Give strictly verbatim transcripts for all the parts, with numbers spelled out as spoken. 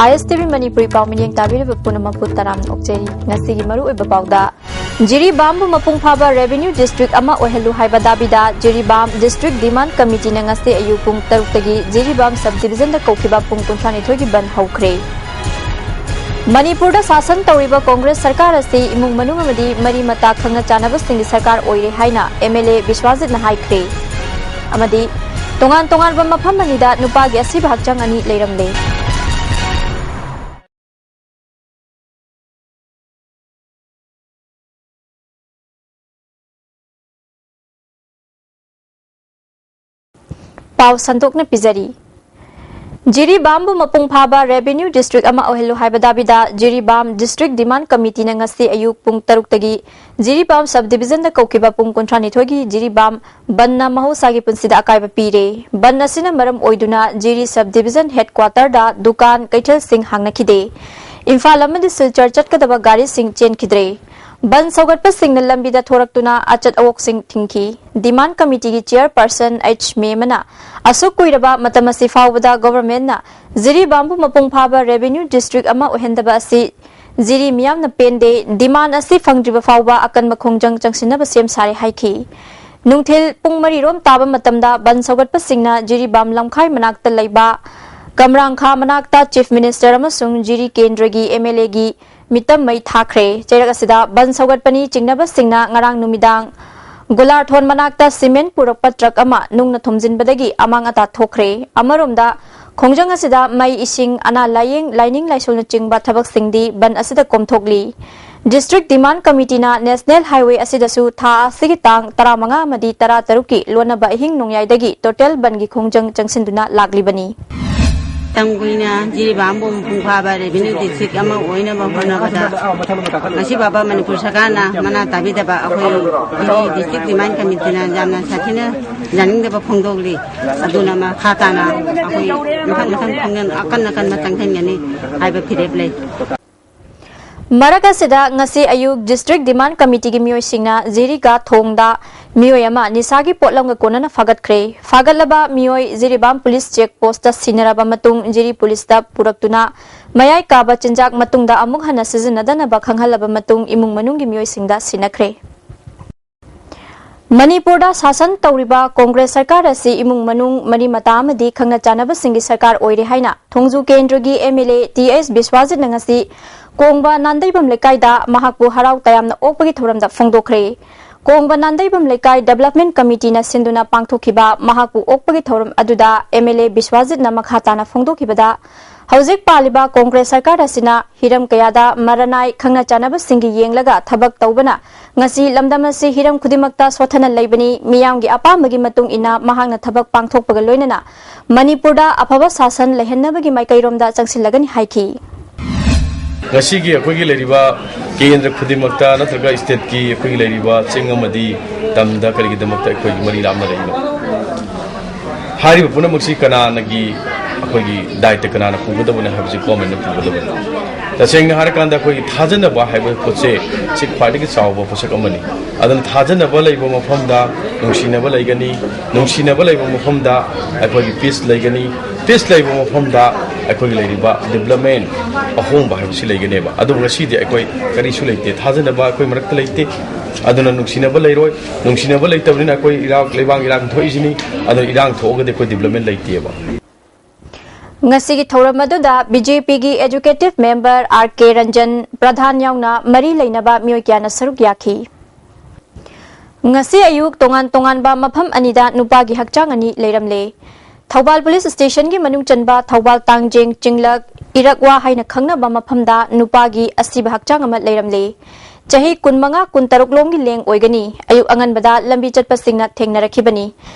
ꯑꯥꯏ ꯑꯦꯁ T V Manipuri ꯄꯥꯎ ꯃꯤꯠꯌꯦꯡ ꯇꯥꯕꯤꯔꯤꯕ ꯄꯨꯝꯅꯃꯛꯄꯨ ꯇꯔꯥꯝꯅ ꯑꯣꯛꯆꯔꯤ꯫ ꯉꯁꯤꯒꯤ ꯃꯔꯨꯑꯣꯏꯕ ꯄꯥꯎꯗ, ꯖꯤꯔꯤꯕꯥꯝꯕꯨ ꯃꯄꯨꯡ ꯐꯥꯕ revenue district ꯑꯃ ꯑꯣꯏꯍꯜꯂꯨ ꯍꯥꯏꯕ ꯗꯥꯕꯤꯗ ꯖꯤꯔꯤꯕꯥꯝ district demand committeeꯅ ꯉꯁꯤ ꯑꯌꯨꯛ ꯄꯨꯡ ꯇꯔꯨꯛꯇꯒꯤ ꯖꯤꯔꯤꯕꯥꯝ sub divisionꯗ ꯀꯧꯈꯤꯕ ꯄꯨꯡ ꯀꯨꯟꯊ꯭ꯔꯥꯅꯤꯊꯣꯏꯒꯤ ꯕꯟ ꯍꯧꯈ꯭ꯔꯦ꯫ ꯃꯅꯤꯄꯨꯔꯗ ꯁꯥꯁꯟ ꯇꯧꯔꯤꯕ ꯀꯣꯡꯒ꯭ꯔꯦꯁ ꯁꯔꯀꯥꯔ ꯑꯁꯤ ꯏꯃꯨꯡ ꯃꯅꯨꯡ ꯑꯃꯗꯤ ꯃꯔꯤ ꯃꯇꯥ ꯈꯪꯅ ꯆꯥꯟꯅꯕꯁꯤꯡꯒꯤ ꯁꯔꯀꯥꯔ ꯑꯣꯏꯔꯦ ꯍꯥꯏꯅ ꯑꯦꯝ ꯑꯦꯜ ꯑꯦ ꯕꯤꯁ꯭ꯋꯥꯖꯤꯠꯅ ꯍꯥꯏꯈ꯭ꯔꯦ꯫ ꯑꯃꯗꯤ ꯇꯣꯉꯥꯟ ꯇꯣꯉꯥꯟꯕ ꯃꯐꯝ ꯑꯅꯤꯗ ꯅꯨꯄꯥꯒꯤ ꯑꯁꯤꯕ ꯍꯛꯆꯥꯡ ꯑꯅꯤ ꯂꯩꯔꯝꯂꯦ꯫ ꯄꯥꯎ ꯁꯟꯗꯣꯛꯅ ꯄꯤꯖꯔꯤ꯫ ꯖꯤꯔꯤꯕꯥꯝꯕꯨ ꯃꯄꯨꯡ ꯐꯥꯕ revenue district ꯑꯃ ꯑꯣꯏꯍꯜꯂꯨ ꯍꯥꯏꯕ ꯗꯥꯕꯤꯗ ꯖꯤꯔꯤꯕꯥꯝ district demand committeeꯅ ꯉꯁꯤ ꯑꯌꯨꯛ ꯄꯨꯡ ꯇꯔꯨꯛꯇꯒꯤ ꯖꯤꯔꯤꯕꯥꯝ sub divisionꯗ ꯀꯧꯈꯤꯕ ꯄꯨꯡ ꯀꯨꯟꯊ꯭ꯔꯥꯅꯤꯊꯣꯏꯒꯤ ꯖꯤꯔꯤꯕꯥꯝ ꯕꯟꯅ ꯃꯍꯧꯁꯥꯒꯤ ꯄꯨꯟꯁꯤꯗ ꯑꯀꯥꯏꯕ ꯄꯤꯔꯦ꯫ ꯕꯟ ꯑꯁꯤꯅ ꯃꯔꯝ ꯑꯣꯏꯗꯨꯅ ꯖꯤꯔꯤ sub division headquarterꯗ ꯗꯨꯀꯥꯟ, ꯀꯩꯊꯦꯜꯁꯤꯡ ꯍꯥꯡꯅꯈꯤꯗꯦ꯫ ꯏꯝꯐꯥꯜ ꯑꯃꯗꯤ ꯁꯤꯜꯆꯔ ꯆꯠꯀꯗꯕ ꯒꯥꯔꯤꯁꯤꯡ ꯆꯦꯟꯈꯤꯗ꯭ꯔꯦ꯫ ꯕꯟ ꯁꯧꯒꯠꯄꯁꯤꯡꯅ ꯂꯝꯕꯤꯗ ꯊꯣꯔꯛꯇꯨꯅ ꯑꯆꯠ ꯑꯋꯣꯛꯁꯤꯡ ꯊꯤꯡꯈꯤ꯫ Demand committeeꯒꯤ chairperson ꯑꯩꯆ ꯃꯦꯃꯅ ꯑꯁꯨꯛ ꯀꯨꯏꯔꯕ ꯃꯇꯝ ꯑꯁꯤ ꯐꯥꯎꯕꯗ governmentꯅ ꯖꯤꯔꯤꯕꯥꯝꯕꯨ ꯃꯄꯨꯡ ꯐꯥꯕ revenue district ꯑꯃ ꯑꯣꯏꯍꯟꯗꯕ ꯑꯁꯤ ꯖꯤꯔꯤ ꯃꯤꯌꯥꯝꯅ ꯄꯦꯟꯗꯦ꯫ Demand ꯑꯁꯤ ꯐꯪꯗ꯭ꯔꯤꯕ ꯐꯥꯎꯕ ꯑꯀꯟꯕ ꯈꯣꯡꯖꯪ ꯆꯪꯁꯤꯟꯅꯕ ꯁꯦꯝ ꯁꯥꯔꯦ ꯍꯥꯏꯈꯤ꯫ ꯅꯨꯡꯊꯤꯜ ꯄꯨꯡ ꯃꯔꯤ ꯔꯣꯝ ꯇꯥꯕ ꯃꯇꯝꯗ ꯕꯟ ꯁꯧꯒꯠꯄꯁꯤꯡꯅ ꯖꯤꯔꯤꯕꯥꯝ ꯂꯝꯈꯥꯏ ꯃꯅꯥꯛꯇ ꯂꯩꯕ ꯀꯝꯔꯥꯡꯈꯥ ꯃꯅꯥꯛꯇ Chief Minister ꯑꯃꯁꯨꯡ ꯖꯤꯔꯤ ꯀꯦꯟꯗ꯭ꯔꯒꯤ ꯑꯦꯝ ꯑꯦꯜ ꯑꯦꯒꯤ ꯃꯤꯇꯝ ꯃꯩ ꯊꯥꯈ꯭ꯔꯦ꯫ ꯆꯩꯔꯛ ꯑꯁꯤꯗ ꯕꯟ ꯁꯧꯒꯠꯄꯅꯤ ꯆꯤꯡꯅꯕꯁꯤꯡꯅ ꯉꯔꯥꯡ ꯅꯨꯃꯤꯗꯥꯡ ꯒꯨꯂꯥꯔꯊꯣꯟ ꯃꯅꯥꯛꯇ cement ꯄꯨꯔꯛꯄ truck ꯑꯃ ꯅꯨꯡꯅ ꯊꯣꯝꯖꯤꯟꯕꯗꯒꯤ ꯑꯃꯥꯡ ꯑꯇꯥ ꯊꯣꯛꯈ꯭ꯔꯦ꯫ ꯑꯃꯔꯣꯝꯗ, ꯈꯣꯡꯖꯪ ꯑꯁꯤꯗ ꯃꯩ, ꯏꯁꯤꯡ, ꯑꯅꯥ ꯂꯥꯌꯦꯡ, ꯂꯥꯏꯅꯤꯡ ꯂꯥꯏꯁꯣꯜꯅꯆꯤꯡꯕ ꯊꯕꯛꯁꯤꯡꯗꯤ ꯕꯟ ꯑꯁꯤꯗ ꯀꯣꯝꯊꯣꯛꯂꯤ꯫ District Demand Committeeꯅ National Highway ꯑꯁꯤꯗꯁꯨ ꯊꯥ ꯑꯁꯤꯒꯤ ꯇꯥꯡ ꯇꯔꯥꯃꯉꯥ ꯑꯃꯗꯤ ꯇꯔꯥꯇꯔꯨꯛꯀꯤ ꯂꯣꯟꯅꯕ ꯑꯍꯤꯡ ꯅꯣꯡꯌꯥꯏꯗꯒꯤ total ꯕꯟꯒꯤ ꯈꯣꯡꯖꯪ ꯆꯪꯁꯤꯟꯗꯨꯅ ꯂꯥꯛꯂꯤꯕꯅꯤ꯫ ꯃꯇꯝ ꯀꯨꯏꯅ ꯖꯤꯔꯤꯕꯥꯝꯕꯨ ꯃꯄꯨꯡ ꯐꯥꯕ revenue district ꯑꯃ ꯑꯣꯏꯅꯕ ꯍꯣꯠꯅꯕꯗ ꯉꯁꯤ ꯐꯥꯎꯕ ꯃꯅꯤꯄꯨꯔ ꯁꯔꯀꯥꯔꯅ ꯃꯅꯥ ꯇꯥꯕꯤꯗꯕ ꯑꯩꯈꯣꯏ ꯖꯤꯔꯤ District Demand Committeeꯅ ꯌꯥꯝꯅ ꯁꯥꯊꯤꯅ ꯌꯥꯅꯤꯡꯗꯕ ꯐꯣꯡꯗꯣꯛꯂꯤ꯫ ꯑꯗꯨꯅ ꯃꯈꯥ ꯇꯥꯅ ꯑꯩꯈꯣꯏ ꯃꯊꯪ ꯃꯊꯪ ꯈꯣꯡꯖꯪ ꯑꯀꯟ ꯑꯀꯟꯕ ꯆꯪꯁꯤꯟꯒꯅꯤ ꯍꯥꯏꯕ ꯐꯤꯔꯦꯞ ꯂꯩ꯫ ꯃꯔꯛ ꯑꯁꯤꯗ, ꯉꯁꯤ ꯑꯌꯨꯛ District Demand Committeeꯒꯤ ꯃꯤꯑꯣꯏꯁꯤꯡꯅ ꯖꯤꯔꯤꯒꯥ ꯊꯣꯡꯗ ꯃꯤꯑꯣꯏ ꯑꯃ ꯅꯤꯁꯥꯒꯤ ꯄꯣꯠꯂꯝꯒ ꯀꯣꯟꯅꯅ ꯐꯥꯒꯠꯈ꯭ꯔꯦ꯫ ꯐꯥꯒꯠꯂꯕ ꯃꯤꯑꯣꯏ ꯖꯤꯔꯤꯕꯥꯝ Police Check Postꯇ ꯁꯤꯟꯅꯔꯕ ꯃꯇꯨꯡ, ꯖꯤꯔꯤ Policeꯇ ꯄꯨꯔꯛꯇꯨꯅ ꯃꯌꯥꯏ ꯀꯥꯕ ꯆꯤꯟꯖꯥꯛ ꯃꯇꯨꯡꯗ ꯑꯃꯨꯛ ꯍꯟꯅ ꯁꯤꯖꯤꯟꯅꯗꯅꯕ ꯈꯪꯍꯜꯂꯕ ꯃꯇꯨꯡ, ꯏꯃꯨꯡ ꯃꯅꯨꯡꯒꯤ ꯃꯤꯑꯣꯏꯁꯤꯡꯗ ꯁꯤꯟꯅꯈ꯭ꯔꯦ꯫ ꯃꯅꯤꯄꯨꯔꯗ ꯁꯥꯁꯟ ꯇꯧꯔꯤꯕ ꯀꯣꯡꯒ꯭ꯔꯦꯁ ꯁꯔꯀꯥꯔ ꯑꯁꯤ ꯏꯃꯨꯡ ꯃꯅꯨꯡ, ꯃꯔꯤ ꯃꯇꯥ ꯑꯃꯗꯤ ꯈꯪꯅ ꯆꯥꯟꯅꯕꯁꯤꯡꯒꯤ ꯁꯔꯀꯥꯔ ꯑꯣꯏꯔꯦ ꯍꯥꯏꯅ ꯊꯣꯡꯖꯨ ꯀꯦꯟꯗ꯭ꯔꯒꯤ MLA ꯇꯤ ꯑꯦꯁ ꯕꯤꯁ꯭ꯋꯥꯖꯤꯠꯅ ꯉꯁꯤ ꯀꯣꯡꯕ ꯅꯥꯟꯗꯩꯕꯝ ꯂꯩꯀꯥꯏꯗ ꯃꯍꯥꯛꯄꯨ ꯍꯔꯥꯎ ꯇꯌꯥꯝꯅ ꯑꯣꯛꯄꯒꯤ ꯊꯧꯔꯝꯗ ꯐꯣꯡꯗꯣꯛꯈ꯭ꯔꯦ꯫ ꯀꯣꯡꯕ ꯅꯥꯟꯗꯩꯕꯝ ꯂꯩꯀꯥꯏ Development Committeeꯅ ꯁꯤꯟꯗꯨꯅ ꯄꯥꯡꯊꯣꯛꯈꯤꯕ ꯃꯍꯥꯛꯄꯨ ꯑꯣꯛꯄꯒꯤ ꯊꯧꯔꯝ ꯑꯗꯨꯗ MLA ꯕꯤꯁ꯭ꯋꯥꯖꯤꯠꯅ ꯃꯈꯥ ꯇꯥꯅ ꯐꯣꯡꯗꯣꯛꯈꯤꯕꯗ, ꯍꯧꯖꯤꯛ ꯄꯥꯜꯂꯤꯕ ꯀꯣꯡꯒ꯭ꯔꯦꯁ ꯁꯔꯀꯥꯔ ꯑꯁꯤꯅ ꯍꯤꯔꯝ ꯀꯌꯥꯗ ꯃꯔꯅꯥꯏ ꯈꯪꯅ ꯆꯥꯟꯅꯕꯁꯤꯡꯒꯤ ꯌꯦꯡꯂꯒ ꯊꯕꯛ ꯇꯧꯕꯅ ꯉꯁꯤ ꯂꯝꯗꯝ ꯑꯁꯤ ꯍꯤꯔꯝ ꯈꯨꯗꯤꯡꯃꯛꯇ ꯁꯣꯠꯊꯅ ꯂꯩꯕꯅꯤ꯫ ꯃꯤꯌꯥꯝꯒꯤ ꯑꯄꯥꯝꯕꯒꯤ ꯃꯇꯨꯡ ꯏꯟꯅ ꯃꯍꯥꯛꯅ ꯊꯕꯛ ꯄꯥꯡꯊꯣꯛꯄꯒ ꯂꯣꯏꯅꯅ ꯃꯅꯤꯄꯨꯔꯗ ꯑꯐꯕ ꯁꯥꯁꯟ ꯂꯩꯍꯟꯅꯕꯒꯤ ꯃꯥꯏꯀꯩꯔꯣꯝꯗ ꯆꯪꯁꯤꯜꯂꯒꯅꯤ ꯍꯥꯏꯈꯤ꯫ ꯉꯁꯤꯒꯤ ꯑꯩꯈꯣꯏꯒꯤ ꯂꯩꯔꯤꯕ ꯀꯦꯟꯗ꯭ꯔ ꯈꯨꯗꯤꯡꯃꯛꯇ ꯅꯠꯇ꯭ꯔꯒ stateꯀꯤ ꯑꯩꯈꯣꯏꯒꯤ ꯂꯩꯔꯤꯕ ꯆꯤꯡ ꯑꯃꯗꯤ ꯇꯝꯗ ꯀꯔꯤꯒꯤꯗꯃꯛꯇ ꯑꯩꯈꯣꯏꯒꯤ ꯃꯔꯤ ꯂꯥꯞꯅꯔꯛꯏꯅꯣ? ꯍꯥꯏꯔꯤꯕ ꯄꯨꯝꯅꯃꯛꯁꯤ ꯀꯅꯥꯅꯒꯤ ꯑꯩꯈꯣꯏꯒꯤ ꯗꯥꯏꯇ ꯀꯅꯥꯅ ꯄꯨꯒꯗꯕꯅꯣ ꯍꯥꯏꯕꯁꯤ governmentꯅ ꯄꯨꯒꯗꯕꯅꯤ꯫ ꯇꯁꯦꯡꯅ ꯍꯥꯏꯔꯀꯥꯟꯗ ꯑꯩꯈꯣꯏꯒꯤ ꯊꯥꯖꯅꯕ ꯍꯥꯏꯕ ꯄꯣꯠꯁꯦ ꯁꯤ ꯈ꯭ꯋꯥꯏꯗꯒꯤ ꯆꯥꯎꯕ ꯄꯣꯠꯁꯛ ꯑꯃꯅꯤ꯫ ꯑꯗꯨꯅ ꯊꯥꯖꯅꯕ ꯂꯩꯕ ꯃꯐꯝꯗ ꯅꯨꯡꯁꯤꯅꯕ ꯂꯩꯒꯅꯤ, ꯅꯨꯡꯁꯤꯅꯕ ꯂꯩꯕ ꯃꯐꯝꯗ ꯑꯩꯈꯣꯏꯒꯤ peace ꯂꯩꯒꯅꯤ, peace ꯂꯩꯕ ꯃꯐꯝꯗ ꯑꯩꯈꯣꯏꯒꯤ ꯂꯩꯔꯤꯕ development ꯑꯍꯣꯡꯕ ꯍꯥꯏꯕꯁꯤ ꯂꯩꯒꯅꯦꯕ꯫ ꯑꯗꯨꯕꯨ ꯉꯁꯤꯗꯤ ꯑꯩꯈꯣꯏ ꯀꯔꯤꯁꯨ ꯂꯩꯇꯦ, ꯊꯥꯖꯅꯕ ꯑꯩꯈꯣꯏ ꯃꯔꯛꯇ ꯂꯩꯇꯦ꯫ ꯑꯗꯨꯅ ꯅꯨꯡꯁꯤꯅꯕ ꯂꯩꯔꯣꯏ, ꯅꯨꯡꯁꯤꯅꯕ ꯂꯩꯇꯕꯅꯤꯅ ꯑꯩꯈꯣꯏ ꯏꯔꯥꯡ, ꯂꯩꯕꯥꯛ ꯏꯔꯥꯡ ꯊꯣꯛꯏꯁꯤꯅꯤ꯫ ꯑꯗꯨꯅ ꯏꯔꯥꯡ ꯊꯣꯛꯑꯒꯗꯤ ꯑꯩꯈꯣꯏ development ꯂꯩꯇꯦꯕ꯫ ꯉꯁꯤꯒꯤ ꯊꯧꯔꯝ ꯑꯗꯨꯗ BJPꯒꯤ Executive Member R K Ranjan Pradhan ꯌꯥꯎꯅ ꯃꯔꯤ ꯂꯩꯅꯕ ꯃꯤꯑꯣꯏ ꯀꯌꯥꯅ ꯁꯔꯨꯛ ꯌꯥꯈꯤ꯫ ꯉꯁꯤ ꯑꯌꯨꯛ ꯇꯣꯉꯥꯟ ꯇꯣꯉꯥꯟꯕ ꯃꯐꯝ ꯑꯅꯤꯗ ꯅꯨꯄꯥꯒꯤ ꯍꯛꯆꯥꯡ ꯑꯅꯤ ꯂꯩꯔꯝꯂꯦ꯫ ꯊꯧꯕꯥꯜ Police Stationꯒꯤ ꯃꯅꯨꯡ ꯆꯟꯕ ꯊꯧꯕꯥꯜ ꯇꯥꯡꯖꯦꯡ ꯆꯤꯡꯂꯛ ꯏꯔꯛꯋꯥ ꯍꯥꯏꯅ ꯈꯪꯅꯕ ꯃꯐꯝꯗ ꯅꯨꯄꯥꯒꯤ ꯑꯁꯤꯕ ꯍꯛꯆꯥꯡ ꯑꯃ ꯂꯩꯔꯝꯂꯦ꯫ ꯆꯍꯤ ꯀꯨꯟꯃꯉꯥ, ꯀꯨꯟꯇꯔꯨꯛ ꯂꯣꯝꯒꯤ ꯂꯦꯡ ꯑꯣꯏꯒꯅꯤ꯫ ꯑꯌꯨꯛ ꯑꯉꯟꯕꯗ ꯂꯝꯕꯤ ꯆꯠꯄꯁꯤꯡꯅ ꯊꯦꯡꯅꯔꯛꯈꯤꯕꯅꯤ꯫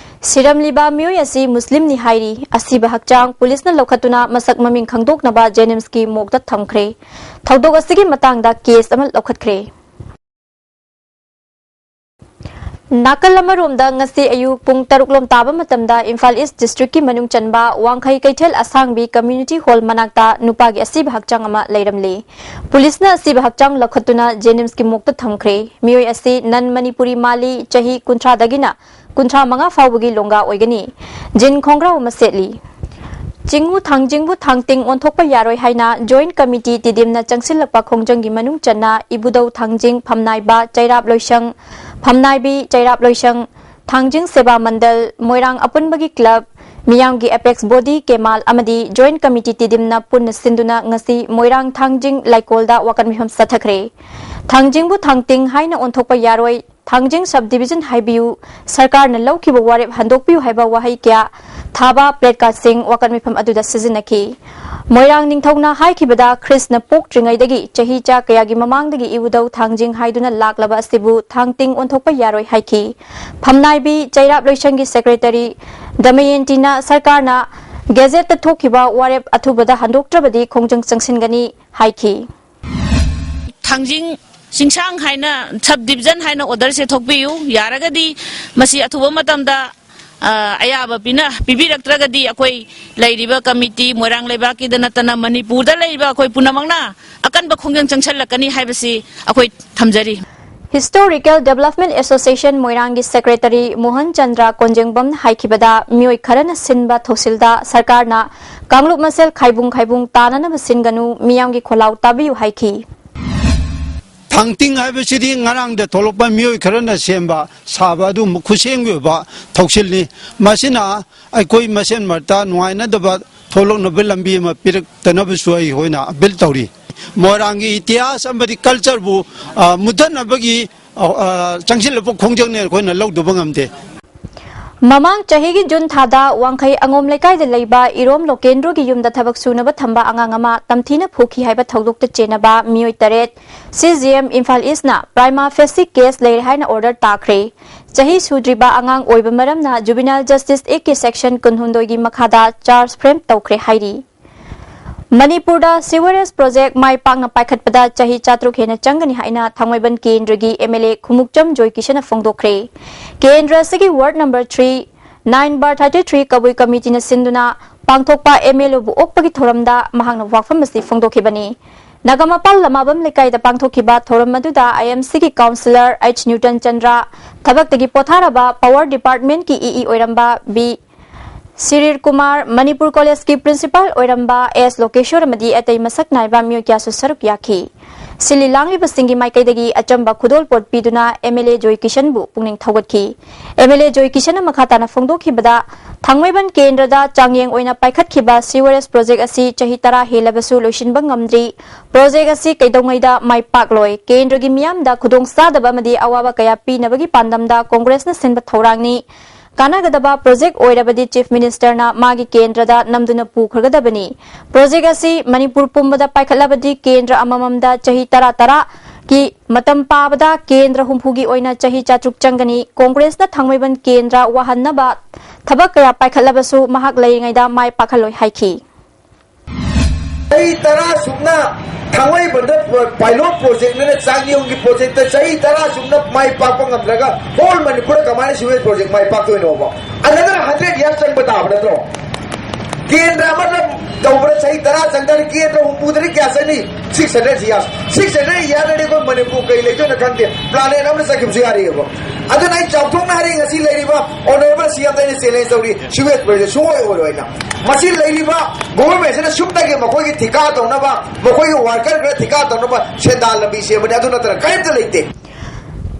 ꯁꯤꯔꯝꯂꯤꯕ ꯃꯤꯑꯣꯏ ꯑꯁꯤ ꯃꯨꯁꯂꯤꯝꯅꯤ ꯍꯥꯏꯔꯤ꯫ ꯑꯁꯤꯕ ꯍꯛꯆꯥꯡ ꯄꯨꯂꯤꯁꯅ ꯂꯧꯈꯠꯇꯨꯅ ꯃꯁꯛ ꯃꯃꯤꯡ ꯈꯪꯗꯣꯛꯅꯕ JNIMSꯀꯤ morgueꯗ ꯊꯝꯈ꯭ꯔꯦ꯫ ꯊꯧꯗꯣꯛ ꯑꯁꯤꯒꯤ ꯃꯇꯥꯡꯗ case ꯑꯃ ꯂꯧꯈꯠꯈ꯭ꯔꯦ꯫ ꯅꯥꯀꯜ ꯑꯃꯔꯣꯝꯗ, ꯉꯁꯤ ꯑꯌꯨꯛ ꯄꯨꯡ ꯇꯔꯨꯛ ꯂꯣꯝ ꯇꯥꯕ ꯃꯇꯝꯗ ꯏꯝꯐꯥꯜ ꯏꯁ ꯗꯤꯁꯇ꯭ꯔꯤꯛꯀꯤ ꯃꯅꯨꯡ ꯆꯟꯕ ꯋꯥꯡꯈꯩ ꯀꯩꯊꯦꯜ ꯑꯁꯥꯡꯕꯤ ꯀꯝꯃ꯭ꯌꯨꯅꯤꯇꯤ ꯍꯣꯜ ꯃꯅꯥꯛꯇ ꯅꯨꯄꯥꯒꯤ ꯑꯁꯤꯕ ꯍꯛꯆꯥꯡ ꯑꯃ ꯂꯩꯔꯝꯂꯤ꯫ ꯄꯨꯂꯤꯁꯅ ꯑꯁꯤꯕ ꯍꯛꯆꯥꯡ ꯂꯧꯈꯠꯇꯨꯅ ꯖꯦꯅꯤꯝꯁꯀꯤ ꯃꯣꯔꯒꯇ ꯊꯝꯈ꯭ꯔꯦ꯫ ꯃꯤꯑꯣꯏ ꯑꯁꯤ ꯅꯟ ꯃꯅꯤꯄꯨꯔꯤ ꯃꯥꯜꯂꯤ, ꯆꯍꯤ ꯀꯨꯟꯊ꯭ꯔꯥꯗꯒꯤꯅ ꯀꯨꯟꯊ꯭ꯔꯥ ꯃꯉꯥ ꯐꯥꯎꯕꯒꯤ ꯂꯣꯡꯒꯥ ꯑꯣꯏꯒꯅꯤ꯫ ꯖꯤꯟ ꯈꯣꯡꯒ꯭ꯔꯥꯎ ꯑꯃ ꯁꯦꯠꯂꯤ꯫ ꯆꯤꯡꯉꯨ ꯊꯥꯡꯖꯤꯡꯕꯨ ꯊꯥꯡꯇꯤꯡ ꯑꯣꯟꯊꯣꯛꯄ ꯌꯥꯔꯣꯏ ꯍꯥꯏꯅ ꯖꯣꯏꯟꯠ ꯀꯃꯤꯇꯤ ꯇꯤꯗꯤꯝꯅ ꯆꯪꯁꯤꯜꯂꯛꯄ ꯈꯣꯡꯖꯪꯒꯤ ꯃꯅꯨꯡ ꯆꯟꯅ ꯏꯕꯨꯙꯧ ꯊꯥꯡꯖꯤꯡ, ꯐꯝꯅꯥꯏꯕ, ꯆꯩꯔꯥꯞ ꯂꯣꯏꯁꯪ, ꯐꯝꯅꯥꯏꯕꯤ, ꯆꯩꯔꯥꯞ ꯂꯣꯏꯁꯪ, ꯊꯥꯡꯖꯤꯡ ꯁꯦꯕꯥ ꯃꯟꯗꯜ, ꯃꯣꯏꯔꯥꯡ ꯑꯄꯨꯟꯕꯒꯤ ꯀ꯭ꯂꯕ, ꯃꯤꯌꯥꯝꯒꯤ ꯑꯦꯄꯦꯛꯁ ꯕꯣꯗꯤ ꯀꯦꯃꯥꯜ ꯑꯃꯗꯤ ꯖꯣꯏꯟꯠ ꯀꯃꯤꯇꯤ ꯇꯤꯗꯤꯝꯅ ꯄꯨꯟꯅ ꯁꯤꯟꯗꯨꯅ ꯉꯁꯤ ꯃꯣꯏꯔꯥꯡ ꯊꯥꯡꯖꯤꯡ ꯂꯩꯀꯣꯜꯗ ꯋꯥꯀꯠ ꯃꯤꯐꯝ ꯆꯠꯊꯈ꯭ꯔꯦ꯫ ꯊꯥꯡꯖꯤꯡꯕꯨ ꯊꯥꯡꯇꯤꯡ ꯍꯥꯏꯅ ꯑꯣꯟꯊꯣꯛꯄ ꯌꯥꯔꯣꯏ, ꯊꯥꯡꯖꯤꯡ ꯁꯕ ꯗꯤꯕꯤꯖꯟ ꯍꯥꯏꯕꯤꯌꯨ, ꯁꯔꯀꯥꯔꯅ ꯂꯧꯈꯤꯕ ꯋꯥꯔꯦꯞ ꯍꯟꯗꯣꯛꯄꯤꯌꯨ ꯍꯥꯏꯕ ꯋꯥꯍꯩ ꯀꯌꯥ ꯊꯥꯕ ꯄ꯭ꯂꯦ ꯀꯥꯔꯗꯁꯤꯡ ꯋꯥꯀꯠ ꯃꯤꯐꯝ ꯑꯗꯨꯗ ꯁꯤꯖꯤꯟꯅꯈꯤ꯫ ꯃꯣꯏꯔꯥꯡ ꯅꯤꯡꯊꯧꯅ ꯍꯥꯏꯈꯤꯕꯗ, ꯈ꯭ꯔꯤꯁꯅ ꯄꯣꯛꯇ꯭ꯔꯤꯉꯩꯗꯒꯤ ꯆꯍꯤ ꯆꯥ ꯀꯌꯥꯒꯤ ꯃꯃꯥꯡꯗꯒꯤ ꯏꯕꯨꯙꯧ ꯊꯥꯡꯖꯤꯡ ꯍꯥꯏꯗꯨꯅ ꯂꯥꯛꯂꯕ ꯑꯁꯤꯕꯨ ꯊꯥꯡꯇꯤꯡ ꯑꯣꯟꯊꯣꯛꯄ ꯌꯥꯔꯣꯏ ꯍꯥꯏꯈꯤ꯫ ꯐꯝꯅꯥꯏꯕꯤ ꯆꯩꯔꯥꯞ ꯂꯣꯏꯁꯪꯒꯤ ꯁꯦꯀ꯭ꯔꯦꯇꯔꯤ ꯗꯃꯌꯦꯟꯇꯤꯅ ꯁꯔꯀꯥꯔꯅ ꯒꯦꯖꯦꯠꯇ ꯊꯣꯛꯈꯤꯕ ꯋꯥꯔꯦꯞ ꯑꯊꯨꯕꯗ ꯍꯟꯗꯣꯛꯇ꯭ꯔꯕꯗꯤ ꯈꯣꯡꯖꯪ ꯆꯪꯁꯤꯟꯒꯅꯤ ꯍꯥꯏꯈꯤ꯫ ꯊꯥꯡꯖꯤꯡ ꯆꯤꯡꯁꯥꯡ ꯍꯥꯏꯅ, ꯁꯕ ꯗꯤꯕꯤꯖꯟ ꯍꯥꯏꯅ ꯑꯣꯔꯗꯔꯁꯦ ꯊꯣꯛꯄꯤꯌꯨ꯫ ꯌꯥꯔꯒꯗꯤ ꯃꯁꯤ ꯑꯊꯨꯕ ꯃꯇꯝꯗ, ꯑ, ꯑꯌꯥꯕ ꯄꯤꯅ, ꯄꯤꯕꯤꯔꯛꯇ꯭ꯔꯒꯗꯤ ꯑꯩꯈꯣꯏ ꯂꯩꯔꯤꯕ ꯀꯃꯤꯇꯤ, ꯃꯣꯏꯔꯥꯡ ꯂꯩꯕꯥꯛꯀꯤꯗ ꯅꯠꯇꯅ ꯃꯅꯤꯄꯨꯔꯗ ꯂꯩꯔꯤꯕ ꯑꯩꯈꯣꯏ ꯄꯨꯝꯅꯃꯛꯅ ꯑꯀꯟꯕ ꯈꯣꯡꯖꯪ ꯆꯪꯁꯤꯜꯂꯛꯀꯅꯤ ꯍꯥꯏꯕꯁꯤ ꯑꯩꯈꯣꯏ ꯊꯝꯖꯔꯤ꯫ ꯍꯤꯁꯇꯣꯔꯤꯀꯦꯜ ꯗꯦꯕꯂꯞꯃꯦꯟ ꯑꯦꯁꯣꯁꯤꯌꯦꯁꯟ ꯃꯣꯏꯔꯥꯡꯒꯤ ꯁꯦꯀ꯭ꯔꯦꯇꯔꯤ ꯃꯣꯍꯟ ꯆꯟꯗ꯭ꯔ ꯀꯣꯟꯖꯦꯡꯕꯝꯅ ꯍꯥꯏꯈꯤꯕꯗ, ꯃꯤꯑꯣꯏ ꯈꯔꯅ ꯁꯤꯟꯕ ꯊꯧꯁꯤꯜꯗ ꯁꯔꯀꯥꯔꯅ ꯀꯥꯡꯂꯨꯞ ꯃꯁꯦꯜ ꯈꯥꯏꯕꯨꯡ ꯈꯥꯏꯕꯨꯡ ꯇꯥꯅꯅꯕ ꯁꯤꯟꯒꯅꯨ, ꯃꯤꯌꯥꯝꯒꯤ ꯈꯣꯜꯂꯥꯎ ꯇꯥꯕꯤꯌꯨ ꯍꯥꯏꯈꯤ꯫ ꯊꯥꯡꯇꯤꯡ ꯍꯥꯏꯕꯁꯤꯗꯤ ꯉꯔꯥꯡꯗ ꯊꯣꯛꯂꯛꯄ ꯃꯤꯑꯣꯏ ꯈꯔꯅ ꯁꯦꯝꯕ ꯁꯥꯕ ꯑꯗꯨꯒꯨꯝꯕ ꯈꯨꯠꯁꯦꯝꯒꯤ ꯑꯣꯏꯕ ꯊꯧꯁꯤꯜꯅꯤ꯫ ꯃꯁꯤꯅ ꯑꯩꯈꯣꯏ ꯃꯁꯦꯟ ꯃꯔꯛꯇ ꯅꯨꯡꯉꯥꯏꯅꯗꯕ ꯊꯣꯛꯂꯛꯅꯕ ꯂꯝꯕꯤ ꯑꯃ ꯄꯤꯔꯛꯇꯅꯕꯁꯨ ꯑꯩꯈꯣꯏꯅ ꯑꯄꯤꯜ ꯇꯧꯔꯤ꯫ ꯃꯣꯏꯔꯥꯡꯒꯤ ꯏꯇꯤꯍꯥꯁ ꯑꯃꯗꯤ ꯀꯜꯆꯔꯕꯨ, ꯑ, ꯃꯨꯠꯊꯠꯅꯕꯒꯤ, ꯑ, ꯑ, ꯆꯪꯁꯤꯜꯂꯛꯄ ꯈꯣꯡꯖꯪꯅꯦ ꯑꯩꯈꯣꯏꯅ ꯂꯧꯗꯕ ꯉꯝꯗꯦ꯫ ꯃꯃꯥꯡ ꯆꯍꯤꯒꯤ ꯖꯨꯟ ꯊꯥꯗ ꯋꯥꯡꯈꯩ ꯑꯉꯣꯝ ꯂꯩꯀꯥꯏꯗ ꯂꯩꯕ ꯏꯔꯣꯝ ꯂꯣꯀꯦꯟꯗ꯭ꯔꯣꯒꯤ ꯌꯨꯝꯗ ꯊꯕꯛ ꯁꯨꯅꯕ ꯊꯝꯕ ꯑꯉꯥꯡ ꯑꯃ ꯇꯝꯊꯤꯅ ꯐꯨꯈꯤ ꯍꯥꯏꯕ ꯊꯧꯗꯣꯛꯇ ꯆꯦꯟꯅꯕ ꯃꯤꯑꯣꯏ ꯇꯔꯦꯠ ꯁꯤ ꯖꯤ ꯑꯦꯝ ꯏꯝꯐꯥꯜ ꯏꯁꯅ ꯄ꯭ꯔꯥꯏꯃꯥ ꯐꯦꯁꯤ ꯀꯦꯁ ꯂꯩꯔꯦ ꯍꯥꯏꯅ ꯑꯣꯔꯗꯔ ꯇꯥꯈ꯭ꯔꯦ꯫ ꯆꯍꯤ ꯁꯨꯗ꯭ꯔꯤꯕ ꯑꯉꯥꯡ ꯑꯣꯏꯕ ꯃꯔꯝꯅ ꯖꯨꯕꯤꯅꯥꯏꯜ ꯖꯁꯇꯤꯁ ꯑꯦꯛꯀꯤ ꯁꯦꯛꯁꯟ ꯀꯨꯟꯍꯨꯝꯗꯣꯏꯒꯤ ꯃꯈꯥꯗ ꯆꯥꯔꯖ ꯐ꯭ꯔꯦꯝ ꯇꯧꯈ꯭ꯔꯦ ꯍꯥꯏꯔꯤ꯫ ꯃꯅꯤꯄꯨꯔꯗ sewerage project ꯃꯥꯏ ꯄꯥꯛꯅ ꯄꯥꯏꯈꯠꯄꯗ ꯆꯍꯤ ꯆꯥꯇ꯭ꯔꯨꯛ ꯍꯦꯟꯅ ꯆꯪꯒꯅꯤ ꯍꯥꯏꯅ ꯊꯥꯡꯃꯩꯕꯟ ꯀꯦꯟꯗ꯭ꯔꯒꯤ M L A ꯈꯨꯃꯨꯛꯆꯝ ꯖꯣꯏꯀꯤꯁꯟꯅ ꯐꯣꯡꯗꯣꯛꯈ꯭ꯔꯦ꯫ ꯀꯦꯟꯗ꯭ꯔ ꯑꯁꯤꯒꯤ ward number three, nine bar thirty three ꯀꯕꯨꯏ ꯀꯃꯤꯇꯤꯅ ꯁꯤꯟꯗꯨꯅ ꯄꯥꯡꯊꯣꯛꯄ M L A ꯕꯨ ꯑꯣꯛꯄꯒꯤ ꯊꯧꯔꯝꯗ ꯃꯍꯥꯛꯅ ꯋꯥꯐꯝ ꯑꯁꯤ ꯐꯣꯡꯗꯣꯛꯈꯤꯕꯅꯤ꯫ ꯅꯒꯥꯃꯄꯥꯜ ꯂꯃꯥꯕꯝ ꯂꯩꯀꯥꯏꯗ ꯄꯥꯡꯊꯣꯛꯈꯤꯕ ꯊꯧꯔꯝ ꯑꯗꯨꯗ I M C ꯒꯤ councillor H ꯅ꯭ꯌꯨꯇꯟ ꯆꯟꯗ꯭ꯔ, ꯊꯕꯛꯇꯒꯤ ꯄꯣꯊꯥꯔꯕ power department ꯀꯤ E E ꯑꯣꯏꯔꯝꯕ B ꯁꯤꯔꯤꯔ ꯀꯨꯃꯥꯔ, ꯃꯅꯤꯄꯨꯔ ꯀꯣꯂꯦꯖꯀꯤ principal ꯑꯣꯏꯔꯝꯕ S ꯂꯣꯀꯦꯁꯣꯔ ꯑꯃꯗꯤ ꯑꯇꯩ ꯃꯁꯛ ꯅꯥꯏꯕ ꯃꯤꯑꯣꯏ ꯀꯌꯥꯁꯨ ꯁꯔꯨꯛ ꯌꯥꯈꯤ꯫ ꯁꯤꯜꯂꯤ ꯂꯥꯡꯂꯤꯕꯁꯤꯡꯒꯤ ꯃꯥꯏꯀꯩꯗꯒꯤ ꯑꯆꯝꯕ ꯈꯨꯗꯣꯜꯄꯣꯠ ꯄꯤꯗꯨꯅ M L A ꯖꯣꯏ ꯀꯤꯁꯟꯕꯨ ꯄꯨꯛꯅꯤꯡ ꯊꯧꯒꯠꯈꯤ꯫ M L A ꯖꯣꯏ ꯀꯤꯁꯟꯅ ꯃꯈꯥ ꯇꯥꯅ ꯐꯣꯡꯗꯣꯛꯈꯤꯕꯗ, ꯊꯥꯡꯃꯩꯕꯟ ꯀꯦꯟꯗ꯭ꯔꯗ ꯆꯥꯡꯌꯦꯡ ꯑꯣꯏꯅ ꯄꯥꯏꯈꯠꯈꯤꯕ sewerage project ꯑꯁꯤ ꯆꯍꯤ ꯇꯔꯥ ꯍꯦꯜꯂꯕꯁꯨ ꯂꯣꯏꯁꯤꯟꯕ ꯉꯝꯗ꯭ꯔꯤ꯫ Project ꯑꯁꯤ ꯀꯩꯗꯧꯉꯩꯗ ꯃꯥꯏ ꯄꯥꯛꯂꯣꯏ? ꯀꯦꯟꯗ꯭ꯔꯒꯤ ꯃꯤꯌꯥꯝꯗ ꯈꯨꯗꯣꯡꯆꯥꯗꯕ ꯑꯃꯗꯤ ꯑꯋꯥꯕ ꯀꯌꯥ ꯄꯤꯅꯕꯒꯤ ꯄꯥꯟꯗꯝꯗ ꯀꯣꯡꯒ꯭ꯔꯦꯁꯅ ꯁꯤꯟꯕ ꯊꯧꯔꯥꯡꯅꯤ꯫ ꯀꯥꯟꯅꯒꯗꯕ project ꯑꯣꯏꯔꯕꯗꯤ Chief Minister ꯅ ꯃꯥꯒꯤ ꯀꯦꯟꯗ꯭ꯔꯗ ꯅꯝꯗꯨꯅ ꯄꯨꯈ꯭ꯔꯒꯗꯕꯅꯤ꯫ Project ꯑꯁꯤ ꯃꯅꯤꯄꯨꯔ ꯄꯨꯝꯕꯗ ꯄꯥꯏꯈꯠꯂꯕꯗꯤ ꯀꯦꯟꯗ꯭ꯔ ꯑꯃꯃꯝꯗ ꯆꯍꯤ ꯇꯔꯥ ꯇꯔꯥ ꯀꯤ ꯃꯇꯝ ꯄꯥꯕꯗ ꯀꯦꯟꯗ꯭ꯔ ꯍꯨꯝꯐꯨꯒꯤ ꯑꯣꯏꯅ ꯆꯍꯤ ꯆꯥꯇ꯭ꯔꯨꯛ ꯆꯪꯒꯅꯤ꯫ ꯀꯣꯡꯒ꯭ꯔꯦꯁꯅ ꯊꯥꯡꯃꯩꯕꯟ ꯀꯦꯟꯗ꯭ꯔ ꯋꯥꯍꯟꯅꯕ ꯊꯕꯛ ꯀꯌꯥ ꯄꯥꯏꯈꯠꯂꯕꯁꯨ ꯃꯍꯥꯛ ꯂꯩꯔꯤꯉꯩꯗ ꯃꯥꯏ ꯄꯥꯛꯍꯜꯂꯣꯏ ꯍꯥꯏꯈꯤ꯫ ꯆꯍꯤ ꯇꯔꯥ ꯁꯨꯞꯅ ꯊꯥꯡꯃꯩꯕꯟꯗ pilot project ꯅꯦꯅ ꯆꯥꯛꯅꯤꯌꯣꯡꯒꯤ project ꯇ ꯆꯍꯤ ꯇꯔꯥ ꯁꯨꯞꯅ ꯃꯥꯏ ꯄꯥꯛꯄ ꯉꯝꯗ꯭ꯔꯒ whole ꯃꯅꯤꯄꯨꯔꯗ ꯀꯃꯥꯏꯅ sewerage project ꯃꯥꯏ ꯄꯥꯛꯇꯣꯏꯅꯣꯕ? Another hundred years ꯆꯪꯕ ꯇꯥꯕ ꯅꯠꯇ꯭ꯔꯣ? ꯀꯦꯟꯗ꯭ꯔ ꯑꯃꯗ ꯇꯧꯕꯗ ꯆꯍꯤ ꯇꯔꯥ ꯆꯪ ꯇꯥꯔꯗꯤ ꯀꯦꯟꯗ꯭ꯔ ꯍꯨꯝꯐꯨꯗꯗꯤ ꯀꯌꯥ ꯆꯪꯅꯤ? Six hundred years꯫ Six hundred years ꯅꯗꯤ ꯑꯩꯈꯣꯏ ꯃꯅꯤꯄꯨꯔ ꯀꯩ ꯂꯩꯗꯣꯏꯅꯣ ꯈꯪꯗꯦ꯫ Planet ꯑꯃꯗ ꯆꯠꯈꯤꯕꯁꯨ ꯌꯥꯔꯤꯑꯕ꯫ ꯑꯗꯨꯅ ꯑꯩ ꯆꯥꯎꯊꯣꯛꯅ ꯍꯥꯏꯔꯤ, ꯉꯁꯤ ꯂꯩꯔꯤꯕ honourable C M ꯗ ꯑꯩꯅ challenge ꯇꯧꯔꯤ, sewerage project ꯁꯨꯡꯑꯣꯏ ꯑꯣꯏꯔꯣꯏꯅ꯫ ꯃꯁꯤ ꯂꯩꯔꯤꯕ government ꯁꯤꯅ ꯁꯨꯞꯅꯒꯤ ꯃꯈꯣꯏꯒꯤ ꯊꯤꯀꯥ ꯇꯧꯅꯕ, ꯃꯈꯣꯏꯒꯤ worker ꯈꯔ ꯊꯤꯀꯥ ꯇꯧꯅꯕ ꯁꯦꯟꯗꯥꯟ ꯂꯝꯕꯤ ꯁꯦꯝꯕꯅꯤ, ꯑꯗꯨ ꯅꯠꯇꯅ ꯀꯔꯤꯝꯇ ꯂꯩꯇꯦ꯫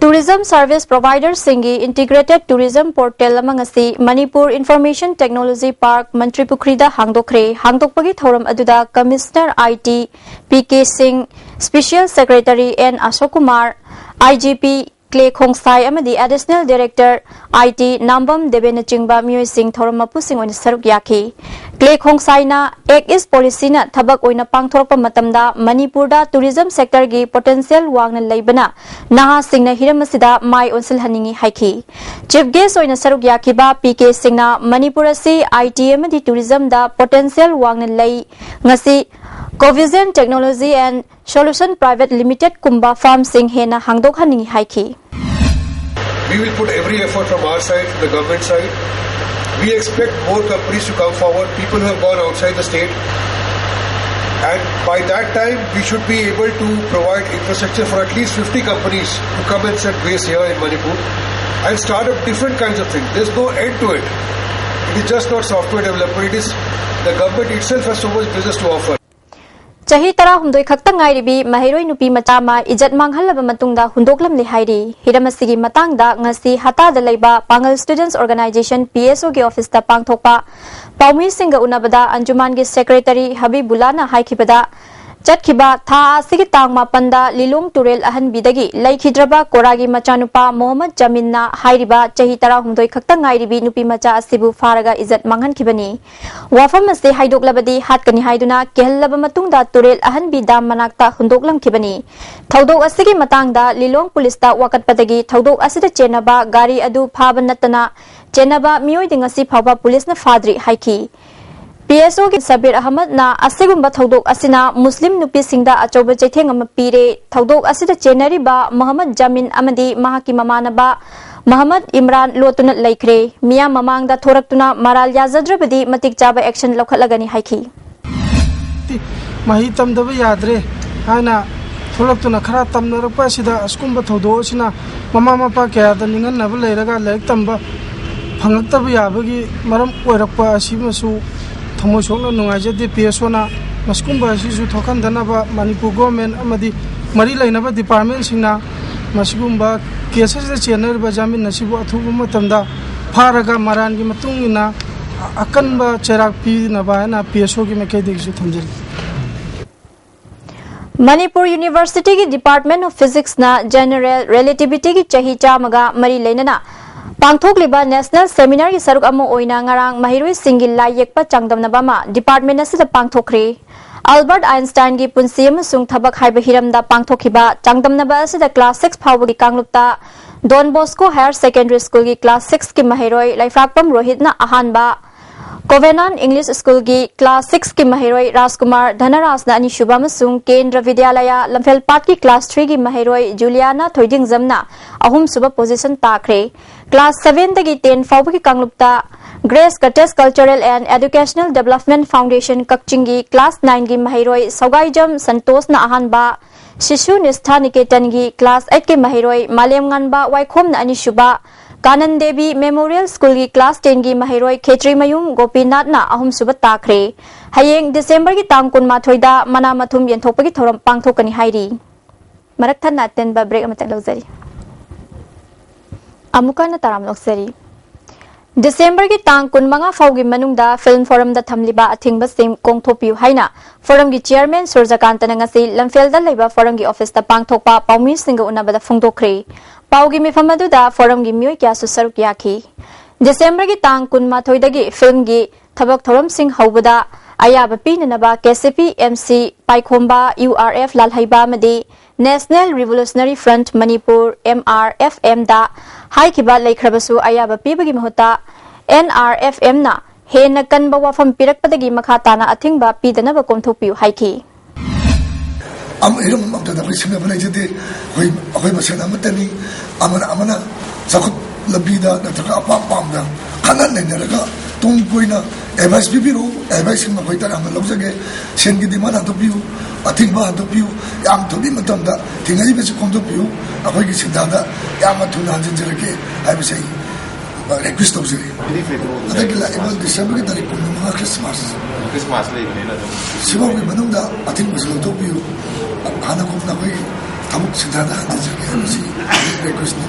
Tourism service provider ꯁꯤꯡꯒꯤ integrated tourism portal ꯑꯃ ꯉꯁꯤ ꯃꯅꯤꯄꯨꯔ Information Technology Park ꯃꯟꯇ꯭ꯔꯤꯄꯨꯈ꯭ꯔꯤꯗ ꯍꯥꯡꯗꯣꯛꯈ꯭ꯔꯦ꯫ ꯍꯥꯡꯗꯣꯛꯄꯒꯤ ꯊꯧꯔꯝ ꯑꯗꯨꯗ Commissioner I T P K Singh, Special Secretary N Ashok Kumar, I G P Clay Khongsai ꯑꯃꯗꯤ Additional Director I T ꯅꯥꯝꯕꯝ ꯗꯦꯕꯦꯅꯆꯤꯡꯕ ꯃꯤꯑꯣꯏꯁꯤꯡ ꯊꯧꯔꯝ ꯃꯄꯨꯁꯤꯡ ꯑꯣꯏꯅ ꯁꯔꯨꯛ ꯌꯥꯈꯤ꯫ ꯀ꯭ꯂꯦ ꯈꯣꯡꯁꯥꯏꯅ Act East Policyꯅ ꯊꯕꯛ ꯑꯣꯏꯅ ꯄꯥꯡꯊꯣꯔꯛꯄ ꯃꯇꯝꯗ ꯃꯅꯤꯄꯨꯔꯗ tourism sectorꯒꯤ potential ꯋꯥꯡꯅ ꯂꯩꯕꯅ ꯅꯍꯥꯁꯤꯡꯅ ꯍꯤꯔꯝ ꯑꯁꯤꯗ ꯃꯥꯏ ꯑꯣꯟꯁꯤꯜꯍꯟꯅꯤꯡꯏ ꯍꯥꯏꯈꯤ꯫ Chief Guest ꯑꯣꯏꯅ ꯁꯔꯨꯛ ꯌꯥꯈꯤꯕ P K ꯁꯤꯡꯅ ꯃꯅꯤꯄꯨꯔ ꯑꯁꯤ I T ꯑꯃꯗꯤ tourismꯗ potential ꯋꯥꯡꯅ ꯂꯩ, ꯉꯁꯤ Covision Technology and Solution Private Limited ꯀꯨꯝꯕ firmꯁꯤꯡ ꯍꯦꯟꯅ ꯍꯥꯡꯗꯣꯛꯍꯟꯅꯤꯡꯏ ꯍꯥꯏꯈꯤ꯫ We will put every effort from our side, from the government side. We expect more companies to come forward, people who have gone outside the state. And by that time, we should be able to provide infrastructure for at least fifty companies to come and set base here in Manipur and start up different kinds of things. There's no end to it. It is just not software development. It is the government itself has so much business to offer. ꯆꯍꯤ ꯇꯔꯥꯍꯨꯝꯗꯣꯏ ꯈꯛꯇ ꯉꯥꯏꯔꯤꯕꯤ ꯃꯍꯩꯔꯣꯏ ꯅꯨꯄꯤ ꯃꯆꯥ ꯑꯃ ꯏꯖꯠ ꯃꯥꯡꯍꯜꯂꯕ ꯃꯇꯨꯡꯗ ꯍꯨꯟꯗꯣꯛꯂꯝꯂꯦ ꯍꯥꯏꯔꯤ꯫ ꯍꯤꯔꯝ ꯑꯁꯤꯒꯤ ꯃꯇꯥꯡꯗ ꯉꯁꯤ ꯍꯇꯥꯗ ꯂꯩꯕ ꯄꯥꯡꯒꯜ Students Organisation P S Oꯒꯤ officeꯇ ꯄꯥꯡꯊꯣꯛꯄ ꯄꯥꯎꯃꯤꯁꯤꯡꯒ ꯎꯅꯕꯗ ꯑꯟꯖꯨꯃꯥꯟꯒꯤ secretary ꯍꯕꯤꯕꯨꯜꯂꯥꯅ ꯍꯥꯏꯈꯤꯕꯗ, ꯆꯠꯈꯤꯕ ꯊꯥ ꯑꯁꯤꯒꯤ ꯇꯥꯡ ꯃꯥꯄꯟꯗ ꯂꯤꯂꯣꯡ ꯇꯨꯔꯦꯜ ꯑꯍꯟꯕꯤꯗꯒꯤ ꯂꯩꯈꯤꯗ꯭ꯔꯕ ꯀꯣꯔꯥꯒꯤ ꯃꯆꯥꯅꯨꯄꯥ ꯃꯣꯍꯝꯃꯗ ꯖꯥꯃꯤꯟꯅ ꯍꯥꯏꯔꯤꯕ ꯆꯍꯤ ꯇꯔꯥꯍꯨꯝꯗꯣꯏ ꯈꯛꯇ ꯉꯥꯏꯔꯤꯕꯤ ꯅꯨꯄꯤ ꯃꯆꯥ ꯑꯁꯤꯕꯨ ꯐꯥꯔꯒ ꯏꯖꯠ ꯃꯥꯡꯍꯟꯈꯤꯕꯅꯤ꯫ ꯋꯥꯐꯝ ꯑꯁꯤ ꯍꯥꯏꯗꯣꯛꯂꯕꯗꯤ ꯍꯥꯠꯀꯅꯤ ꯍꯥꯏꯗꯨꯅ ꯀꯤꯍꯜꯂꯕ ꯃꯇꯨꯡꯗ ꯇꯨꯔꯦꯜ ꯑꯍꯟꯕꯤ dam ꯃꯅꯥꯛꯇ ꯍꯨꯟꯗꯣꯛꯂꯝꯈꯤꯕꯅꯤ꯫ ꯊꯧꯗꯣꯛ ꯑꯁꯤꯒꯤ ꯃꯇꯥꯡꯗ ꯂꯤꯂꯣꯡ policeꯇ ꯋꯥꯀꯠꯄꯗꯒꯤ ꯊꯧꯗꯣꯛ ꯑꯁꯤꯗ ꯆꯦꯟꯅꯕ ꯒꯥꯔꯤ ꯑꯗꯨ ꯐꯥꯕ ꯅꯠꯇꯅ ꯆꯦꯟꯅꯕ ꯃꯤꯑꯣꯏꯗꯤ ꯉꯁꯤ ꯐꯥꯎꯕ policeꯅ ꯐꯥꯗ꯭ꯔꯤ ꯍꯥꯏꯈꯤ꯫ P S Oꯒꯤ ꯁꯕꯤꯔ ꯑꯍꯃꯗꯅ ꯑꯁꯤꯒꯨꯝꯕ ꯊꯧꯗꯣꯛ ꯑꯁꯤꯅ ꯃꯨꯁꯂꯤꯝ ꯅꯨꯄꯤꯁꯤꯡꯗ ꯑꯆꯧꯕ ꯆꯩꯊꯦꯡ ꯑꯃ ꯄꯤꯔꯦ꯫ ꯊꯧꯗꯣꯛ ꯑꯁꯤꯗ ꯆꯦꯟꯅꯔꯤꯕ ꯃꯣꯍꯝꯃꯗ ꯖꯥꯃꯤꯟ ꯑꯃꯗꯤ ꯃꯍꯥꯛꯀꯤ ꯃꯃꯥꯟꯅꯕ ꯃꯣꯍꯝꯃꯗ ꯏꯝꯔꯥꯟ ꯂꯣꯠꯇꯨꯅ ꯂꯩꯈ꯭ꯔꯦ꯫ ꯃꯤꯌꯥꯝ ꯃꯃꯥꯡꯗ ꯊꯣꯔꯛꯇꯨꯅ ꯃꯔꯥꯜ ꯌꯥꯖꯗ꯭ꯔꯕꯗꯤ ꯃꯇꯤꯛ ꯆꯥꯕ action ꯂꯧꯈꯠꯂꯒꯅꯤ ꯍꯥꯏꯈꯤ꯫ ꯃꯍꯩ ꯇꯝꯗꯕ ꯌꯥꯗ꯭ꯔꯦ ꯍꯥꯏꯅ ꯊꯣꯛꯂꯛꯇꯨꯅ ꯈꯔ ꯇꯝꯅꯔꯛꯄ ꯑꯁꯤꯗ ꯑꯁꯤꯒꯨꯝꯕ ꯊꯧꯗꯣꯛ ꯑꯁꯤꯅ ꯃꯃꯥ ꯃꯄꯥ ꯀꯌꯥꯗ ꯅꯤꯡꯍꯟꯅꯕ ꯂꯩꯔꯒ ꯂꯥꯏꯔꯤꯛ ꯇꯝꯕ ꯐꯪꯂꯛꯇꯕ ꯌꯥꯕꯒꯤ ꯃꯔꯝ ꯑꯣꯏꯔꯛꯄ ꯑꯁꯤꯃꯁꯨ ꯊꯃꯣꯏ ꯁꯣꯛꯅ ꯅꯨꯡꯉꯥꯏꯖꯗꯦ꯫ P S Oꯅ ꯃꯁꯤꯒꯨꯝꯕ ꯑꯁꯤꯁꯨ ꯊꯣꯛꯍꯟꯗꯅꯕ ꯃꯅꯤꯄꯨꯔ government ꯑꯃꯗꯤ ꯃꯔꯤ ꯂꯩꯅꯕ departmentꯁꯤꯡꯅ ꯃꯁꯤꯒꯨꯝꯕ case ꯑꯁꯤꯗ ꯆꯦꯟꯅꯔꯤꯕ ꯖꯥꯃꯤꯟ ꯑꯁꯤꯕꯨ ꯑꯊꯨꯕ ꯃꯇꯝꯗ ꯐꯥꯔꯒ ꯃꯔꯥꯟꯒꯤ ꯃꯇꯨꯡ ꯏꯟꯅ ꯑꯀꯟꯕ ꯆꯩꯔꯥꯛ ꯄꯤꯅꯕ ꯍꯥꯏꯅ P S Oꯒꯤ ꯃꯥꯏꯀꯩꯗꯒꯤꯁꯨ ꯊꯝꯖꯔꯤ꯫ ꯃꯅꯤꯄꯨꯔ ꯌꯨꯅꯤꯚꯔꯁꯤꯇꯤꯒꯤ Department of Physicsꯅ General Relativityꯒꯤ ꯆꯍꯤ ꯆꯥꯝꯃꯒ ꯃꯔꯤ ꯂꯩꯅꯅ ꯄꯥꯡꯊꯣꯛꯂꯤꯕ National Seminarꯒꯤ ꯁꯔꯨꯛ ꯑꯃ ꯑꯣꯏꯅ ꯉꯔꯥꯡ ꯃꯍꯩꯔꯣꯏꯁꯤꯡꯒꯤ ꯂꯥꯏ ꯌꯦꯛꯄ ꯆꯥꯡꯗꯝꯅꯕ ꯑꯃ department ꯑꯁꯤꯗ ꯄꯥꯡꯊꯣꯛꯈ꯭ꯔꯦ꯫ ꯑꯜꯕꯔꯠ ꯑꯥꯏꯟꯁꯇꯥꯏꯟꯒꯤ ꯄꯨꯟꯁꯤ ꯑꯃꯁꯨꯡ ꯊꯕꯛ ꯍꯥꯏꯕ ꯍꯤꯔꯝꯗ ꯄꯥꯡꯊꯣꯛꯈꯤꯕ ꯆꯥꯡꯗꯝꯅꯕ ꯑꯁꯤꯗ class six ꯐꯥꯎꯕꯒꯤ ꯀꯥꯡꯂꯨꯞꯇ Don Bosco Higher Secondary Schoolꯒꯤ class sixꯀꯤ ꯃꯍꯩꯔꯣꯏ ꯂꯩꯐ꯭ꯔꯥꯛꯄꯝ ꯔꯣꯍꯤꯠꯅ ꯑꯍꯥꯟꯕ, Covenant English Schoolꯒꯤ class sixꯀꯤ ꯃꯍꯩꯔꯣꯏ ꯔꯥꯖꯀꯨꯃꯥꯔ ꯙꯅꯔꯥꯖꯅ ꯑꯅꯤꯁꯨꯕ ꯑꯃꯁꯨꯡ ꯀꯦꯟꯗ꯭ꯔ ꯕꯤꯗ꯭ꯌꯥꯂꯌꯥ ꯂꯝꯐꯦꯜꯄꯥꯠꯀꯤ class threeꯒꯤ ꯃꯍꯩꯔꯣꯏ ꯖꯨꯂꯤꯌꯥꯅꯥ ꯊꯣꯏꯗꯤꯡꯖꯝꯅ ꯑꯍꯨꯝꯁꯨꯕ position ꯇꯥꯈ꯭ꯔꯦ꯫ Class sevenꯗꯒꯤ ten ꯐꯥꯎꯕꯒꯤ ꯀꯥꯡꯂꯨꯞꯇ Grace Cottage Cultural and Educational Development Foundation ꯀꯛꯆꯤꯡꯒꯤ class nineꯒꯤ ꯃꯍꯩꯔꯣꯏ ꯁꯧꯒꯥꯏꯖꯝ ꯁꯟꯇꯣꯁꯅ ꯑꯍꯥꯟꯕ, ꯁꯤꯁꯨ ꯅꯤꯁꯊꯥ ꯅꯤꯀꯦꯇꯟꯒꯤ class eightꯀꯤ ꯃꯍꯩꯔꯣꯏ ꯃꯥꯂꯦꯝꯉꯥꯟꯕ ꯋꯥꯏꯈꯣꯝꯅ ꯑꯅꯤꯁꯨꯕ, ꯀꯥꯅꯟ ꯗꯦꯕꯤ Memorial Schoolꯒꯤ class tenꯒꯤ ꯃꯍꯩꯔꯣꯏ ꯈꯦꯇ꯭ꯔꯤꯃꯌꯨꯝ ꯒꯣꯄꯤꯅꯥꯊꯅ ꯑꯍꯨꯝꯁꯨꯕ ꯇꯥꯈ꯭ꯔꯦ꯫ ꯍꯌꯦꯡ Decemberꯒꯤ ꯇꯥꯡ ꯀꯨꯟꯃꯥꯊꯣꯏꯗ ꯃꯅꯥ ꯃꯊꯨꯝ ꯌꯦꯟꯊꯣꯛꯄꯒꯤ ꯊꯧꯔꯝ ꯄꯥꯡꯊꯣꯛꯀꯅꯤ ꯍꯥꯏꯔꯤ꯫ ꯃꯔꯛ ꯊꯠꯅ ꯑꯇꯦꯟꯕ break ꯑꯃꯇꯪ ꯂꯧꯖꯔꯤ꯫ ꯑꯃꯨꯛꯀ ꯍꯟꯅ ꯇꯔꯥꯝꯅ ꯑꯣꯛꯆꯔꯤ꯫ Decemberꯒꯤ ꯇꯥꯡ ꯀꯨꯟꯃꯉꯥ ꯐꯥꯎꯒꯤ ꯃꯅꯨꯡꯗ Film Forumꯗ ꯊꯝꯂꯤꯕ ꯑꯊꯤꯡꯕꯁꯤꯡ ꯀꯣꯡꯊꯣꯛꯄꯤꯌꯨ ꯍꯥꯏꯅ Forumꯒꯤ chairman ꯁꯨꯔꯖꯀꯥꯟꯇꯅ ꯉꯁꯤ ꯂꯝꯐꯦꯜꯗ ꯂꯩꯕ Forumꯒꯤ officeꯇ ꯄꯥꯡꯊꯣꯛꯄ ꯄꯥꯎꯃꯤꯁꯤꯡꯒ ꯎꯅꯕꯗ ꯐꯣꯡꯗꯣꯛꯈ꯭ꯔꯦ꯫ ꯄꯥꯎꯒꯤ ꯃꯤꯐꯝ ꯑꯗꯨꯗ Forumꯒꯤ ꯃꯤꯑꯣꯏ ꯀꯌꯥꯁꯨ ꯁꯔꯨꯛ ꯌꯥꯈꯤ꯫ Decemberꯒꯤ ꯇꯥꯡ ꯀꯨꯟꯃꯥꯊꯣꯏꯗꯒꯤ Filmꯒꯤ ꯊꯕꯛ ꯊꯧꯔꯝꯁꯤꯡ ꯍꯧꯕꯗ ꯑꯌꯥꯕ ꯄꯤꯅꯅꯕ KCP, MC, ꯄꯥꯏꯈꯣꯝꯕ, URF ꯂꯥꯜꯍꯩꯕ ꯑꯃꯗꯤ National Revolutionary Front ꯃꯅꯤꯄꯨꯔ, NRFMꯗ ꯍꯥꯏꯈꯤꯕ ꯂꯩꯈ꯭ꯔꯕꯁꯨ, ꯑꯌꯥꯕ ꯄꯤꯕꯒꯤ ꯃꯍꯨꯠꯇ NRFMꯅ ꯍꯦꯟꯅ ꯀꯟꯕ ꯋꯥꯐꯝ ꯄꯤꯔꯛꯄꯗꯒꯤ ꯃꯈꯥ ꯇꯥꯅ ꯑꯊꯤꯡꯕ ꯄꯤꯗꯅꯕ ꯀꯣꯝꯊꯣꯛꯄꯤꯌꯨ ꯍꯥꯏꯈꯤ꯫ ꯑꯃ ꯍꯤꯔꯝ ꯑꯃꯠꯇꯗ ꯑꯩꯈꯣꯏ ꯁꯤꯡꯅꯕ ꯂꯩꯖꯗꯦ꯫ ꯑꯩꯈꯣꯏ ꯑꯩꯈꯣꯏ ꯃꯁꯦꯟ ꯑꯃꯠꯇꯅꯤ꯫ ꯑꯃꯅ ꯑꯃꯅ ꯆꯥꯎꯈꯠ ꯂꯝꯕꯤꯗ ꯅꯠꯇ꯭ꯔꯒ ꯑꯄꯥꯝ ꯄꯥꯝꯗ ꯈꯟꯅ ꯅꯩꯅꯔꯒ ꯇꯨꯡ ꯀꯣꯏꯅ advice ꯄꯤꯕꯤꯔꯛꯎ꯫ Adviceꯁꯤꯡ ꯃꯈꯣꯏ ꯇꯔꯥ ꯑꯃ ꯂꯧꯖꯒꯦ꯫ ꯁꯦꯟꯒꯤ demand ꯍꯟꯗꯣꯛꯄꯤꯌꯨ, ꯑꯊꯤꯡꯕ ꯍꯟꯗꯣꯛꯄꯤꯌꯨ, ꯌꯥꯝ ꯊꯨꯕꯤ ꯃꯇꯝꯗ ꯊꯤꯡꯉꯛꯏꯕꯁꯤ ꯈꯣꯝꯗꯣꯛꯄꯤꯌꯨ꯫ ꯑꯩꯈꯣꯏꯒꯤ ꯁꯤꯟꯊꯥꯗ ꯌꯥꯝꯅ ꯊꯨꯅ ꯍꯟꯖꯤꯟꯖꯔꯛꯀꯦ ꯍꯥꯏꯕꯁꯤ ꯑꯩ request ꯇꯧꯖꯔꯤ꯫ ꯍꯟꯗꯛꯀꯤ ꯂꯥꯛꯏꯕ Decemberꯒꯤ ꯇꯥꯔꯤꯛ ꯀꯨꯟꯃꯉꯥ Christmas Christmas ꯂꯩꯕꯅꯤꯅ ꯑꯗꯨꯝ ꯁꯤꯐꯥꯎꯒꯤ ꯃꯅꯨꯡꯗ ꯑꯊꯤꯡꯕꯁꯤ ꯂꯧꯊꯣꯛꯄꯤꯌꯨ꯫ ꯍꯥꯟꯅꯒꯨꯝꯅ ꯑꯩꯈꯣꯏꯒꯤ ꯊꯕꯛ ꯁꯤꯟꯊꯥꯗ ꯍꯟꯖꯤꯟꯖꯔꯛꯀꯦ ꯍꯥꯏꯕꯁꯤ requestꯅꯤ꯫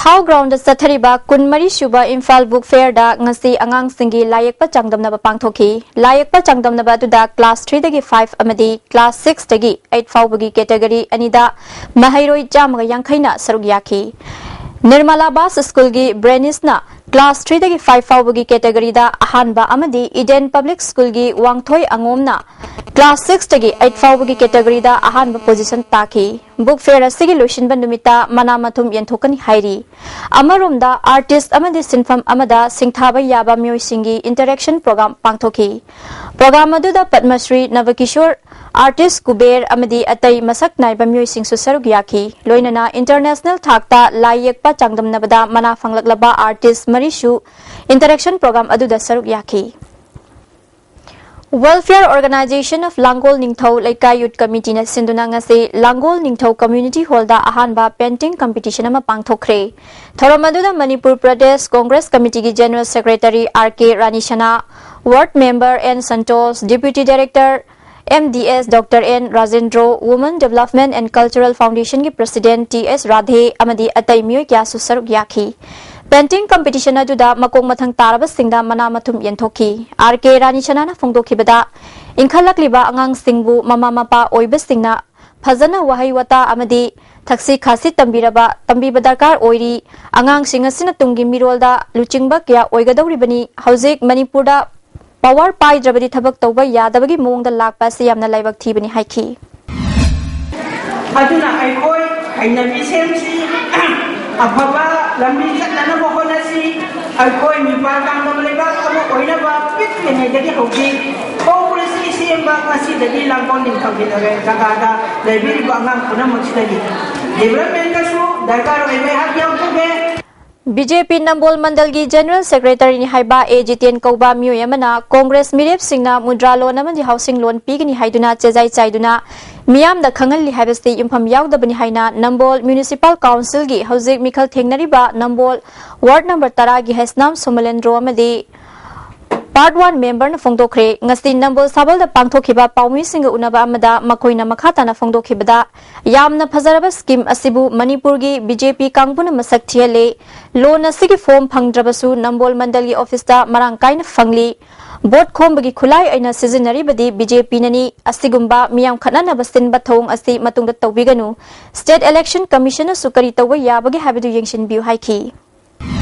ꯍꯥꯎ ꯒ꯭ꯔꯥꯎꯟꯗ ꯆꯠꯊꯔꯤꯕ ꯀꯨꯟꯃꯔꯤ ꯁꯨꯕ ꯏꯝꯐꯥꯜ ꯕꯨꯛ ꯐꯦꯌꯔꯗ ꯉꯁꯤ ꯑꯉꯥꯡꯁꯤꯡꯒꯤ ꯂꯥꯏꯌꯦꯛꯄ ꯆꯥꯡꯗꯝꯅꯕ ꯄꯥꯡꯊꯣꯛꯈꯤ꯫ ꯂꯥꯏꯌꯦꯛꯄ ꯆꯥꯡꯗꯝꯅꯕ ꯑꯗꯨꯗ ꯀ꯭ꯂꯥꯁ ꯊ꯭ꯔꯤꯗꯒꯤ ꯐꯥꯏꯚ ꯑꯃꯗꯤ ꯀ꯭ꯂꯥꯁ ꯁꯤꯛꯁꯇꯒꯤ ꯑꯩꯠ ꯐꯥꯎꯕꯒꯤ ꯀꯦꯇꯒꯔꯤ ꯑꯅꯤꯗ ꯃꯍꯩꯔꯣꯏ ꯆꯥꯝꯃꯒ ꯌꯥꯡꯈꯩꯅ ꯁꯔꯨꯛ ꯌꯥꯈꯤ꯫ ꯅꯤꯔꯃꯂꯥ ꯕꯥꯁ ꯁ꯭ꯀꯨꯜꯒꯤ ꯕ꯭ꯔꯦꯅꯤꯁꯅ ꯀ꯭ꯂꯥꯁ ꯊ꯭ꯔꯤꯗꯒꯤ ꯐꯥꯏꯚ ꯐꯥꯎꯕꯒꯤ ꯀꯦꯇꯒꯔꯤꯗ ꯑꯍꯥꯟꯕ ꯑꯃꯗꯤ ꯏꯗꯦꯟ ꯄꯕ꯭ꯂꯤꯛ ꯁ꯭ꯀꯨꯜꯒꯤ ꯋꯥꯡꯊꯣꯏ ꯑꯉꯣꯝꯅ ꯀ꯭ꯂꯥꯁ ꯁꯤꯛꯁꯇꯒꯤ ꯑꯩꯠ ꯐꯥꯎꯕꯒꯤ ꯀꯦꯇꯒꯔꯤꯗ ꯑꯍꯥꯟꯕ ꯄꯣꯖꯤꯁꯟ ꯇꯥꯈꯤ꯫ ꯕꯨꯛ ꯐꯦꯌꯔ ꯑꯁꯤꯒꯤ ꯂꯣꯏꯁꯤꯟꯕ ꯅꯨꯃꯤꯠꯇ ꯃꯅꯥ ꯃꯊꯨꯝ ꯌꯦꯟꯊꯣꯛꯀꯅꯤ ꯍꯥꯏꯔꯤ꯫ ꯑꯃꯔꯣꯝꯗ ꯑꯥꯔꯇꯤꯁ ꯑꯃꯗꯤ ꯁꯤꯟꯐꯝ ꯑꯃꯗ ꯁꯤꯡꯊꯥꯕ ꯌꯥꯕ ꯃꯤꯑꯣꯏꯁꯤꯡꯒꯤ ꯏꯟꯇꯔꯦꯛꯁꯟ ꯄ꯭ꯔꯣꯒ꯭ꯔꯥꯝ ꯄꯥꯡꯊꯣꯛꯈꯤ꯫ ꯄ꯭ꯔꯣꯒ꯭ꯔꯥꯝ ꯑꯗꯨꯗ ꯄꯗꯃꯁ꯭ꯔꯤ ꯅꯕꯀꯤꯁꯣꯔ, ꯑꯥꯔꯇꯤꯁ ꯀꯨꯕꯦꯔ ꯑꯃꯗꯤ ꯑꯇꯩ ꯃꯁꯛ ꯅꯥꯏꯕ ꯃꯤꯑꯣꯏꯁꯤꯡꯁꯨ ꯁꯔꯨꯛ ꯌꯥꯈꯤ꯫ ꯂꯣꯏꯅꯅ ꯏꯟꯇꯔꯅꯦꯁꯅꯦꯜ ꯊꯥꯛꯇ ꯂꯥꯏ ꯌꯦꯛꯄ ꯆꯥꯡꯗꯝꯅꯕꯗ ꯃꯅꯥ ꯐꯪꯂꯛꯂꯕ ꯑꯥꯔꯇꯤꯁ ꯃꯔꯤꯁꯨ ꯏꯟꯇꯔꯦꯛꯁꯟ ꯄ꯭ꯔꯣꯒ꯭ꯔꯥꯝ ꯑꯗꯨꯗ ꯁꯔꯨꯛ ꯌꯥꯈꯤ꯫ Welfare Organization of ꯂꯥꯡꯒꯣꯜ ꯅꯤꯡꯊꯧ ꯂꯩꯀꯥꯏ ꯌꯨꯠ ꯀꯃꯤꯇꯤꯅ ꯁꯤꯟꯗꯨꯅ ꯉꯁꯤ ꯂꯥꯡꯒꯣꯜ ꯅꯤꯡꯊꯧ ꯀꯝꯃ꯭ꯌꯨꯅꯤꯇꯤ ꯍꯣꯜꯗ ꯑꯍꯥꯟꯕ ꯄꯦꯟꯇꯤꯡ ꯀꯝꯄꯤꯇꯤꯁꯟ ꯑꯃ ꯄꯥꯡꯊꯣꯛꯈ꯭ꯔꯦ꯫ ꯊꯧꯔꯝ ꯑꯗꯨꯗ ꯃꯅꯤꯄꯨꯔ ꯄ꯭ꯔꯗꯦꯁ ꯀꯣꯡꯒ꯭ꯔꯦꯁ ꯀꯃꯤꯇꯤꯒꯤ ꯖꯦꯅꯔꯦꯜ ꯁꯦꯀ꯭ꯔꯦꯇꯔꯤ ꯑꯥꯔ ꯀꯦ ꯔꯥꯅꯤꯁꯅꯥ, ward member N Santosh, deputy director M D S doctor N Rajendro, Women Development and Cultural Foundationꯒꯤ ꯄ꯭ꯔꯁꯤꯗꯦꯟ ꯇꯤ ꯑꯦꯁ ꯔꯥꯙꯦ ꯑꯃꯗꯤ ꯑꯇꯩ ꯃꯤꯑꯣꯏ ꯀꯌꯥꯁꯨ ꯁꯔꯨꯛ ꯌꯥꯈꯤ꯫ ꯄꯦꯟꯇꯤꯡ ꯀꯝꯄꯤꯇꯤꯁꯟ ꯑꯗꯨꯗ ꯃꯀꯣꯛ ꯃꯊꯪ ꯇꯥꯔꯕꯁꯤꯡꯗ ꯃꯅꯥ ꯃꯊꯨꯝ ꯌꯦꯟꯊꯣꯛꯈꯤ꯫ ꯑꯥꯔ ꯀꯦ ꯔꯥꯅꯤꯁꯅꯥꯅ ꯐꯣꯡꯗꯣꯛꯈꯤꯕꯗ, ꯏꯟꯈꯠꯂꯛꯂꯤꯕ ꯑꯉꯥꯡꯁꯤꯡꯕꯨ ꯃꯃꯥ ꯃꯄꯥ ꯑꯣꯏꯕꯁꯤꯡꯅ ꯐꯖꯅ ꯋꯥꯍꯩ ꯋꯥꯇꯥ ꯑꯃꯗꯤ ꯊꯛꯁꯤ ꯈꯥꯁꯤ ꯇꯝꯕꯤꯔꯕ, ꯇꯝꯕꯤꯕ ꯗꯔꯀꯥꯔ ꯑꯣꯏꯔꯤ꯫ ꯑꯉꯥꯡꯁꯤꯡ ꯑꯁꯤꯅ ꯇꯨꯡꯒꯤ ꯃꯤꯔꯣꯜꯗ ꯂꯨꯆꯤꯡꯕ ꯀꯌꯥ ꯑꯣꯏꯒꯗꯧꯔꯤꯕꯅꯤ꯫ ꯍꯧꯖꯤꯛ ꯃꯅꯤꯄꯨꯔꯗ ꯄꯋꯥꯔ ꯄꯥꯏꯗ꯭ꯔꯕꯗꯤ ꯊꯕꯛ ꯇꯧꯕ ꯌꯥꯗꯕꯒꯤ ꯃꯑꯣꯡꯗ ꯂꯥꯛꯄ ꯑꯁꯤ ꯌꯥꯝꯅ ꯂꯥꯏꯕꯛ ꯊꯤꯕꯅꯤ ꯍꯥꯏꯈꯤ꯫ ꯑꯗꯨꯅ ꯑꯩꯈꯣꯏ ꯍꯩꯅꯕꯤ ꯁꯦꯝꯁꯤ, ꯑꯐꯕ ꯂꯝꯕꯤ ꯆꯠꯅꯅꯕ ꯍꯣꯠꯅꯁꯤ꯫ ꯑꯩꯈꯣꯏ ꯃꯤꯄꯥꯜ ꯇꯥꯡꯗꯕ ꯂꯩꯕꯥꯛ ꯑꯃ ꯑꯣꯏꯅꯕ ꯄꯤꯛꯂꯤꯉꯩꯗꯒꯤ ꯍꯧꯖꯤꯛ ꯍꯧꯔꯁꯤ ꯁꯦꯝꯕ꯫ ꯉꯁꯤꯗꯒꯤ ꯂꯥꯡꯒꯣꯜ ꯅꯤꯡꯊꯧꯒꯤ ꯂꯩꯔꯦ ꯖꯒꯥꯗ ꯂꯩꯕꯤꯔꯤꯕ ꯑꯉꯥꯡ ꯄꯨꯝꯅꯃꯛꯁꯤꯗꯒꯤ ꯗꯤꯕꯂꯞꯃꯦꯟꯇꯁꯨ ꯗꯔꯀꯥꯔ ꯑꯣꯏꯕ ꯑꯩꯍꯥꯛ ꯌꯥꯎꯖꯒꯦ꯫ ꯕꯤ ꯖꯦ ꯄꯤ ꯅꯝꯕꯣꯜ ꯃꯟꯗꯜꯒꯤ ꯖꯦꯅꯔꯦꯜ ꯁꯦꯀ꯭ꯔꯦꯇꯔꯤꯅꯤ ꯍꯥꯏꯕ ꯑꯦ ꯖꯤꯇꯦꯟ ꯀꯧꯕ ꯃꯤꯑꯣꯏ ꯑꯃꯅ ꯀꯣꯡꯒ꯭ꯔꯦꯁ ꯃꯤꯔꯦꯞꯁꯤꯡꯅ ꯃꯨꯗ꯭ꯔꯥ ꯂꯣꯟ ꯑꯃꯗꯤ ꯍꯥꯎꯁꯤꯡ ꯂꯣꯟ ꯄꯤꯒꯅꯤ ꯍꯥꯏꯗꯨꯅ ꯆꯦꯖꯥꯏ ꯆꯥꯏꯗꯨꯅ ꯃꯤꯌꯥꯝꯗ ꯈꯪꯍꯜꯂꯤ ꯍꯥꯏꯕꯁꯤ ꯌꯨꯝꯐꯝ ꯌꯥꯎꯗꯕꯅꯤ ꯍꯥꯏꯅ ꯅꯝꯕꯣꯜ ꯃ꯭ꯌꯨꯅꯤꯁꯤꯄꯥꯜ ꯀꯥꯎꯟꯁꯤꯜꯒꯤ ꯍꯧꯖꯤꯛ ꯃꯤꯈꯜ ꯊꯦꯡꯅꯔꯤꯕ ꯅꯝꯕꯣꯜ ꯋꯥꯔꯗ ꯅꯝꯕꯔ ꯇꯔꯥꯒꯤ ꯍꯩꯁꯅꯥꯝ ꯁꯣꯃꯣꯂꯦꯟꯗ꯭ꯔꯣ ꯑꯃꯗꯤ ꯄꯥꯔꯠ ꯋꯥꯟ ꯃꯦꯝꯕꯔꯅ ꯐꯣꯡꯗꯣꯛꯈ꯭ꯔꯦ꯫ ꯉꯁꯤ ꯅꯝꯕꯣꯜ ꯁꯥꯕꯜꯗ ꯄꯥꯡꯊꯣꯛꯈꯤꯕ ꯄꯥꯎꯃꯤꯁꯤꯡꯒ ꯎꯅꯕ ꯑꯃꯗ ꯃꯈꯣꯏꯅ ꯃꯈꯥ ꯇꯥꯅ ꯐꯣꯡꯗꯣꯛꯈꯤꯕꯗ, ꯌꯥꯝꯅ ꯐꯖꯔꯕ ꯁ꯭ꯀꯤꯝ ꯑꯁꯤꯕꯨ ꯃꯅꯤꯄꯨꯔꯒꯤ ꯕꯤ ꯖꯦ ꯄꯤ ꯀꯥꯡꯕꯨꯅ ꯃꯁꯛ ꯊꯤꯍꯜꯂꯦ꯫ ꯂꯣꯟ ꯑꯁꯤꯒꯤ ꯐꯣꯔꯝ ꯐꯪꯗ꯭ꯔꯕꯁꯨ ꯅꯝꯕꯣꯜ ꯃꯟꯗꯜꯒꯤ ꯑꯣꯐꯤꯁꯇ ꯃꯔꯥꯡ ꯀꯥꯏꯅ ꯐꯪꯂꯤ꯫ ꯚꯣꯠ ꯈꯣꯝꯕꯒꯤ ꯈꯨꯠꯂꯥꯏ ꯑꯣꯏꯅ ꯁꯤꯖꯤꯟꯅꯔꯤꯕꯗꯤ ꯕꯤ ꯖꯦ ꯄꯤꯅꯅꯤ꯫ ꯑꯁꯤꯒꯨꯝꯕ ꯃꯤꯌꯥꯝ ꯈꯠꯅꯅꯕ ꯁꯤꯟꯕ ꯊꯧꯑꯣꯡ ꯑꯁꯤ ꯃꯇꯨꯡꯗ ꯇꯧꯕꯤꯒꯅꯨ꯫ ꯁ꯭ꯇꯦꯠ ꯏꯂꯦꯛꯁꯟ ꯀꯃꯤꯁꯟꯅꯁꯨ ꯀꯔꯤ ꯇꯧꯕ ꯌꯥꯕꯒꯦ ꯍꯥꯏꯕꯗꯨ ꯌꯦꯡꯁꯤꯟꯕꯤꯌꯨ ꯍꯥꯏꯈꯤ꯫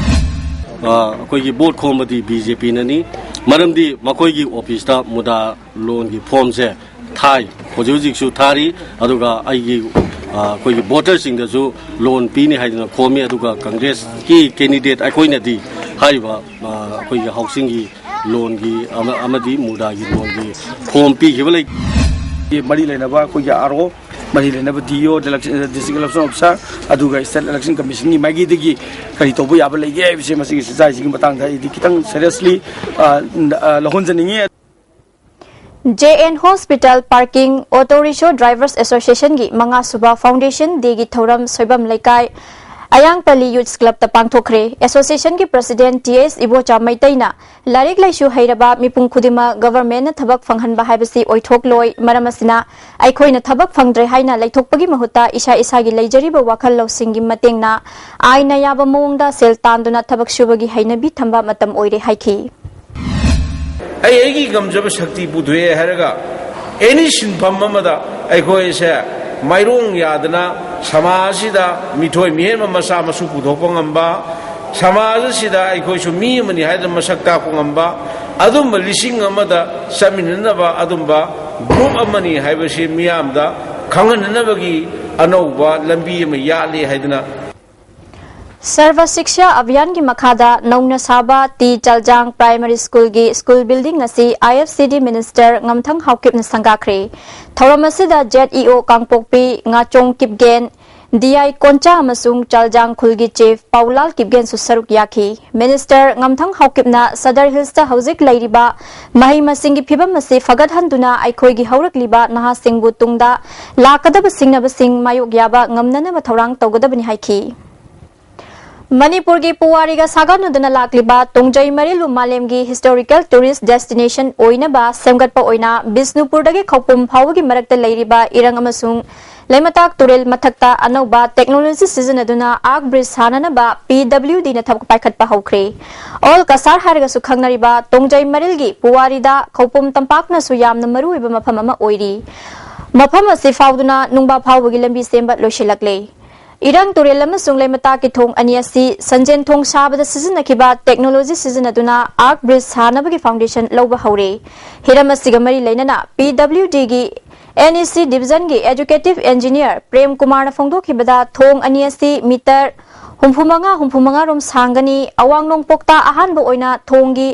ꯑ, ꯑꯩꯈꯣꯏꯒꯤ ꯚꯣꯠ ꯈꯣꯝꯕꯗꯤ ꯕꯤ ꯖꯦ ꯄꯤꯅꯅꯤ꯫ ꯃꯔꯝꯗꯤ ꯃꯈꯣꯏꯒꯤ ꯑꯣꯐꯤꯁꯇ ꯃꯨꯗꯥ ꯂꯣꯟꯒꯤ ꯐꯣꯔꯝꯁꯦ ꯊꯥꯏ, ꯍꯧꯖꯤꯛ ꯍꯧꯖꯤꯛꯁꯨ ꯊꯥꯔꯤ꯫ ꯑꯗꯨꯒ ꯑꯩꯒꯤ, ꯑ, ꯑꯩꯈꯣꯏꯒꯤ ꯚꯣꯇꯔꯁꯤꯡꯗꯁꯨ ꯂꯣꯟ ꯄꯤꯅꯤ ꯍꯥꯏꯗꯅ ꯈꯣꯝꯃꯤ꯫ ꯑꯗꯨꯒ ꯀꯪꯒ꯭ꯔꯦꯁꯀꯤ ꯀꯦꯟꯗꯤꯗꯦꯠ ꯑꯩꯈꯣꯏꯅꯗꯤ ꯍꯥꯏꯔꯤꯕ, ꯑ, ꯑꯩꯈꯣꯏꯒꯤ ꯍꯥꯎꯁꯤꯡꯒꯤ ꯂꯣꯟꯒꯤ ꯑꯃ-, ꯑꯃꯗꯤ ꯃꯨꯗꯥꯒꯤ ꯂꯣꯟꯒꯤ ꯐꯣꯔꯝ ꯄꯤꯈꯤꯕ ꯂꯩ꯫ ꯃꯔꯤ ꯂꯩꯅꯕ ꯑꯩꯈꯣꯏꯒꯤ ꯑꯥꯔ ꯑꯣ, ꯃꯔꯤ ꯂꯩꯅꯕ ꯗꯤ ꯏ ꯑꯣ, ꯗꯤꯁꯇ꯭ꯔꯤꯛ ꯏꯂꯦꯛꯁꯟ ꯑꯣꯐꯤꯁꯥꯔ, ꯑꯗꯨꯒ ꯁ꯭ꯇꯦꯠ ꯏꯂꯦꯛꯁꯟ ꯀꯃꯤꯁꯟꯒꯤ ꯃꯥꯏꯀꯩꯗꯒꯤ ꯀꯔꯤ ꯇꯧꯕ ꯌꯥꯕ ꯂꯩꯒꯦ ꯍꯥꯏꯕꯁꯦ, ꯃꯁꯤꯒꯤ ꯁꯤꯆꯥꯏꯁꯤꯒꯤ ꯃꯇꯥꯡꯗ ꯑꯩꯗꯤ ꯈꯤꯇꯪ ꯁꯦꯔꯤꯌꯁꯂꯤ ꯂꯧꯍꯟꯖꯅꯤꯡꯉꯤ꯫ J N hospital parking auto rickshaw drivers ꯑꯦꯁꯣꯁꯤꯌꯦꯁꯟꯒꯤ ꯃꯉꯥ ꯁꯨꯕ ꯐꯥꯎꯟꯗꯦꯁꯟ ꯗꯦꯒꯤ ꯊꯧꯔꯝ ꯁꯣꯏꯕꯝ ꯂꯩꯀꯥꯏ ꯑꯌꯥꯡꯄꯜꯂꯤ ꯌꯨꯠꯁ ꯀ꯭ꯂꯕꯇ ꯄꯥꯡꯊꯣꯛꯈ꯭ꯔꯦ꯫ ꯑꯦꯁꯣꯁꯤꯌꯦꯁꯟꯒꯤ ꯄ꯭ꯔꯁꯤꯗꯦꯟꯠ ꯇꯤ ꯑꯦꯁ ꯏꯕꯣꯆꯥ ꯃꯩꯇꯩꯅ ꯂꯥꯏꯔꯤꯛ ꯂꯥꯏꯁꯨ ꯍꯩꯔꯕ ꯃꯤꯄꯨꯝ ꯈꯨꯗꯤꯡꯃꯛ ꯒꯚꯔꯟꯃꯦꯟꯠꯅ ꯊꯕꯛ ꯐꯪꯍꯟꯕ ꯍꯥꯏꯕꯁꯤ ꯑꯣꯏꯊꯣꯛꯂꯣꯏ꯫ ꯃꯔꯝ ꯑꯁꯤꯅ ꯑꯩꯈꯣꯏꯅ ꯊꯕꯛ ꯐꯪꯗ꯭ꯔꯦ ꯍꯥꯏꯅ ꯂꯩꯊꯣꯛꯄꯒꯤ ꯃꯍꯨꯠꯇ ꯏꯁꯥ ꯏꯁꯥꯒꯤ ꯂꯩꯖꯔꯤꯕ ꯋꯥꯈꯜ ꯂꯧꯁꯤꯡꯒꯤ ꯃꯇꯦꯡꯅ ꯑꯥꯏꯟꯅ ꯌꯥꯕ ꯃꯑꯣꯡꯗ ꯁꯦꯜ ꯇꯥꯟꯗꯨꯅ ꯊꯕꯛ ꯁꯨꯕꯒꯤ ꯍꯩꯅꯕꯤ ꯊꯝꯕ ꯃꯇꯝ ꯑꯣꯏꯔꯦ ꯍꯥꯏꯈꯤ꯫ ꯑꯩ ꯑꯩꯒꯤ ꯉꯝꯖꯕ ꯁꯛꯇꯤ ꯄꯨꯊꯣꯛꯑꯦ ꯍꯥꯏꯔꯒ ꯑꯦꯅꯤ ꯁꯤꯟꯐꯝ ꯑꯃꯗ ꯑꯩꯈꯣꯏꯁꯦ ꯃꯥꯏꯔꯣꯡ ꯌꯥꯗꯅ ꯁꯃꯥꯖ ꯑꯁꯤꯗ ꯃꯤꯊꯣꯏ ꯃꯤꯍꯦꯟꯕ ꯃꯆꯥ ꯃꯁꯨ ꯄꯨꯊꯣꯛꯄ ꯉꯝꯕ, ꯁꯃꯥꯖ ꯑꯁꯤꯗ ꯑꯩꯈꯣꯏꯁꯨ ꯃꯤ ꯑꯃꯅꯤ ꯍꯥꯏꯗꯅ ꯃꯁꯛ ꯇꯥꯛꯄ ꯉꯝꯕ, ꯑꯗꯨꯝꯕ ꯂꯤꯁꯤꯡ ꯑꯃꯗ ꯆꯠꯃꯤꯟꯅꯅꯕ ꯑꯗꯨꯝꯕ ꯒ꯭ꯔꯨꯞ ꯑꯃꯅꯤ ꯍꯥꯏꯕꯁꯤ ꯃꯤꯌꯥꯝꯗ ꯈꯪꯍꯟꯅꯅꯕꯒꯤ ꯑꯅꯧꯕ ꯂꯝꯕꯤ ꯑꯃ ꯌꯥꯠꯂꯤ ꯍꯥꯏꯗꯅ ꯁꯔꯚ ꯁꯤꯛꯁꯥ ꯑꯚꯤꯌꯥꯟꯒꯤ ꯃꯈꯥꯗ ꯅꯧꯅ ꯁꯥꯕ ꯇꯤ ꯆꯜꯖꯥꯡ ꯄ꯭ꯔꯥꯏꯃꯥꯔꯤ ꯁ꯭ꯀꯨꯜꯒꯤ ꯁ꯭ꯀꯨꯜ ꯕꯤꯜꯗꯤꯡ ꯑꯁꯤ ꯑꯥꯏ ꯑꯦꯐ ꯁꯤ ꯗꯤ ꯃꯤꯅꯤꯁꯇꯔ ꯉꯝꯊꯪ ꯍꯥꯎꯀꯤꯞꯅ ꯁꯪꯒꯥꯈ꯭ꯔꯦ꯫ ꯊꯧꯔꯝ ꯑꯁꯤꯗ ꯖꯦꯠ ꯏ ꯑꯣ ꯀꯥꯡꯄꯣꯛꯄꯤ ꯉꯥꯆꯣꯡ ꯀꯤꯞꯒꯦꯟ, ꯗꯤ ꯑꯥꯏ ꯀꯣꯟꯆꯥ ꯑꯃꯁꯨꯡ ꯆꯜꯖꯥꯡ ꯈꯨꯜꯒꯤ ꯆꯤꯐ ꯄꯥꯎꯂꯥꯜ ꯀꯤꯞꯒꯦꯟꯁꯨ ꯁꯔꯨꯛ ꯌꯥꯈꯤ꯫ ꯃꯤꯅꯤꯁꯇꯔ ꯉꯝꯊꯪ ꯍꯥꯎꯀꯤꯞꯅ ꯁꯗꯔ ꯍꯤꯜꯁꯇ ꯍꯧꯖꯤꯛ ꯂꯩꯔꯤꯕ ꯃꯍꯩ ꯃꯁꯤꯡꯒꯤ ꯐꯤꯚꯝ ꯑꯁꯤ ꯐꯒꯠꯍꯟꯗꯨꯅ ꯑꯩꯈꯣꯏꯒꯤ ꯍꯧꯔꯛꯂꯤꯕ ꯅꯍꯥꯁꯤꯡꯕꯨ ꯇꯨꯡꯗ ꯂꯥꯛꯀꯗꯕ ꯁꯤꯡꯅꯕꯁꯤꯡ ꯃꯥꯌꯣꯛ ꯌꯥꯕ ꯉꯝꯅꯅꯕ ꯊꯧꯔꯥꯡ ꯇꯧꯒꯗꯕꯅꯤ ꯍꯥꯏꯈꯤ꯫ ꯃꯅꯤꯄꯨꯔꯒꯤ ꯄꯨꯋꯥꯔꯤꯒ ꯁꯥꯒꯣꯟꯅꯗꯨꯅ ꯂꯥꯛꯂꯤꯕ ꯇꯣꯡꯖꯩ ꯃꯔꯤꯜꯕꯨ ꯃꯥꯂꯦꯝꯒꯤ historical tourist destination ꯑꯣꯏꯅꯕ ꯁꯦꯝꯒꯠꯄ ꯑꯣꯏꯅ ꯕꯤꯁꯅꯨꯄꯨꯔꯗꯒꯤ ꯈꯧꯄꯨꯝ ꯐꯥꯎꯕꯒꯤ ꯃꯔꯛꯇ ꯂꯩꯔꯤꯕ ꯏꯔꯪ ꯑꯃꯁꯨꯡ ꯂꯩꯃꯇꯥꯛ ꯇꯨꯔꯦꯜ ꯃꯊꯛꯇ ꯑꯅꯧꯕ technology ꯁꯤꯖꯤꯟꯅꯗꯨꯅ arch bridge ꯁꯥꯅꯅꯕ P W D ꯅ ꯊꯕꯛ ꯄꯥꯏꯈꯠꯄ ꯍꯧꯈ꯭ꯔꯦ꯫ All Cachar ꯍꯥꯏꯔꯒꯁꯨ ꯈꯪꯅꯔꯤꯕ ꯇꯣꯡꯖꯩ ꯃꯔꯤꯜꯒꯤ ꯄꯨꯋꯥꯔꯤꯗ ꯈꯧꯄꯨꯝ ꯇꯝꯄꯥꯛꯅꯁꯨ ꯌꯥꯝꯅ ꯃꯔꯨꯑꯣꯏꯕ ꯃꯐꯝ ꯑꯃ ꯑꯣꯏꯔꯤ꯫ ꯃꯐꯝ ꯑꯁꯤ ꯐꯥꯎꯗꯨꯅ ꯅꯨꯡꯕꯥ ꯐꯥꯎꯕꯒꯤ ꯂꯝꯕꯤ ꯁꯦꯝꯕ ꯂꯣꯏꯁꯤꯜꯂꯛꯂꯦ꯫ ꯏꯔꯪ ꯇꯨꯔꯦꯜ ꯑꯃꯁꯨꯡ ꯂꯩꯃꯇꯥꯛꯀꯤ ꯊꯣꯡ ꯑꯅꯤ ꯑꯁꯤ ꯁꯟꯖꯦꯟ ꯊꯣꯡ ꯁꯥꯕꯗ ꯁꯤꯖꯤꯟꯅꯈꯤꯕ technology ꯁꯤꯖꯤꯟꯅꯗꯨꯅ arch bridge ꯁꯥꯅꯕꯒꯤ foundation ꯂꯧꯕ ꯍꯧꯔꯦ꯫ ꯍꯤꯔꯝ ꯑꯁꯤꯒ ꯃꯔꯤ ꯂꯩꯅꯅ P W D ꯒꯤ N E C division ꯒꯤ executive engineer ꯄ꯭ꯔꯦꯝ ꯀꯨꯃꯥꯔꯅ ꯐꯣꯡꯗꯣꯛꯈꯤꯕꯗ, ꯊꯣꯡ ꯑꯅꯤ ꯑꯁꯤ meter ꯍꯨꯝꯐꯨ ꯃꯉꯥ, ꯍꯨꯝꯐꯨ ꯃꯉꯥ ꯔꯣꯝ ꯁꯥꯡꯒꯅꯤ꯫ ꯑꯋꯥꯡ ꯅꯣꯡꯄꯣꯛꯇ ꯑꯍꯥꯟꯕ ꯑꯣꯏꯅ ꯊꯣꯡꯒꯤ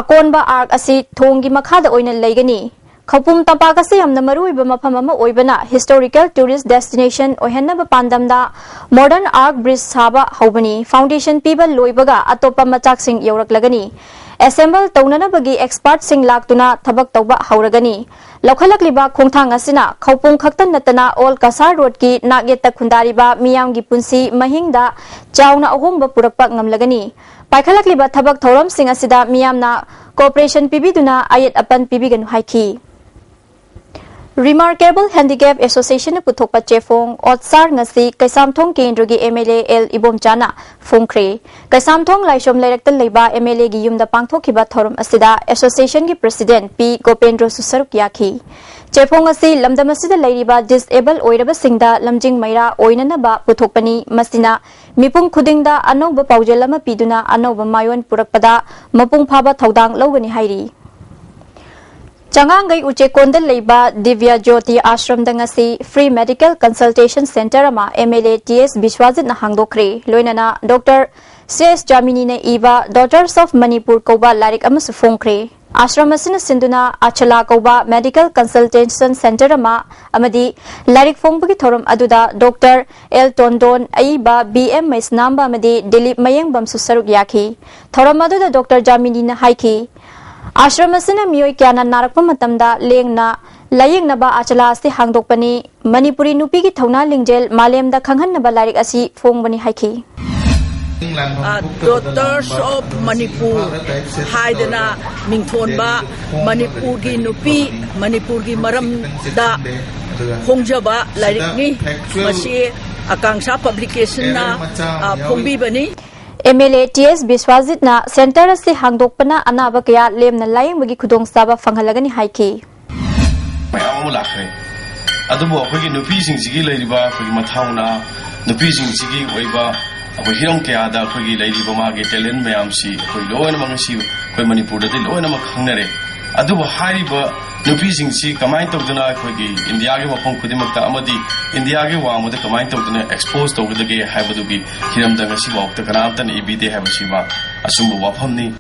ꯑꯀꯣꯟꯕ arch ꯑꯁꯤ ꯊꯣꯡꯒꯤ ꯃꯈꯥꯗ ꯑꯣꯏꯅ ꯂꯩꯒꯅꯤ꯫ ꯈꯧꯄꯨꯝ ꯇꯝꯄꯥꯛ ꯑꯁꯤ ꯌꯥꯝꯅ ꯃꯔꯨꯑꯣꯏꯕ ꯃꯐꯝ ꯑꯃ ꯑꯣꯏꯕꯅ historical tourist destination ꯑꯣꯏꯍꯟꯅꯕ ꯄꯥꯟꯗꯝꯗ modern arch bridge ꯁꯥꯕ ꯍꯧꯕꯅꯤ꯫ Foundation ꯄꯤꯕ ꯂꯣꯏꯕꯒ ꯑꯇꯣꯞꯄ ꯃꯆꯥꯛꯁꯤꯡ ꯌꯧꯔꯛꯂꯒꯅꯤ꯫ Assemble ꯇꯧꯅꯅꯕꯒꯤ expert ꯁꯤꯡ ꯂꯥꯛꯇꯨꯅ ꯊꯕꯛ ꯇꯧꯕ ꯍꯧꯔꯒꯅꯤ꯫ ꯂꯧꯈꯠꯂꯛꯂꯤꯕ ꯈꯣꯡꯊꯥꯡ ꯑꯁꯤꯅ ꯈꯧꯄꯨꯝ ꯈꯛꯇ ꯅꯠꯇꯅ All Cachar road ꯀꯤ ꯅꯥꯛꯌꯦꯠꯇ ꯈꯨꯟꯗꯥꯔꯤꯕ ꯃꯤꯌꯥꯝꯒꯤ ꯄꯨꯟꯁꯤ ꯃꯍꯤꯡꯗ ꯆꯥꯎꯅ ꯑꯍꯣꯡꯕ ꯄꯨꯔꯛꯄ ꯉꯝꯂꯒꯅꯤ꯫ ꯄꯥꯏꯈꯠꯂꯛꯂꯤꯕ ꯊꯕꯛ ꯊꯧꯔꯝꯁꯤꯡ ꯑꯁꯤꯗ ꯃꯤꯌꯥꯝꯅ cooperation ꯄꯤꯕꯤꯗꯨꯅ ꯑꯌꯦꯠ ꯑꯄꯟ ꯄꯤꯕꯤꯒꯅꯨ ꯍꯥꯏꯈꯤ꯫ Remarkable Handicap Association ꯅ ꯄꯨꯊꯣꯛꯄ ꯆꯦꯐꯣꯡ ꯑꯣꯠꯁꯥꯔ ꯉꯁꯤ ꯀꯩꯁꯥꯝꯊꯣꯡ ꯀꯦꯟꯗ꯭ꯔꯒꯤ M L A L ꯏꯕꯣꯝꯆꯥꯅ ꯐꯣꯡꯈ꯭ꯔꯦ꯫ Keishamthong ꯂꯥꯏꯁ꯭ꯔꯝ ꯂꯩꯔꯛꯇ ꯂꯩꯕ M L A ꯒꯤ ꯌꯨꯝꯗ ꯄꯥꯡꯊꯣꯛꯈꯤꯕ ꯊꯧꯔꯝ ꯑꯁꯤꯗ association ꯒꯤ president P ꯒꯣꯄꯦꯟꯗ꯭ꯔꯣꯁꯨ ꯁꯔꯨꯛ ꯌꯥꯈꯤ꯫ ꯆꯦꯐꯣꯡ ꯑꯁꯤ ꯂꯝꯗꯝ ꯑꯁꯤꯗ ꯂꯩꯔꯤꯕ disable ꯑꯣꯏꯔꯕꯁꯤꯡꯗ ꯂꯝꯖꯤꯡ ꯃꯩꯔꯥ ꯑꯣꯏꯅꯅꯕ ꯄꯨꯊꯣꯛꯄꯅꯤ꯫ ꯃꯁꯤꯅ ꯃꯤꯄꯨꯝ ꯈꯨꯗꯤꯡꯗ ꯑꯅꯧꯕ ꯄꯥꯎꯖꯦꯜ ꯑꯃ ꯄꯤꯗꯨꯅ ꯑꯅꯧꯕ ꯃꯥꯏꯑꯣꯟ ꯄꯨꯔꯛꯄꯗ ꯃꯄꯨꯡ ꯐꯥꯕ ꯊꯧꯗꯥꯡ ꯂꯧꯒꯅꯤ ꯍꯥꯏꯔꯤ꯫ ꯆꯉꯥꯡꯒꯩ ꯎꯆꯦꯛꯀꯣꯟꯗ ꯂꯩꯕ ꯗꯤꯕ꯭ꯌ ꯖ꯭ꯌꯣꯇꯤ ꯑꯥꯁ꯭ꯔꯝꯗ ꯉꯁꯤ free medical consultation centre ꯑꯃ M L A T S ꯕꯤꯁ꯭ꯋꯥꯖꯤꯠꯅ ꯍꯥꯡꯗꯣꯛꯈ꯭ꯔꯦ꯫ ꯂꯣꯏꯅꯅ Doctor C S ꯖꯥꯃꯤꯅꯤꯅ ꯏꯕ Daughters of Manipur ꯀꯧꯕ ꯂꯥꯏꯔꯤꯛ ꯑꯃꯁꯨ ꯐꯣꯡꯈ꯭ꯔꯦ꯫ ꯑꯥꯁ꯭ꯔꯝ ꯑꯁꯤꯅ ꯁꯤꯟꯗꯨꯅ ꯑꯆꯂꯥ ꯀꯧꯕ medical consultation centre ꯑꯃ ꯑꯃꯗꯤ ꯂꯥꯏꯔꯤꯛ ꯐꯣꯡꯕꯒꯤ ꯊꯧꯔꯝ ꯑꯗꯨꯗ Doctor L ꯇꯣꯟꯗꯣꯟ, ꯑꯏꯕ B M ꯃꯩꯁꯅꯥꯝꯕ ꯑꯃꯗꯤ ꯗꯤꯂꯤꯞ ꯃꯌꯦꯡꯕꯝꯁꯨ ꯁꯔꯨꯛ ꯌꯥꯈꯤ꯫ ꯊꯧꯔꯝ ꯑꯗꯨꯗ Doctor ꯖꯥꯃꯤꯅꯤꯅ ꯍꯥꯏꯈꯤ, ꯑꯥꯁ꯭ꯔꯝ ꯑꯁꯤꯅ ꯃꯤꯑꯣꯏ ꯀꯌꯥꯅ ꯅꯥꯔꯛꯄ ꯃꯇꯝꯗ ꯂꯦꯡꯅ ꯂꯥꯌꯦꯡꯅꯕ ꯑꯆꯂꯥ ꯑꯁꯤ ꯍꯥꯡꯗꯣꯛꯄꯅꯤ꯫ ꯃꯅꯤꯄꯨꯔꯤ ꯅꯨꯄꯤꯒꯤ ꯊꯧꯅꯥ ꯂꯤꯡꯖꯦꯜ ꯃꯥꯂꯦꯝꯗ ꯈꯪꯍꯟꯅꯕ ꯂꯥꯏꯔꯤꯛ ꯑꯁꯤ ꯐꯣꯡꯕꯅꯤ ꯍꯥꯏꯈꯤ꯫ Daughters of Manipur ꯍꯥꯏꯗꯅ ꯃꯤꯡꯊꯣꯟꯕ ꯃꯅꯤꯄꯨꯔꯒꯤ ꯅꯨꯄꯤ, ꯃꯅꯤꯄꯨꯔꯒꯤ ꯃꯔꯝꯗ ꯐꯣꯡꯖꯕ ꯂꯥꯏꯔꯤꯛꯅꯤ꯫ ꯃꯁꯤ ꯑꯀꯥꯡꯁꯥ ꯄꯕ꯭ꯂꯤꯀꯦꯁꯟꯅ, ꯑ, ꯐꯣꯡꯕꯤꯕꯅꯤ꯫ M L A T S ꯕꯤꯁ꯭ꯋꯥꯖꯤꯠꯅ ꯁꯦꯟꯇꯔ ꯑꯁꯤ ꯍꯥꯡꯗꯣꯛꯄꯅ ꯑꯅꯥꯕ ꯀꯌꯥ ꯂꯦꯝꯅ ꯂꯥꯌꯦꯡꯕꯒꯤ ꯈꯨꯗꯣꯡꯆꯥꯕ ꯐꯪꯍꯜꯂꯒꯅꯤ ꯍꯥꯏꯈꯤ꯫ ꯃꯌꯥꯝ ꯑꯃ ꯂꯥꯛꯈ꯭ꯔꯦ꯫ ꯑꯗꯨꯕꯨ ꯑꯩꯈꯣꯏꯒꯤ ꯅꯨꯄꯤꯁꯤꯡꯁꯤꯒꯤ ꯂꯩꯔꯤꯕ ꯑꯩꯈꯣꯏꯒꯤ ꯃꯊꯧꯅꯥ, ꯅꯨꯄꯤꯁꯤꯡꯁꯤꯒꯤ ꯑꯣꯏꯕ ꯑꯩꯈꯣꯏ ꯍꯤꯔꯝ ꯀꯌꯥꯗ ꯑꯩꯈꯣꯏꯒꯤ ꯂꯩꯔꯤꯕ ꯃꯥꯒꯤ ꯇꯦꯂꯦꯟ ꯃꯌꯥꯝꯁꯤ ꯑꯩꯈꯣꯏ ꯂꯣꯏꯅꯃꯛ ꯉꯁꯤ ꯑꯩꯈꯣꯏ ꯃꯅꯤꯄꯨꯔꯗꯗꯤ ꯂꯣꯏꯅꯃꯛ ꯈꯪꯅꯔꯦ꯫ ꯑꯗꯨꯕꯨ ꯍꯥꯏꯔꯤꯕ ꯅꯨꯄꯤꯁꯤꯡꯁꯤ ꯀꯃꯥꯏꯅ ꯇꯧꯗꯅ ꯑꯩꯈꯣꯏꯒꯤ ꯏꯟꯗꯤꯌꯥꯒꯤ ꯃꯐꯝ ꯈꯨꯗꯤꯡꯃꯛꯇ ꯑꯃꯗꯤ ꯏꯟꯗꯤꯌꯥꯒꯤ ꯋꯥꯡꯃꯗ ꯀꯃꯥꯏꯅ ꯇꯧꯗꯅ ꯑꯦꯛꯁꯄꯣꯖ ꯇꯧꯒꯗꯒꯦ ꯍꯥꯏꯕꯗꯨꯒꯤ ꯍꯤꯔꯝꯗ ꯉꯁꯤꯐꯥꯎꯗ ꯀꯅꯥꯝꯇꯅ ꯏꯕꯤꯗꯦ ꯍꯥꯏꯕꯁꯤꯃ ꯑꯆꯨꯝꯕ ꯋꯥꯐꯝꯅꯤ꯫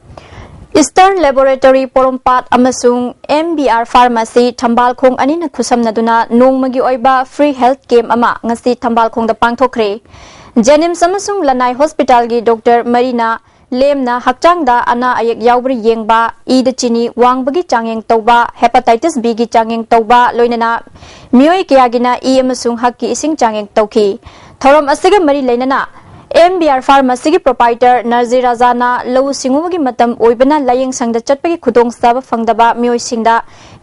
Eastern Laboratory ꯄꯣꯔꯣꯝꯄꯥꯠ ꯑꯃꯁꯨꯡ ꯑꯦꯝ ꯕꯤ ꯑꯥꯔ Pharmacy ꯊꯝꯕꯥꯜꯈꯣꯡ ꯑꯅꯤꯅ ꯈꯨꯠꯁꯝꯅꯗꯨꯅ ꯅꯣꯡꯃꯒꯤ ꯑꯣꯏꯕ free health camp ꯑꯃ ꯉꯁꯤ ꯊꯝꯕꯥꯜꯈꯣꯡꯗ ꯄꯥꯡꯊꯣꯛꯈ꯭ꯔꯦ꯫ ꯖꯦꯅꯤꯝꯁ ꯑꯃꯁꯨꯡ ꯂꯅꯥꯏ ꯍꯣꯁꯄꯤꯇꯥꯜꯒꯤ ꯗꯣꯛꯇꯔ ꯃꯔꯤꯅ ꯂꯦꯝꯅ ꯍꯛꯆꯥꯡꯗ ꯑꯅꯥ ꯑꯌꯦꯛ ꯌꯥꯎꯕ꯭ꯔꯥ ꯌꯦꯡꯕ, ꯏꯗ ꯆꯤꯅꯤ ꯋꯥꯡꯕꯒꯤ ꯆꯥꯡꯌꯦꯡ ꯇꯧꯕ, hepatitis B ꯒꯤ ꯆꯥꯡꯌꯦꯡ ꯇꯧꯕ, ꯂꯣꯏꯅꯅ ꯃꯤꯑꯣꯏ ꯀꯌꯥꯒꯤꯅ ꯏ ꯑꯃꯁꯨꯡ ꯍꯛꯀꯤ ꯏꯁꯤꯡ ꯆꯥꯡꯌꯦꯡ ꯇꯧꯈꯤ꯫ ꯊꯧꯔꯝ ꯑꯁꯤꯒ ꯃꯔꯤ ꯂꯩꯅꯅ ꯑꯦꯝ ꯕꯤ ꯑꯥꯔ Pharmacy ꯒꯤ proprietor ꯅꯔꯖꯤ ꯔꯥꯖꯥꯅ ꯂꯧꯎ ꯁꯤꯡꯎꯕꯒꯤ ꯃꯇꯝ ꯑꯣꯏꯕꯅ ꯂꯥꯌꯦꯡ ꯁꯪꯗ ꯆꯠꯄꯒꯤ ꯈꯨꯗꯣꯡꯆꯥꯕ ꯐꯪꯗꯕ ꯃꯤꯑꯣꯏꯁꯤꯡꯗ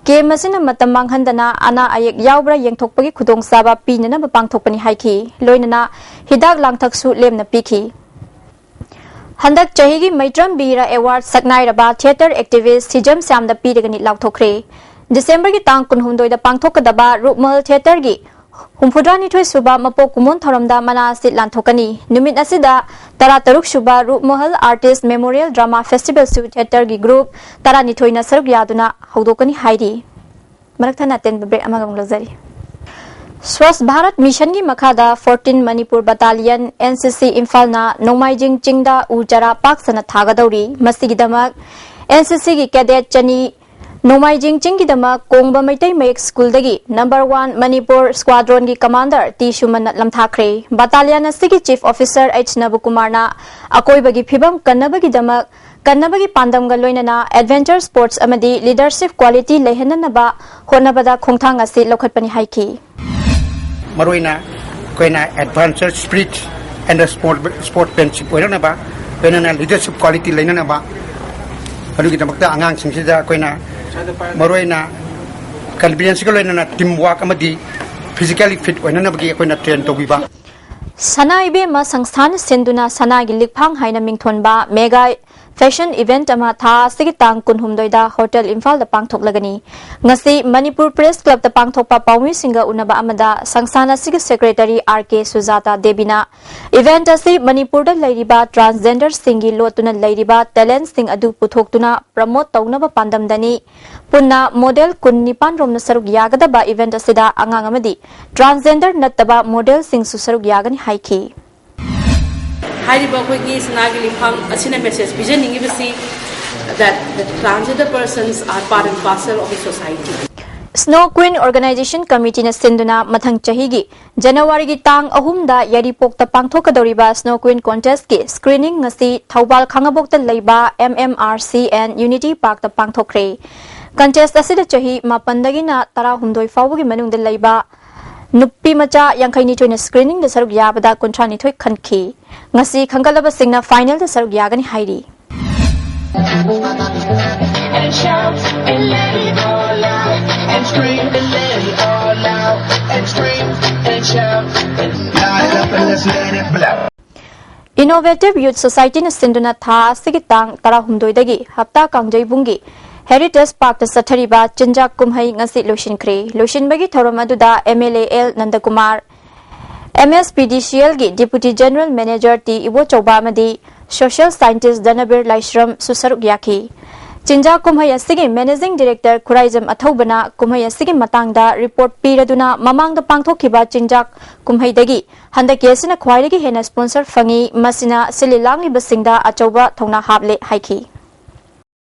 camp ꯑꯁꯤꯅ ꯃꯇꯝ ꯃꯥꯡꯍꯟꯗꯅ ꯑꯅꯥ ꯑꯌꯦꯛ ꯌꯥꯎꯕ꯭ꯔꯥ ꯌꯦꯡꯊꯣꯛꯄꯒꯤ ꯈꯨꯗꯣꯡꯆꯥꯕ ꯄꯤꯅꯅꯕ ꯄꯥꯡꯊꯣꯛꯄꯅꯤ ꯍꯥꯏꯈꯤ꯫ ꯂꯣꯏꯅꯅ ꯍꯤꯗꯥꯛ ꯂꯥꯡꯊꯛꯁꯨ ꯂꯦꯝꯅ ꯄꯤꯈꯤ꯫ ꯍꯟꯗꯛ ꯆꯍꯤꯒꯤ ꯃꯩꯇ꯭ꯔꯝ ꯕꯤꯔ Award ꯁꯛꯅꯥꯏꯔꯕ theatre activist ꯁꯤꯖꯝ ꯁ꯭ꯌꯥꯝꯗ ꯄꯤꯔꯒꯅꯤ ꯂꯥꯎꯊꯣꯛꯈ꯭ꯔꯦ꯫ ꯗꯤꯁꯦꯝꯕꯔꯒꯤ ꯇꯥꯡ ꯀꯨꯟꯍꯨꯝꯗꯣꯏꯗ ꯄꯥꯡꯊꯣꯛꯀꯗꯕ ꯔꯨꯞꯃꯍꯜ ꯊꯤꯌꯦꯇꯔꯒꯤ ꯍꯨꯝꯐꯨꯇꯔꯥꯅꯤꯊꯣꯏ ꯁꯨꯕ ꯃꯄꯣꯛ ꯀꯨꯝꯑꯣꯟ ꯊꯧꯔꯝꯗ ꯃꯅꯥ ꯑꯁꯤ ꯂꯥꯟꯊꯣꯛꯀꯅꯤ꯫ ꯅꯨꯃꯤꯠ ꯑꯁꯤꯗ ꯇꯔꯥꯇꯔꯨꯛ ꯁꯨꯕ ꯔꯨꯞꯃꯍꯜ Artist Memorial Drama Festival ꯁꯨ ꯊꯤꯌꯦꯇꯔꯒꯤ group ꯇꯔꯥꯅꯤꯊꯣꯏꯅ ꯁꯔꯨꯛ ꯌꯥꯗꯨꯅ ꯍꯧꯗꯣꯛꯀꯅꯤ ꯍꯥꯏꯔꯤ꯫ ꯃꯔꯛ ꯊꯠꯅ ꯑꯇꯦꯟꯕ break ꯑꯃꯒ ꯑꯃꯨꯛ ꯂꯧꯖꯔꯤ꯫ Swachh Bharat Mission ꯒꯤ ꯃꯈꯥꯗ fourteen Manipur Battalion, N C C, ꯏꯝꯐꯥꯜꯅ ꯅꯣꯡꯃꯥꯏꯖꯤꯡ ꯆꯤꯡꯗ ꯎ ꯆꯥꯔꯥ ꯄꯥꯛ ꯁꯟꯅ ꯊꯥꯒꯗꯧꯔꯤ꯫ ꯃꯁꯤꯒꯤꯗꯃꯛ N C C ꯒꯤ cadet ꯆꯅꯤ ꯅꯣꯡꯃꯥꯏꯖꯤꯡ ꯆꯤꯡꯒꯤꯗꯃꯛ ꯀꯣꯡꯕ ꯃꯩꯇꯩ ꯃꯌꯦꯛ ꯁ꯭ꯀꯨꯜꯗꯒꯤ number one Manipur Squadron ꯒꯤ commander ꯇꯤ ꯁꯨꯃꯟꯅ ꯂꯝꯊꯥꯈ꯭ꯔꯦ꯫ Battalion ꯑꯁꯤꯒꯤ Chief Officer H ꯅꯕꯀꯨꯃꯥꯔꯅ ꯑꯀꯣꯏꯕꯒꯤ ꯐꯤꯕꯝ ꯀꯟꯅꯕꯒꯤꯗꯃꯛ ꯀꯟꯅꯕꯒꯤ ꯄꯥꯟꯗꯝꯒ ꯂꯣꯏꯅꯅ adventure sports ꯑꯃꯗꯤ leadership quality ꯂꯩꯍꯟꯅꯅꯕ ꯍꯣꯠꯅꯕꯗ ꯈꯣꯡꯊꯥꯡ ꯑꯁꯤ ꯂꯧꯈꯠꯄꯅꯤ ꯍꯥꯏꯈꯤ꯫ ꯃꯔꯨꯑꯣꯏꯅ ꯑꯩꯈꯣꯏꯅ adventure spirit ꯑꯦꯟꯗ ꯁ꯭ꯄꯣꯔꯠ ꯁ꯭ꯄꯣꯔꯠꯁꯃꯦꯟꯁꯤꯞ ꯑꯣꯏꯔꯛꯅꯕ, ꯂꯣꯏꯅꯅ ꯂꯤꯗꯔꯁꯤꯞ ꯀ꯭ꯋꯥꯂꯤꯇꯤ ꯂꯩꯅꯅꯕ, ꯑꯗꯨꯒꯤꯗꯃꯛꯇ ꯑꯉꯥꯡꯁꯤꯡꯁꯤꯗ ꯑꯩꯈꯣꯏꯅ ꯃꯔꯨꯑꯣꯏꯅ ꯀꯟꯐꯤꯗꯦꯟꯁꯀ ꯂꯣꯏꯅꯅ ꯇꯤꯝ ꯋꯥꯔꯛ ꯑꯃꯗꯤ ꯐꯤꯖꯤꯀꯦꯜꯂꯤ ꯐꯤꯠ ꯑꯣꯏꯅꯅꯕꯒꯤ ꯑꯩꯈꯣꯏꯅ ꯇ꯭ꯔꯦꯟ ꯇꯧꯕꯤꯕ꯫ ꯁꯅꯥ ꯏꯕꯦꯝꯃ ꯁꯪꯁꯊꯥꯟ ꯁꯤꯟꯗꯨꯅ ꯁꯅꯥꯒꯤ ꯂꯤꯛꯐꯥꯡ ꯍꯥꯏꯅ ꯃꯤꯡꯊꯣꯟꯕ ꯃꯦꯒꯥ ꯐꯦꯁꯟ ꯏꯚꯦꯟꯠ ꯑꯃ ꯊꯥ ꯑꯁꯤꯒꯤ ꯇꯥꯡ ꯀꯨꯟꯍꯨꯝꯗꯣꯏꯗ ꯍꯣꯇꯦꯜ ꯏꯝꯐꯥꯜꯗ ꯄꯥꯡꯊꯣꯛꯂꯒꯅꯤ꯫ ꯉꯁꯤ ꯃꯅꯤꯄꯨꯔ ꯄ꯭ꯔꯦꯁ ꯀ꯭ꯂꯕꯇ ꯄꯥꯡꯊꯣꯛꯄ ꯄꯥꯎꯃꯤꯁꯤꯡꯒ ꯎꯅꯕ ꯑꯃꯗ ꯁꯪꯁꯊꯥꯟ ꯑꯁꯤꯒꯤ ꯁꯦꯀ꯭ꯔꯦꯇꯔꯤ ꯑꯥꯔ ꯀꯦ ꯁꯨꯖꯥꯇꯥ ꯗꯦꯕꯤꯅ ꯏꯚꯦꯟꯠ ꯑꯁꯤ ꯃꯅꯤꯄꯨꯔꯗ ꯂꯩꯔꯤꯕ ꯇ꯭ꯔꯥꯟꯁꯖꯦꯟꯗꯔꯁꯤꯡꯒꯤ ꯂꯣꯠꯇꯨꯅ ꯂꯩꯔꯤꯕ ꯇꯦꯂꯦꯟꯠꯁꯤꯡ ꯑꯗꯨ ꯄꯨꯊꯣꯛꯇꯨꯅ ꯄ꯭ꯔꯃꯣꯠ ꯇꯧꯅꯕ ꯄꯥꯟꯗꯝꯗꯅꯤ꯫ ꯄꯨꯟꯅ ꯃꯣꯗꯦꯜ ꯀꯨꯟꯅꯤꯄꯥꯟ ꯔꯣꯝꯅ ꯁꯔꯨꯛ ꯌꯥꯒꯗꯕ ꯏꯚꯦꯟꯠ ꯑꯁꯤꯗ ꯑꯉꯥꯡ ꯑꯃꯗꯤ ꯇ꯭ꯔꯥꯟꯁꯖꯦꯟꯗꯔ ꯅꯠꯇꯕ ꯃꯣꯗꯦꯜꯁꯤꯡꯁꯨ ꯁꯔꯨꯛ ꯌꯥꯒꯅꯤ ꯍꯥꯏꯈꯤ꯫ ꯍꯥꯏꯔꯤꯕ ꯑꯩꯈꯣꯏꯒꯤ ꯁꯅꯥꯒꯤ ꯂꯤꯛꯐꯥꯡ ꯑꯁꯤꯅ message ꯄꯤꯖꯅꯤꯡꯉꯤꯕꯁꯤ that the transgender persons are part and parcel of the society. Snow queen organisation ꯀꯃꯤꯇꯤꯅ ꯁꯤꯟꯗꯨꯅ ꯃꯊꯪ ꯆꯍꯤꯒꯤ ꯖꯅꯋꯥꯔꯤꯒꯤ ꯇꯥꯡ ꯑꯍꯨꯝꯗ ꯌꯥꯏꯔꯤꯄꯣꯛꯇ ꯄꯥꯡꯊꯣꯛꯀꯗꯧꯔꯤꯕ ꯁ꯭ꯅꯣ ꯀ꯭ꯋꯤꯟ ꯀꯣꯟꯇꯦꯁꯀꯤ ꯁ꯭ꯀ꯭ꯔꯤꯅꯤꯡ ꯉꯁꯤ ꯊꯧꯕꯥꯜ ꯈꯥꯉꯕꯣꯛꯇ ꯂꯩꯕ M M R C N unity ꯄꯥꯔꯛꯇ ꯄꯥꯡꯊꯣꯛꯈ꯭ꯔꯦ꯫ ꯀꯟꯇꯦꯁ ꯑꯁꯤꯗ ꯆꯍꯤ ꯃꯥꯄꯟꯗꯒꯤꯅ ꯇꯔꯥꯍꯨꯝꯗꯣꯏ ꯐꯥꯎꯕꯒꯤ ꯃꯅꯨꯡꯗ ꯂꯩꯕ ꯅꯨꯄꯤ ꯃꯆꯥ ꯌꯥꯡꯈꯩꯅꯤꯊꯣꯏꯅ ꯁ꯭ꯀ꯭ꯔꯤꯅꯤꯡꯗ ꯁꯔꯨꯛ ꯌꯥꯕꯗ ꯀꯨꯟꯊ꯭ꯔꯥꯅꯤꯊꯣꯏ ꯈꯟꯈꯤ꯫ ꯉꯁꯤ ꯈꯟꯒꯠꯂꯕꯁꯤꯡꯅ ꯐꯥꯏꯅꯦꯜꯗ ꯁꯔꯨꯛ ꯌꯥꯒꯅꯤ ꯍꯥꯏꯔꯤ꯫ And shout and let it all out. And scream and let it all out. And scream and shout and light it up and let's let it blow. Innovative Youth Societyꯅ ꯁꯤꯟꯗꯨꯅ ꯊꯥ ꯑꯁꯤꯒꯤ ꯇꯥꯡ ꯇꯔꯥꯍꯨꯝꯗꯣꯏꯗꯒꯤ ꯍꯞꯇꯥ ꯀꯥꯡꯖꯩꯕꯨꯡꯒꯤ ꯍꯦꯔꯤꯇꯦꯖ ꯄꯥꯔꯛꯇ ꯆꯠꯊꯔꯤꯕ ꯆꯤꯟꯖꯥꯛ ꯀꯨꯝꯍꯩ ꯉꯁꯤ ꯂꯣꯏꯁꯤꯟꯈ꯭ꯔꯦ꯫ ꯂꯣꯏꯁꯤꯟꯕꯒꯤ ꯊꯧꯔꯝ ꯑꯗꯨꯗ M L A L Nandakumar, M S P D C ꯑꯦꯜꯒꯤ deputy general manager T Ibochouba ꯑꯃꯗꯤ ꯁꯣꯁꯤꯌꯦꯜ ꯁꯥꯏꯟꯇꯤꯁ ꯙꯅꯕꯤꯔ ꯂꯥꯏꯁ꯭ꯔꯝꯁꯨ ꯁꯔꯨꯛ ꯌꯥꯈꯤ꯫ ꯆꯤꯟꯖꯥꯛ ꯀꯨꯝꯍꯩ ꯑꯁꯤꯒꯤ ꯃꯦꯅꯦꯖꯤꯡ ꯗꯤꯔꯦꯛꯇꯔ ꯈꯨꯔꯥꯏꯖꯝ ꯑꯊꯧꯕꯅ ꯀꯨꯝꯍꯩ ꯑꯁꯤꯒꯤ ꯃꯇꯥꯡꯗ ꯔꯤꯄꯣꯔꯠ ꯄꯤꯔꯗꯨꯅ ꯃꯃꯥꯡꯗ ꯄꯥꯡꯊꯣꯛꯈꯤꯕ ꯆꯤꯟꯖꯥꯛ ꯀꯨꯝꯍꯩꯗꯒꯤ ꯍꯟꯗꯛꯀꯤ ꯑꯁꯤꯅ ꯈ꯭ꯋꯥꯏꯗꯒꯤ ꯍꯦꯟꯅ ꯁ꯭ꯄꯣꯟꯁꯔ ꯐꯪꯏ, ꯃꯁꯤꯅ ꯁꯤꯜꯂꯤ ꯂꯥꯡꯂꯤꯕꯁꯤꯡꯗ ꯑꯆꯧꯕ ꯊꯧꯅꯥ ꯍꯥꯞꯂꯦ ꯍꯥꯏꯈꯤ꯫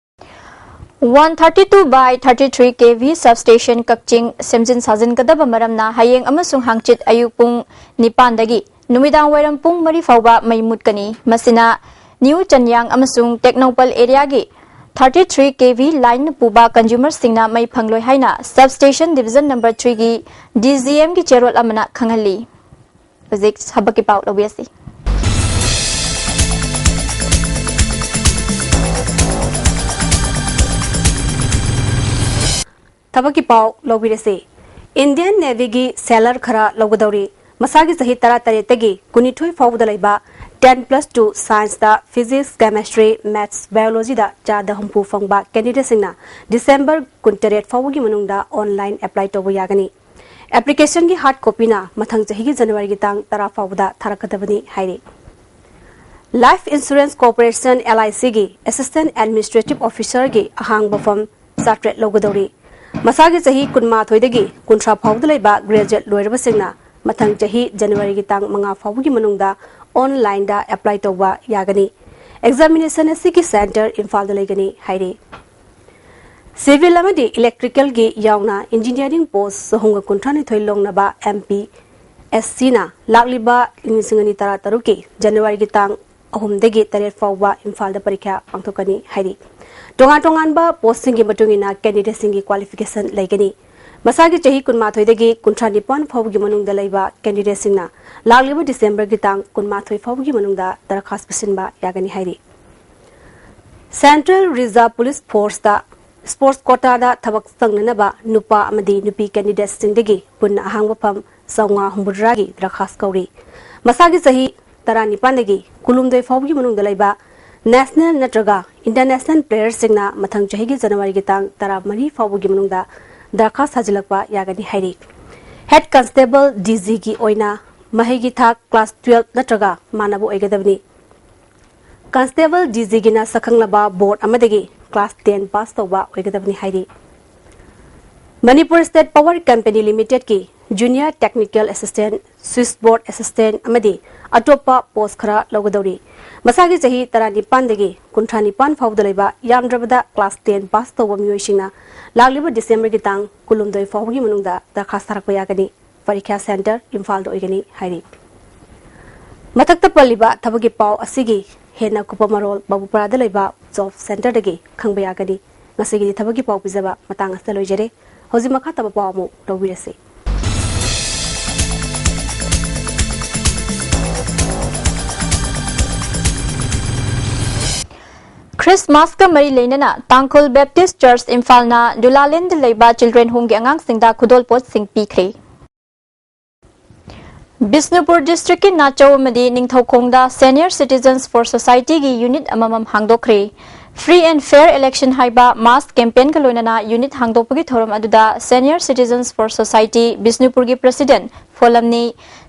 One thirty two by thirty three K V substation ꯀꯛꯆꯤꯡ ꯁꯦꯝꯖꯤꯟ ꯁꯥꯖꯤꯟꯒꯗꯕ ꯃꯔꯝꯅ ꯍꯌꯦꯡ ꯑꯃꯁꯨꯡ ꯍꯥꯡꯆꯤꯠ ꯑꯌꯨꯛ ꯄꯨꯡ ꯅꯤꯄꯥꯟꯗꯒꯤ ꯅꯨꯃꯤꯗꯥꯡ ꯋꯥꯏꯔꯝ ꯄꯨꯡ ꯃꯔꯤ ꯐꯥꯎꯕ ꯃꯩ ꯃꯨꯠꯀꯅꯤ꯫ ꯃꯁꯤꯅ ꯅ꯭ꯌꯨ ꯆꯟꯌꯥꯡ ꯑꯃꯁꯨꯡ Tengnoupal ꯑꯦꯔꯤꯌꯥꯒꯤ thirty three K V ꯂꯥꯏꯟꯅ ꯄꯨꯕ ꯀꯟꯖꯨꯃꯔꯁꯤꯡꯅ ꯃꯩ ꯐꯪꯂꯣꯏ ꯍꯥꯏꯅ ꯁꯕꯁ꯭ꯇꯦꯁꯟ ꯗꯤꯕꯤꯖꯟ ꯅꯝꯕꯔ ꯊ꯭ꯔꯤꯒꯤ ꯗꯤ ꯖꯤ ꯑꯦꯝꯒꯤ ꯆꯦꯔꯣꯜ ꯑꯃꯅ ꯈꯪꯍꯜꯂꯤ꯫ ꯍꯧꯖꯤꯛ ꯊꯕꯛꯀꯤ ꯄꯥꯎ ꯂꯧꯕꯤꯔꯁꯤ꯫ ꯊꯕꯛꯀꯤ ꯄꯥꯎ ꯂꯧꯕꯤꯔꯁꯤ꯫ Indian Navy ꯒꯤ sailor ꯈꯔ ꯂꯧꯒꯗꯧꯔꯤ꯫ ꯃꯁꯥꯒꯤ ꯆꯍꯤ ꯇꯔꯥꯇꯔꯦꯠꯇꯒꯤ ꯀꯨꯟꯅꯤꯊꯣꯏ ꯐꯥꯎꯕꯗ ꯂꯩꯕ ten plus two science ꯇ physics, chemistry, maths, biology ꯗ ꯆꯥꯗ ꯍꯨꯝꯐꯨ ꯐꯪꯕ candidate ꯁꯤꯡꯅ December ꯀꯨꯟꯇꯔꯦꯠ ꯐꯥꯎꯕꯒꯤ ꯃꯅꯨꯡꯗ online apply ꯇꯧꯕ ꯌꯥꯒꯅꯤ꯫ Application ꯒꯤ hard copy ꯅ ꯃꯊꯪ ꯆꯍꯤꯒꯤ January ꯒꯤ ꯇꯥꯡ ꯇꯔꯥ ꯐꯥꯎꯕꯗ ꯊꯥꯔꯛꯀꯗꯕꯅꯤ ꯍꯥꯏꯔꯤ꯫ Life Insurance Corporation, L I C ꯒꯤ Assistant Administrative Officer ꯒꯤ ꯑꯍꯥꯡꯕ ꯐꯝ ꯆꯥꯇ꯭ꯔꯦꯠ ꯂꯧꯒꯗꯧꯔꯤ꯫ ꯃꯁꯥꯒꯤ ꯆꯍꯤ ꯀꯨꯟꯃꯥꯊꯣꯏꯗꯒꯤ ꯀꯨꯟꯊ꯭ꯔꯥ ꯐꯥꯎꯕꯗ ꯂꯩꯕ graduate ꯂꯣꯏꯔꯕꯁꯤꯡꯅ ꯃꯊꯪ ꯆꯍꯤ January ꯒꯤ ꯇꯥꯡ ꯃꯉꯥ ꯐꯥꯎꯕꯒꯤ ꯃꯅꯨꯡꯗ online ꯗ apply ꯇꯧꯕ ꯌꯥꯒꯅꯤ꯫ Examination ꯑꯁꯤꯒꯤ center ꯏꯝꯐꯥꯜꯗ ꯂꯩꯒꯅꯤ ꯍꯥꯏꯔꯤ꯫ Civil ꯑꯃꯗꯤ Electrical ꯒꯤ ꯌꯥꯎꯅ engineering post ꯆꯍꯨꯝꯒ ꯀꯨꯟꯊ꯭ꯔꯥ ꯅꯤꯊꯣꯏ ꯂꯧꯅꯕ M P S C ꯅ ꯂꯥꯛꯂꯤꯕ ꯂꯤꯁꯤꯡ ꯑꯅꯤ ꯇꯔꯥ ꯇꯔꯨꯛꯀꯤ January ꯒꯤ ꯇꯥꯡ ꯑꯍꯨꯝꯗꯒꯤ ꯇꯔꯦꯠ ꯐꯥꯎꯕ ꯏꯝꯐꯥꯜꯗ ꯄꯔꯤꯈ꯭ꯌꯥ ꯄꯥꯡꯊꯣꯛꯀꯅꯤ ꯍꯥꯏꯔꯤ꯫ ꯇꯣꯉꯥꯟ ꯇꯣꯉꯥꯟꯕ post ꯁꯤꯡꯒꯤ ꯃꯇꯨꯡ ꯏꯟꯅ candidate ꯁꯤꯡꯒꯤ qualification ꯂꯩꯒꯅꯤ꯫ ꯃꯁꯥꯒꯤ ꯆꯍꯤ ꯀꯨꯟꯃꯥꯊꯣꯏꯗꯒꯤ ꯀꯨꯟꯊ꯭ꯔꯥ ꯅꯤꯄꯥꯟ ꯐꯥꯎꯕꯒꯤ ꯃꯅꯨꯡꯗ ꯂꯩꯕ candidate ꯁꯤꯡꯅ ꯂꯥꯛꯂꯤꯕ December ꯒꯤ ꯇꯥꯡ ꯀꯨꯟꯃꯥꯊꯣꯏ ꯐꯥꯎꯕꯒꯤ ꯃꯅꯨꯡꯗ ꯗꯔꯈꯥꯁ ꯄꯤꯁꯤꯟꯕ ꯌꯥꯒꯅꯤ ꯍꯥꯏꯔꯤ꯫ Central Reserve Police Force ꯇ sports quota ꯗ ꯊꯕꯛ ꯆꯪꯅꯅꯕ ꯅꯨꯄꯥ ꯑꯃꯗꯤ ꯅꯨꯄꯤ candidate ꯁꯤꯡꯗꯒꯤ ꯄꯨꯟꯅ ꯑꯍꯥꯡꯕ ꯐꯝ ꯆꯥꯝꯃꯉꯥ ꯍꯨꯝꯐꯨꯇꯔꯥꯒꯤ ꯗꯔꯈꯥꯁ ꯀꯧꯔꯤ꯫ ꯃꯁꯥꯒꯤ ꯆꯍꯤ ꯇꯔꯥꯅꯤꯄꯥꯟꯗꯒꯤ ꯀꯨꯟꯍꯨꯝꯗꯣꯏ ꯐꯥꯎꯕꯒꯤ ꯃꯅꯨꯡꯗ ꯂꯩꯕ national ꯅꯠꯇ꯭ꯔꯒ international player ꯁꯤꯡꯅ ꯃꯊꯪ ꯆꯍꯤꯒꯤ January ꯒꯤ ꯇꯥꯡ ꯇꯔꯥꯃꯔꯤ ꯐꯥꯎꯕꯒꯤ ꯃꯅꯨꯡꯗ ꯗꯔꯈꯥꯁ ꯊꯥꯖꯤꯜꯂꯛꯄ ꯌꯥꯒꯅꯤ ꯍꯥꯏꯔꯤ꯫ Head Constable D G ꯒꯤ ꯑꯣꯏꯅ ꯃꯍꯩꯒꯤ ꯊꯥꯛ class twelve ꯅꯠꯇ꯭ꯔꯒ ꯃꯥꯟꯅꯕ ꯑꯣꯏꯒꯗꯕꯅꯤ꯫ Constable D G ꯒꯤꯅ ꯁꯛꯈꯪꯂꯕ board ꯑꯃꯗꯒꯤ class ten pass ꯇꯧꯕ ꯑꯣꯏꯒꯗꯕꯅꯤ ꯍꯥꯏꯔꯤ꯫ Manipur State Power Company Limited ꯀꯤ Junior Technical Assistant, Switchboard Assistant ꯑꯃꯗꯤ ꯑꯇꯣꯞꯄ post ꯈꯔ ꯂꯧꯒꯗꯧꯔꯤ꯫ ꯃꯁꯥꯒꯤ ꯆꯍꯤ ꯇꯔꯥꯅꯤꯄꯥꯟꯗꯒꯤ ꯀꯨꯟꯊ꯭ꯔꯥ ꯅꯤꯄꯥꯟ ꯐꯥꯎꯕꯗ ꯂꯩꯕ ꯌꯥꯝꯗ꯭ꯔꯕꯗ class ten pass ꯇꯧꯕ ꯃꯤꯑꯣꯏꯁꯤꯡꯅ ꯂꯥꯛꯂꯤꯕ December ꯒꯤ ꯇꯥꯡ ꯀꯨꯟꯍꯨꯝꯗꯣꯏ ꯐꯥꯎꯕꯒꯤ ꯃꯅꯨꯡꯗ ꯗꯔꯈꯥꯁ ꯊꯥꯔꯛꯄ ꯌꯥꯒꯅꯤ꯫ ꯄꯔꯤꯈ꯭ꯌꯥ center ꯏꯝꯐꯥꯜꯗ ꯑꯣꯏꯒꯅꯤ ꯍꯥꯏꯔꯤ꯫ ꯃꯊꯛꯇ ꯄꯜꯂꯤꯕ ꯊꯕꯛꯀꯤ ꯄꯥꯎ ꯑꯁꯤꯒꯤ ꯍꯦꯟꯅ ꯑꯀꯨꯞꯄ ꯃꯔꯣꯜ ꯕꯥꯕꯨꯄꯥꯔꯥꯗ ꯂꯩꯕ job center ꯗꯒꯤ ꯈꯪꯕ ꯌꯥꯒꯅꯤ꯫ ꯉꯁꯤꯒꯤꯗꯤ ꯊꯕꯛꯀꯤ ꯄꯥꯎ ꯄꯤꯖꯕ ꯃꯇꯥꯡ ꯑꯁꯤꯗ ꯂꯣꯏꯖꯔꯦ꯫ ꯍꯧꯖꯤꯛ ꯃꯈꯥ ꯇꯥꯕ ꯄꯥꯎ ꯑꯃꯨꯛ ꯂꯧꯕꯤꯔꯁꯤ꯫ ꯈ꯭ꯔꯤꯁꯃꯥꯁꯀ ꯃꯔꯤ ꯂꯩꯅꯅ ꯇꯥꯡꯈꯨꯜ ꯕꯦꯞꯇꯤꯁ ꯆꯔꯆ ꯏꯝꯐꯥꯜꯅ ꯂꯨꯂꯥꯂꯦꯟꯗ ꯂꯩꯕ ꯆꯤꯜꯗ꯭ꯔꯦꯟ ꯍꯣꯝꯒꯤ ꯑꯉꯥꯡꯁꯤꯡꯗ ꯈꯨꯗꯣꯜꯄꯣꯠꯁꯤꯡ ꯄꯤꯈ꯭ꯔꯦ꯫ ꯕꯤꯁꯅꯨꯄꯨꯔ ꯗꯤꯁꯇ꯭ꯔꯤꯛꯀꯤ ꯅꯥꯆꯧ ꯑꯃꯗꯤ ꯅꯤꯡꯊꯧꯈꯣꯡꯗ Senior Citizens for Societyꯒꯤ ꯌꯨꯅꯤꯠ ꯑꯃꯃꯝ ꯍꯥꯡꯗꯣꯛꯈ꯭ꯔꯦ꯫ Free and Fair Election ꯍꯥꯏꯕ ꯃꯥꯁ ꯀꯦꯝꯄꯦꯟꯒ ꯂꯣꯏꯅꯅ ꯌꯨꯅꯤꯠ ꯍꯥꯡꯗꯣꯛꯄꯒꯤ ꯊꯧꯔꯝ ꯑꯗꯨꯗ Senior Citizens for Society ꯕꯤꯁꯅꯨꯄꯨꯔꯒꯤ ꯄ꯭ꯔꯁꯤꯗꯦꯟ ꯐꯣꯂꯝꯅꯤ,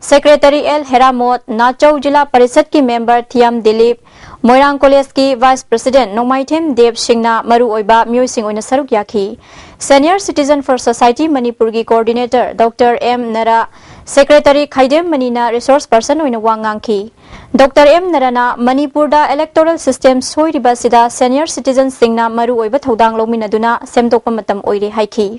ꯁꯦꯀ꯭ꯔꯦꯇꯔꯤ ꯑꯦꯜ ꯍꯦꯔꯥꯃꯣꯠ, ꯅꯥꯆꯧ ꯖꯤꯂꯥ ꯄꯔꯤꯁꯠꯀꯤ ꯃꯦꯝꯕꯔ ꯊꯤꯌꯥꯝ ꯗꯤꯂꯤꯞ, ꯃꯣꯏꯔꯥꯡ ꯀꯣꯂꯦꯖꯀꯤ ꯚꯥꯏꯁ ꯄ꯭ꯔꯁꯤꯗꯦꯟ ꯅꯣꯡꯃꯥꯏꯊꯦꯝ ꯗꯦꯕ ꯁꯤꯡꯅ ꯃꯔꯨꯑꯣꯏꯕ ꯃꯤꯑꯣꯏꯁꯤꯡ ꯑꯣꯏꯅ ꯁꯔꯨꯛ ꯌꯥꯈꯤ꯫ Senior Citizen for Society ꯃꯅꯤꯄꯨꯔꯒꯤ coordinator doctor M Nara, secretary Khaidem ꯃꯅꯤꯅ ꯔꯤꯁꯣꯔꯁ ꯄꯔꯁꯟ ꯑꯣꯏꯅ ꯋꯥ ꯉꯥꯡꯈꯤ꯫ ꯗꯣꯛꯇꯔ ꯑꯦꯝ ꯅꯔꯥꯅ ꯃꯅꯤꯄꯨꯔꯗ ꯏꯂꯦꯛꯇꯣꯔꯦꯜ ꯁꯤꯁꯇꯦꯝ ꯁꯣꯏꯔꯤꯕ ꯑꯁꯤꯗ ꯁꯦꯅꯤꯌꯔ ꯁꯤꯇꯤꯖꯟꯁꯤꯡꯅ ꯃꯔꯨꯑꯣꯏꯕ ꯊꯧꯗꯥꯡ ꯂꯧꯃꯤꯟꯅꯗꯨꯅ ꯁꯦꯝꯗꯣꯛꯄ ꯃꯇꯝ ꯑꯣꯏꯔꯦ ꯍꯥꯏꯈꯤ꯫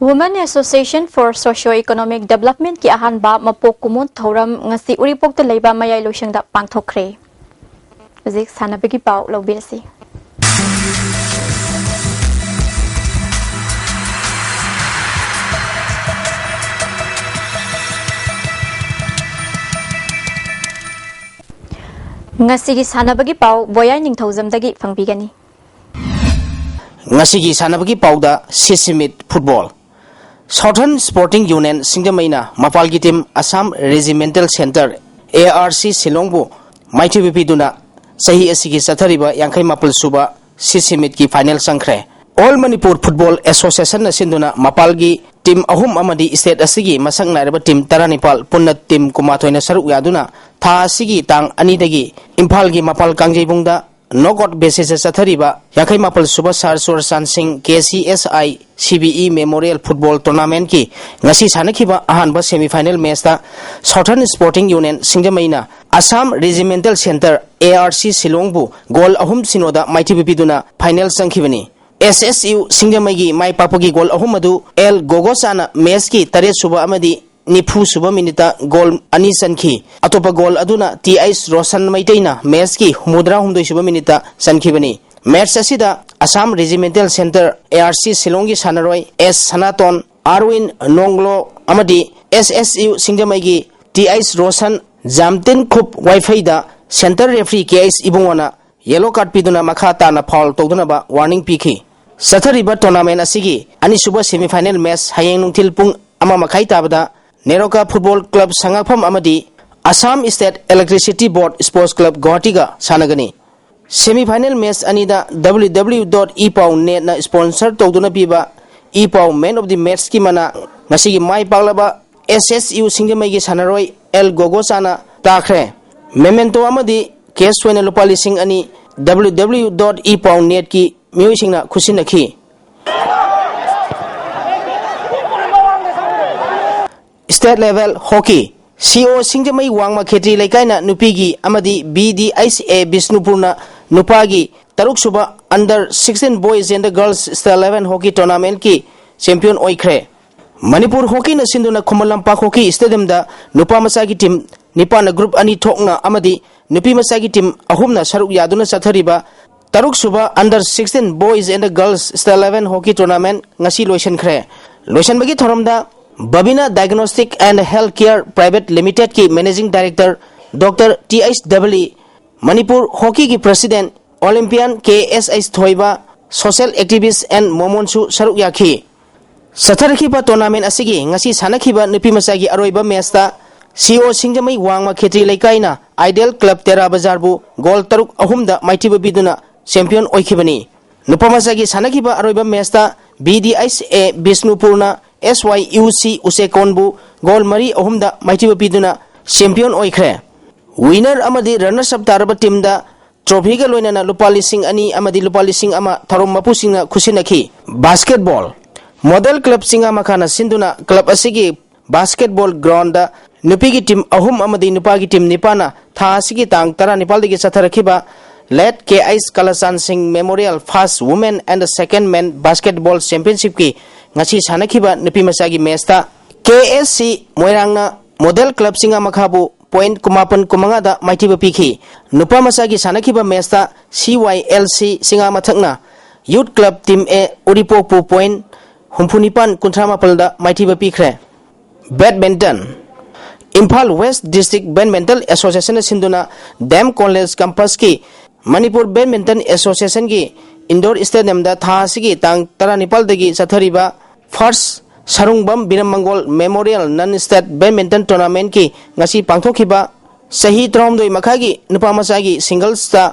Women Association for Socio Economic Developmentꯀꯤ ꯑꯍꯥꯟꯕ ꯃꯄꯣꯛ ꯀꯨꯝꯑꯣꯟ ꯊꯧꯔꯝ ꯉꯁꯤ ꯎꯔꯤꯄꯣꯛꯇ ꯂꯩꯕ ꯃꯌꯥꯏ ꯂꯣꯏꯁꯪꯗ ꯄꯥꯡꯊꯣꯛꯈ꯭ꯔꯦ꯫ ꯍꯧꯖꯤꯛ ꯁꯥꯟꯅꯕꯒꯤ ꯄꯥꯎ ꯂꯧꯕꯤꯔꯁꯤ꯫ ꯉꯁꯤꯒꯤ ꯁꯥꯟꯅꯕꯒꯤ ꯄꯥꯎ ꯕꯣꯌꯥꯏ ꯅꯤꯡꯊꯧꯖꯝꯗꯒꯤ ꯐꯪꯕꯤꯒꯅꯤ꯫ ꯉꯁꯤꯒꯤ ꯁꯥꯟꯅꯕꯒꯤ ꯄꯥꯎꯗ ꯁꯤꯁꯤꯃꯤꯠ ꯐꯨꯠꯕꯣꯜ꯫ Southern Sporting Union ꯁꯤꯡꯖꯃꯩꯅ ꯃꯄꯥꯜꯒꯤ team Assam Regimental Centre, A R C, ꯁꯤꯂꯣꯡꯕꯨ ꯃꯥꯏꯊꯤꯕ ꯄꯤꯗꯨꯅ ꯆꯍꯤ ꯑꯁꯤꯒꯤ ꯆꯠꯊꯔꯤꯕ ꯌꯥꯡꯈꯩ ꯃꯥꯄꯜ ꯁꯨꯕ ꯁꯤꯁꯤꯃꯤꯠꯀꯤ ꯐꯥꯏꯅꯦꯜ ꯆꯪꯈ꯭ꯔꯦ꯫ All Manipur Football Associationꯅ ꯁꯤꯟꯗꯨꯅ ꯃꯄꯥꯜꯒꯤ ꯇꯤꯝ ꯑꯍꯨꯝ ꯑꯃꯗꯤ ꯁ꯭ꯇꯦꯠ ꯑꯁꯤꯒꯤ ꯃꯁꯛ ꯅꯥꯏꯔꯕ ꯇꯤꯝ ꯇꯔꯥꯅꯤꯄꯥꯜ ꯄꯨꯟꯅ ꯇꯤꯝ ꯀꯨꯟꯃꯥꯊꯣꯏꯅ ꯁꯔꯨꯛ ꯌꯥꯗꯨꯅ ꯊꯥ ꯑꯁꯤꯒꯤ ꯇꯥꯡ ꯑꯅꯤꯗꯒꯤ ꯏꯝꯐꯥꯜꯒꯤ ꯃꯄꯥꯜ ꯀꯥꯡꯖꯩꯕꯨꯡꯗ ꯅꯣꯛ ꯑꯥꯎꯠ ꯕꯦꯁꯤꯁꯇ ꯆꯠꯊꯔꯤꯕ ꯌꯥꯡꯈꯩ ꯃꯥꯄꯜ ꯁꯨꯕ ꯁꯥꯔ ꯆꯨꯔꯆꯥꯟ ꯁꯤꯡ K C S I C B E memorial football ꯇꯣꯔꯅꯥꯃꯦꯟꯠꯀꯤ ꯉꯁꯤ ꯁꯥꯟꯅꯈꯤꯕ ꯑꯍꯥꯟꯕ ꯁꯦꯃꯤ ꯐꯥꯏꯅꯦꯜ ꯃꯦꯆꯇ Southern Sporting Union ꯁꯤꯡꯖꯃꯩꯅ Assam Regimental Centre, A R C, ꯁꯤꯂꯣꯡꯕꯨ ꯒꯣꯜ ꯑꯍꯨꯝ ꯁꯤꯅꯣꯗ ꯃꯥꯏꯊꯤꯕ ꯄꯤꯗꯨꯅ ꯐꯥꯏꯅꯦꯜ ꯆꯪꯈꯤꯕꯅꯤ꯫ ꯑꯦꯁ ꯑꯦꯁ ꯌꯨ ꯁꯤꯡꯖꯃꯩꯒꯤ ꯃꯥꯏ ꯄꯥꯛꯄꯒꯤ ꯒꯣꯜ ꯑꯍꯨꯝ ꯑꯗꯨ ꯑꯦꯜ ꯒꯣꯒꯣꯆꯥꯅ ꯃꯦꯆꯀꯤ ꯇꯔꯦꯠ ꯁꯨꯕ ꯑꯃꯗꯤ ꯅꯤꯐꯨ ꯁꯨꯕ ꯃꯤꯅꯤꯠꯇ ꯒꯣꯜ ꯑꯅꯤ ꯆꯟꯈꯤ꯫ ꯑꯇꯣꯞꯄ ꯒꯣꯜ ꯑꯗꯨꯅ ꯇꯤ ꯑꯩꯆ ꯔꯣꯁꯟ ꯃꯩꯇꯩꯅ ꯃꯦꯆꯀꯤ ꯍꯨꯝꯐꯨꯇꯔꯥ ꯍꯨꯝꯗꯣꯏ ꯁꯨꯕ ꯃꯤꯅꯤꯠꯇ ꯆꯟꯈꯤꯕꯅꯤ꯫ ꯃꯦꯆ ꯑꯁꯤꯗ Assam Regimental Centre, A R C, ꯁꯤꯂꯣꯡꯒꯤ ꯁꯥꯟꯅꯔꯣꯏ ꯑꯦꯁ ꯁꯅꯥꯇꯣꯟ, ꯑꯥꯔꯋꯤꯟ ꯅꯣꯡꯒ꯭ꯂꯣ ꯑꯃꯗꯤ ꯑꯦꯁ ꯑꯦꯁ ꯌꯨ ꯁꯤꯡꯖꯃꯩꯒꯤ ꯇꯤ ꯑꯩꯆ ꯔꯣꯁꯟ, ꯖꯥꯝꯇꯤꯟ ꯈꯨꯞ ꯋꯥꯏꯐꯩꯗ ꯁꯦꯟꯇꯔ ꯔꯦꯐ꯭ꯔꯤ ꯀꯦ ꯑꯩꯆ ꯏꯕꯨꯡꯉꯣꯅ yellow card ꯄꯤꯗꯨꯅ ꯃꯈꯥ ꯇꯥꯅ foul ꯇꯧꯗꯅꯕ warning ꯄꯤꯈꯤ꯫ ꯆꯠꯊꯔꯤꯕ tournament ꯑꯁꯤꯒꯤ ꯑꯅꯤꯁꯨꯕ semi final match ꯍꯌꯦꯡ ꯅꯨꯡꯊꯤꯜ ꯄꯨꯡ ꯑꯃ ꯃꯈꯥꯏ ꯇꯥꯕꯗ ꯅꯦꯔꯣꯀꯥ Football Club ꯁꯉꯥꯛꯐꯝ ꯑꯃꯗꯤ Assam State Electricity Board Sports Club ꯒꯨꯋꯥꯍꯥꯇꯤꯒ ꯁꯥꯟꯅꯒꯅꯤ꯫ Semi final match ꯑꯅꯤꯗ W W W dot epao net ꯅ sponsor ꯇꯧꯗꯨꯅ ꯄꯤꯕ epao Man of the Match ꯀꯤ ꯃꯅꯥ ꯉꯁꯤꯒꯤ ꯃꯥꯏ ꯄꯥꯛꯂꯕ S S U ꯁꯤꯡꯖꯃꯩꯒꯤ ꯁꯥꯟꯅꯔꯣꯏ ꯑꯦꯜ ꯒꯣꯒꯣꯆꯥꯅ ꯇꯥꯈ꯭ꯔꯦ꯫ Memento ꯑꯃꯗꯤ cash ꯑꯣꯏꯅ ꯂꯨꯄꯥ ꯂꯤꯁꯤꯡ ꯑꯅꯤ W W W dot epao net ꯀꯤ ꯃꯤꯑꯣꯏꯁꯤꯡꯅ ꯈꯨꯠꯁꯤꯟꯅꯈꯤ꯫ State Level Hockey, C O ꯁꯤꯡꯖꯃꯩ ꯋꯥꯡꯃ ꯈꯦꯇ꯭ꯔꯤ ꯂꯩꯀꯥꯏꯅ ꯅꯨꯄꯤꯒꯤ ꯑꯃꯗꯤ B D H A ꯕꯤꯁꯅꯨꯄꯨꯔꯅ ꯅꯨꯄꯥꯒꯤ ꯇꯔꯨꯛ ꯁꯨꯕ Under sixteen Boys and Girls State Level Hockey Tournament ꯀꯤ champion ꯑꯣꯏꯈ꯭ꯔꯦ꯫ ꯃꯅꯤꯄꯨꯔ ꯍꯣꯀꯤꯅ ꯁꯤꯟꯗꯨꯅ ꯈꯨꯃꯟ ꯂꯝꯄꯥꯛ ꯍꯣꯀꯤ ꯁ꯭ꯇꯦꯗꯤꯌꯝꯗ ꯅꯨꯄꯥ ꯃꯆꯥꯒꯤ ꯇꯤꯝ ꯅꯤꯄꯥꯟꯅ group ꯑꯅꯤ ꯊꯣꯛꯅ ꯑꯃꯗꯤ ꯅꯨꯄꯤ ꯃꯆꯥꯒꯤ ꯇꯤꯝ ꯑꯍꯨꯝꯅ ꯁꯔꯨꯛ ꯌꯥꯗꯨꯅ ꯆꯠꯊꯔꯤꯕ ꯇꯔꯨꯛ ꯁꯨꯕ Under sixteen Boys and Girls State Level Hockey Tournament ꯉꯁꯤ ꯂꯣꯏꯁꯤꯟꯈ꯭ꯔꯦ꯫ ꯂꯣꯏꯁꯤꯟꯕꯒꯤ ꯊꯧꯔꯝꯗ Babina Diagnostic and Health Care Private Limited ꯀꯤ Managing Director Doctor T H W, Manipur ꯍꯣꯀꯤꯒꯤ President Olympian K S H ꯊꯣꯏꯕ, social activist and ꯃꯣꯃꯣꯟꯁꯨ ꯁꯔꯨꯛ ꯌꯥꯈꯤ꯫ ꯆꯠꯊꯔꯛꯈꯤꯕ tournament ꯑꯁꯤꯒꯤ ꯉꯁꯤ ꯁꯥꯟꯅꯈꯤꯕ ꯅꯨꯄꯤ ꯃꯆꯥꯒꯤ ꯑꯔꯣꯏꯕ match ꯇ C O ꯁꯤꯡꯖꯃꯩ ꯋꯥꯡꯃ ꯈꯦꯇ꯭ꯔꯤ ꯂꯩꯀꯥꯏꯅ Ideal Club ꯇꯦꯔꯥ ꯕꯖꯥꯔꯕꯨ goal ꯇꯔꯨꯛ ꯑꯍꯨꯝꯗ ꯃꯥꯏꯊꯤꯕ ꯄꯤꯗꯨꯅ champion ꯑꯣꯏꯈꯤꯕꯅꯤ꯫ ꯅꯨꯄꯥ ꯃꯆꯥꯒꯤ ꯁꯥꯟꯅꯈꯤꯕ ꯑꯔꯣꯏꯕ match ꯇ B D H A ꯕꯤꯁꯅꯨꯄꯨꯔꯅ S Y U C ꯎꯆꯦꯀꯣꯟꯕꯨ goal ꯃꯔꯤ ꯑꯍꯨꯝꯗ ꯃꯥꯏꯊꯤꯕ ꯄꯤꯗꯨꯅ champion ꯑꯣꯏꯈ꯭ꯔꯦ꯫ Winner ꯑꯃꯗꯤ runners up ꯇꯥꯔꯕ team ꯗ trophy ꯒ ꯂꯣꯏꯅꯅ ꯂꯨꯄꯥ ꯂꯤꯁꯤꯡ ꯑꯅꯤ ꯑꯃꯗꯤ ꯂꯨꯄꯥ ꯂꯤꯁꯤꯡ ꯑꯃ ꯊꯧꯔꯝ ꯃꯄꯨꯁꯤꯡꯅ ꯈꯨꯠꯁꯤꯟꯅꯈꯤ꯫ Basketball, Model Club ꯆꯤꯡꯉꯥꯃꯈꯥꯅ ꯁꯤꯟꯗꯨꯅ club ꯑꯁꯤꯒꯤ basketball ground ꯗ ꯅꯨꯄꯤꯒꯤ team ꯑꯍꯨꯝ ꯑꯃꯗꯤ ꯅꯨꯄꯥꯒꯤ team ꯅꯤꯄꯥꯟꯅ ꯊꯥ ꯑꯁꯤꯒꯤ ꯇꯥꯡ ꯇꯔꯥꯅꯤꯄꯥꯜꯗꯒꯤ ꯆꯠꯊꯔꯛꯈꯤꯕ Late K H Kalachan Singh Memorial First Women and Second Men Basketball Championship ꯀꯤ ꯉꯁꯤ ꯁꯥꯟꯅꯈꯤꯕ ꯅꯨꯄꯤ ꯃꯆꯥꯒꯤ match ꯇ K S C ꯃꯣꯏꯔꯥꯡꯅ Model Club ꯆꯤꯡꯉꯥꯃꯈꯥꯕꯨ point ꯀꯨꯟꯃꯥꯄꯟ ꯀꯨꯟꯃꯉꯥꯗ ꯃꯥꯏꯊꯤꯕ ꯄꯤꯈꯤ꯫ ꯅꯨꯄꯥ ꯃꯆꯥꯒꯤ ꯁꯥꯟꯅꯈꯤꯕ match ꯇ C Y L C ꯆꯤꯡꯉꯥꯃꯊꯛꯅ Youth Club Team A ꯎꯔꯤꯄꯣꯛꯄꯨ point ꯍꯨꯝꯐꯨꯅꯤꯄꯥꯟ ꯀꯨꯟꯊ꯭ꯔꯥ ꯃꯥꯄꯜꯗ ꯃꯥꯏꯊꯤꯕ ꯄꯤꯈ꯭ꯔꯦ꯫ Badminton, Imphal West District Badminton Association ꯅ ꯁꯤꯟꯗꯨꯅ D M College Campus ꯀꯤ ꯃꯅꯤꯄꯨꯔ ꯕꯦꯗꯃꯤꯟꯇꯟ ꯑꯦꯁꯣꯁꯤꯌꯦꯁꯟꯒꯤ ꯏꯟꯗꯣꯔ ꯁ꯭ꯇꯦꯗꯤꯌꯝꯗ ꯊꯥ ꯑꯁꯤꯒꯤ ꯇꯥꯡ ꯇꯔꯥꯅꯤꯄꯥꯜꯗꯒꯤ ꯆꯠꯊꯔꯤꯕ ꯐꯥꯔꯁ ꯁꯔꯨꯡꯕꯝ ꯕꯤꯔꯝ ꯃꯪꯒꯣꯜ ꯃꯦꯃꯣꯔꯤꯌꯦꯜ ꯅꯟ ꯁ꯭ꯇꯦꯠ ꯕꯦꯗꯃꯤꯟꯇꯟ ꯇꯣꯔꯅꯥꯃꯦꯟꯠꯀꯤ ꯉꯁꯤ ꯄꯥꯡꯊꯣꯛꯈꯤꯕ ꯆꯍꯤ ꯇꯔꯥꯍꯨꯝꯗꯣꯏ ꯃꯈꯥꯒꯤ ꯅꯨꯄꯥ ꯃꯆꯥꯒꯤ ꯁꯤꯡꯒꯜꯁꯇ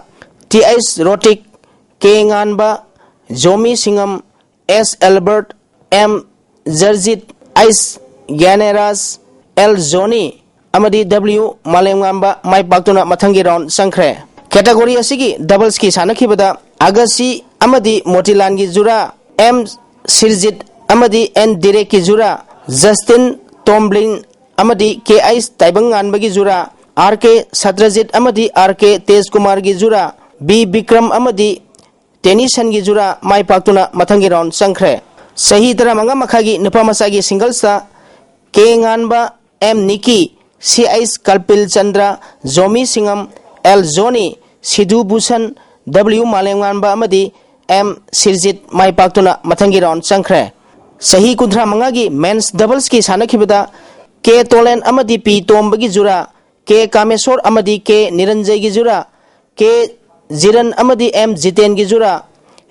ꯇꯤ ꯑꯩꯁ ꯔꯣꯇꯤꯛ, ꯀꯦ ꯉꯥꯟꯕ, ꯖꯣꯃꯤ ꯁꯤꯡꯉꯝ, ꯑꯦꯁ ꯑꯦꯜꯕꯔꯠ, ꯑꯦꯝ ꯖꯔꯖꯤꯠ, ꯑꯩꯁ ꯒ꯭ꯌꯥꯅꯦꯔꯥꯖ, ꯑꯦꯜ ꯖꯣꯅꯤ ꯑꯃꯗꯤ ꯗꯕ꯭ꯂꯤꯎ ꯃꯥꯂꯦꯝꯉꯥꯟꯕ ꯃꯥꯏ ꯄꯥꯛꯇꯨꯅ ꯃꯊꯪꯒꯤ ꯔꯥꯎꯟ ꯆꯪꯈ꯭ꯔꯦ꯫ ꯀꯦꯇꯥꯒꯣꯔꯤ ꯑꯁꯤꯒꯤ ꯗꯕꯜꯁꯀꯤ ꯁꯥꯟꯅꯈꯤꯕꯗ ꯑꯒꯁꯤ ꯑꯃꯗꯤ ꯃꯣꯇꯤꯂꯥꯟꯒꯤ ꯖꯨꯔꯥ, ꯑꯦꯝ ꯁꯤꯔꯖꯤꯠ ꯑꯃꯗꯤ ꯑꯦꯟ ꯗꯤꯔꯦꯛꯀꯤ ꯖꯨꯔꯥ, ꯖꯁꯇꯤꯟ ꯇꯣꯝꯕ꯭ꯂꯤꯟ ꯑꯃꯗꯤ ꯀꯦ ꯑꯩꯁ ꯇꯥꯏꯕꯪꯉꯥꯟꯕꯒꯤ ꯖꯨꯔꯥ, ꯑꯥꯔ ꯀꯦ ꯁꯇ꯭ꯔꯖꯤꯠ ꯑꯃꯗꯤ ꯑꯥꯔ ꯀꯦ ꯇꯦꯖꯀꯨꯃꯥꯔꯒꯤ ꯖꯨꯔꯥ, ꯕꯤ ꯕꯤꯀ꯭ꯔꯝ ꯑꯃꯗꯤ ꯇꯦꯅꯤꯁꯟꯒꯤ ꯖꯨꯔꯥ ꯃꯥꯏ ꯄꯥꯛꯇꯨꯅ ꯃꯊꯪꯒꯤ ꯔꯥꯎꯟ ꯆꯪꯈ꯭ꯔꯦ꯫ ꯆꯍꯤ ꯇꯔꯥꯃꯉꯥ ꯃꯈꯥꯒꯤ ꯅꯨꯄꯥ ꯃꯆꯥꯒꯤ ꯁꯤꯡꯒꯜꯁꯇ ꯀꯦ ꯉꯥꯟꯕ, ꯑꯦꯝ ꯅꯤꯀꯤ, ꯁꯤ ꯑꯩꯁ ꯀꯜꯄꯤꯜ ꯆꯟꯗ꯭ꯔ, ꯖꯣꯃꯤ ꯁꯤꯡꯉꯝ, ꯑꯦꯜ ꯖꯣꯅꯤ, ꯁꯤꯙꯨ ꯚꯨꯁꯟ, ꯗꯕ꯭ꯂꯤꯎ ꯃꯥꯂꯦꯝꯉꯥꯟꯕ ꯑꯃꯗꯤ ꯑꯦꯝ ꯁꯤꯔꯖꯤꯠ ꯃꯥꯏ ꯄꯥꯛꯇꯨꯅ ꯃꯊꯪꯒꯤ ꯔꯥꯎꯟ ꯆꯪꯈ꯭ꯔꯦ꯫ ꯆꯍꯤ ꯀꯨꯟꯊ꯭ꯔꯥ ꯃꯉꯥꯒꯤ ꯃꯦꯟꯁ ꯗꯕꯜꯁꯀꯤ ꯁꯥꯟꯅꯈꯤꯕꯗ ꯀꯦ ꯇꯣꯂꯦꯟ ꯑꯃꯗꯤ ꯄꯤ ꯇꯣꯝꯕꯒꯤ ꯖꯨꯔꯥ, ꯀꯦ ꯀꯥꯃꯦꯁꯣꯔ ꯑꯃꯗꯤ ꯀꯦ ꯅꯤꯔꯟꯖꯌꯒꯤ ꯖꯨꯔꯥ, ꯀꯦ ꯖꯤꯔꯟ ꯑꯃꯗꯤ ꯑꯦꯝ ꯖꯤꯇꯦꯟꯒꯤ ꯖꯨꯔꯥ,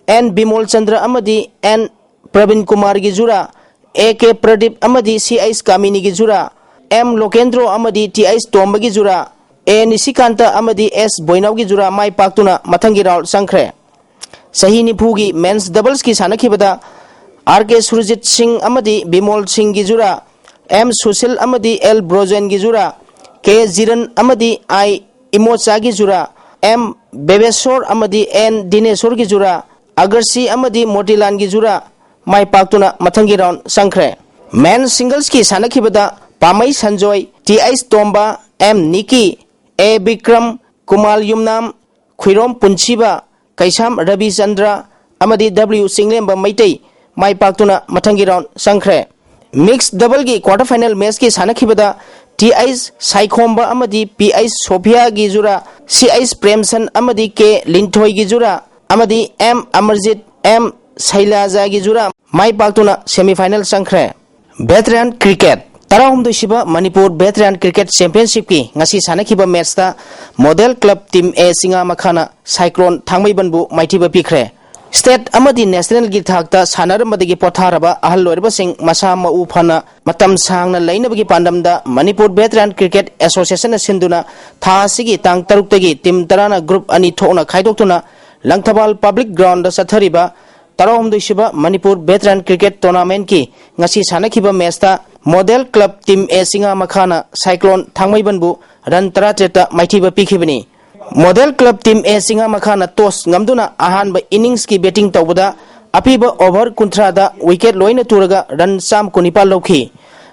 ꯑꯦꯟ ꯕꯤꯃꯣꯜ ꯆꯟꯗ꯭ꯔ ꯑꯃꯗꯤ and Praveen ꯀꯨꯃꯥꯔꯒꯤ ꯖꯨꯔꯥ, A K Pradeep ꯑꯃꯗꯤ ꯁꯤ ꯑꯩꯁ ꯀꯥꯃꯤꯅꯤꯒꯤ ꯖꯨꯔꯥ, ꯑꯦꯝ ꯂꯣꯀꯦꯟꯗ꯭ꯔꯣ ꯑꯃꯗꯤ ꯇꯤ ꯑꯩꯁ ꯇꯣꯝꯕꯒꯤ ꯖꯨꯔꯥ, ꯑꯦ ꯅꯤꯁꯤꯀꯥꯟꯇ ꯑꯃꯗꯤ ꯑꯦꯁ ꯕꯣꯏꯅꯥꯎꯒꯤ ꯖꯨꯔꯥ ꯃꯥꯏ ꯄꯥꯛꯇꯨꯅ ꯃꯊꯪꯒꯤ ꯔꯥꯎꯟ ꯆꯪꯈ꯭ꯔꯦ꯫ ꯆꯍꯤ ꯅꯤꯐꯨꯒꯤ ꯃꯦꯟꯁ ꯗꯕꯜꯁꯀꯤ ꯁꯥꯟꯅꯈꯤꯕꯗ ꯑꯥꯔ ꯀꯦ ꯁꯨꯔꯖꯤꯠ ꯁꯤꯡ ꯑꯃꯗꯤ ꯕꯤꯃꯣꯜ ꯁꯤꯡꯒꯤ ꯖꯨꯔꯥ, ꯑꯦꯝ ꯁꯨꯁꯤꯜ ꯑꯃꯗꯤ ꯑꯦꯜ ꯕ꯭ꯔꯣꯖꯦꯟꯒꯤ ꯖꯨꯔꯥ, ꯀꯦ ꯖꯤꯔꯟ ꯑꯃꯗꯤ ꯑꯥꯏ ꯏꯃꯣꯆꯥꯒꯤ ꯖꯨꯔꯥ, ꯑꯦꯝ ꯕꯦꯕꯦꯁꯣꯔ ꯑꯃꯗꯤ ꯑꯦꯟ ꯗꯤꯅꯦꯁꯣꯔꯒꯤ ꯖꯨꯔꯥ, ꯑꯒꯔꯁꯤ ꯑꯃꯗꯤ ꯃꯣꯇꯤꯂꯥꯟꯒꯤ ꯖꯨꯔꯥ ꯃꯥꯏ ꯄꯥꯛꯇꯨꯅ ꯃꯊꯪꯒꯤ ꯔꯥꯎꯟ ꯆꯪꯈ꯭ꯔꯦ꯫ ꯃꯦꯟ ꯁꯤꯡꯒꯜꯁꯀꯤ ꯁꯥꯟꯅꯈꯤꯕꯗ ꯄꯥꯃꯩ ꯁꯟꯖꯣꯏ, ꯇꯤ ꯑꯩꯁ ꯇꯣꯝꯕ, ꯑꯦꯝ ꯅꯤꯀꯤ, ꯑꯦ ꯕꯤꯀ꯭ꯔꯝ, ꯀꯨꯃꯥꯜ ꯌꯨꯝꯅꯥꯝ, ꯈꯨꯏꯔꯣꯝ ꯄꯨꯟꯁꯤꯕ, ꯀꯩꯁꯥꯝ ꯔꯕꯤꯆꯟꯗ꯭ꯔ ꯑꯃꯗꯤ ꯗꯕ꯭ꯂꯤꯎ ꯆꯤꯡꯂꯦꯝꯕ ꯃꯩꯇꯩ ꯃꯥꯏ ꯄꯥꯛꯇꯨꯅ ꯃꯊꯪꯒꯤ ꯔꯥꯎꯟ ꯆꯪꯈ꯭ꯔꯦ꯫ ꯃꯤꯛꯁ ꯗꯕꯜꯒꯤ ꯀ꯭ꯋꯥꯔꯇꯔ ꯐꯥꯏꯅꯦꯜ ꯃꯦꯆꯀꯤ ꯁꯥꯟꯅꯈꯤꯕꯗ ꯇꯤ ꯑꯩꯁ ꯁꯥꯏꯈꯣꯝꯕ ꯑꯃꯗꯤ ꯄꯤ ꯑꯩꯁ ꯁꯣꯐꯤꯌꯥꯒꯤ ꯖꯨꯔꯥ, ꯁꯤ ꯑꯩꯁ ꯄ꯭ꯔꯦꯝꯁꯟ ꯑꯃꯗꯤ ꯀꯦ ꯂꯤꯟꯊꯣꯏꯒꯤ ꯖꯨꯔꯥ ꯑꯃꯗꯤ ꯑꯦꯝ ꯑꯃꯔꯖꯤꯠ, ꯑꯦꯝ ꯁꯩꯂꯥꯖꯥꯒꯤ ꯖꯨꯔꯥ ꯃꯥꯏ ꯄꯥꯛꯇꯨꯅ ꯁꯦꯃꯤꯐꯥꯏꯅꯦꯜ ꯆꯪꯈ꯭ꯔꯦ꯫ ꯚꯦꯇꯔꯥꯟ ꯀ꯭ꯔꯤꯀꯦꯠ ꯇꯔꯥꯍꯨꯝꯗꯣꯏꯁꯨꯕ ꯃꯅꯤꯄꯨꯔ ꯚꯦꯇꯔꯥꯟ ꯀ꯭ꯔꯤꯀꯦꯠ ꯆꯦꯝꯄꯤꯌꯟꯁꯤꯞꯀꯤ ꯉꯁꯤ ꯁꯥꯟꯅꯈꯤꯕ ꯃꯦꯠꯁꯇ ꯃꯣꯗꯦꯜ ꯀ꯭ꯂꯕ ꯇꯤꯝ ꯑꯦ ꯆꯤꯉꯥ ꯃꯈꯥꯅ ꯁꯥꯏꯀ꯭ꯂꯣꯟ ꯊꯥꯡꯃꯩꯕꯟꯕꯨ ꯃꯥꯏꯊꯤꯕ ꯄꯤꯈ꯭ꯔꯦ꯫ ꯁ꯭ꯇꯦꯠ ꯑꯃꯗꯤ ꯅꯦꯁꯅꯦꯜꯒꯤ ꯊꯥꯛꯇ ꯁꯥꯟꯅꯔꯝꯕꯗꯒꯤ ꯄꯣꯊꯥꯔꯕ ꯑꯍꯜ ꯑꯣꯏꯔꯕꯁꯤꯡ ꯃꯁꯥ ꯃꯎ ꯐꯅ ꯃꯇꯝ ꯁꯥꯡꯅ ꯂꯩꯅꯕꯒꯤ ꯄꯥꯟꯗꯝꯗ ꯃꯅꯤꯄꯨꯔ ꯚꯦꯇꯔꯥꯟ ꯀ꯭ꯔꯤꯀꯦꯠ ꯑꯦꯁꯣꯁꯤꯌꯦꯁꯟꯅ ꯁꯤꯟꯗꯨꯅ ꯊꯥ ꯑꯁꯤꯒꯤ ꯇꯥꯡ ꯇꯔꯨꯛꯇꯒꯤ ꯇꯤꯝ ꯇꯔꯥꯅ ꯒ꯭ꯔꯨꯞ ꯑꯅꯤ ꯊꯣꯛꯅ ꯈꯥꯏꯗꯣꯛꯇꯨꯅ ꯂꯪꯊꯕꯥꯜ ꯄꯕ꯭ꯂꯤꯛ ꯒ꯭ꯔꯥꯎꯟꯗ ꯆꯠꯊꯔꯤꯕ ꯇꯔꯥꯍꯨꯝꯗꯣꯏꯁꯨꯕ ꯃꯅꯤꯄꯨꯔ ꯚꯦꯇꯔꯥꯟ ꯀ꯭ꯔꯤꯀꯦꯠ ꯇꯣꯔꯅꯥꯃꯦꯟꯠꯀꯤ ꯉꯁꯤ ꯁꯥꯟꯅꯈꯤꯕ ꯃꯦꯠꯁꯇ ꯃꯣꯗꯦꯜ ꯀ꯭ꯂꯕ ꯇꯤꯝ ꯑꯦ ꯆꯤꯉꯥ ꯃꯈꯥꯅ ꯁꯥꯏꯀ꯭ꯂꯣꯟ ꯊꯥꯡꯃꯩꯕꯟꯕꯨ ꯔꯟ ꯇꯔꯥꯇꯔꯦꯠꯇ ꯃꯥꯏꯊꯤꯕ ꯄꯤꯈꯤꯕꯅꯤ꯫ ꯃꯣꯗꯦꯜ ꯀ꯭ꯂꯕ ꯇꯤꯝ ꯑꯦ ꯆꯤꯉꯥ ꯃꯈꯥꯅ ꯇꯣꯁ ꯉꯝꯗꯨꯅ ꯑꯍꯥꯟꯕ ꯏꯅꯤꯡꯁꯀꯤ ꯕꯦꯇꯤꯡ ꯇꯧꯕꯗ ꯑꯄꯤꯕ ꯑꯣꯚꯔ ꯀꯨꯟꯊ꯭ꯔꯥꯗ ꯋꯤꯀꯦꯠ ꯂꯣꯏꯅ ꯇꯨꯔꯒ ꯔꯟ ꯆꯥꯝꯃ ꯀꯨꯟꯅꯤꯄꯥꯜ ꯂꯧꯈꯤ꯫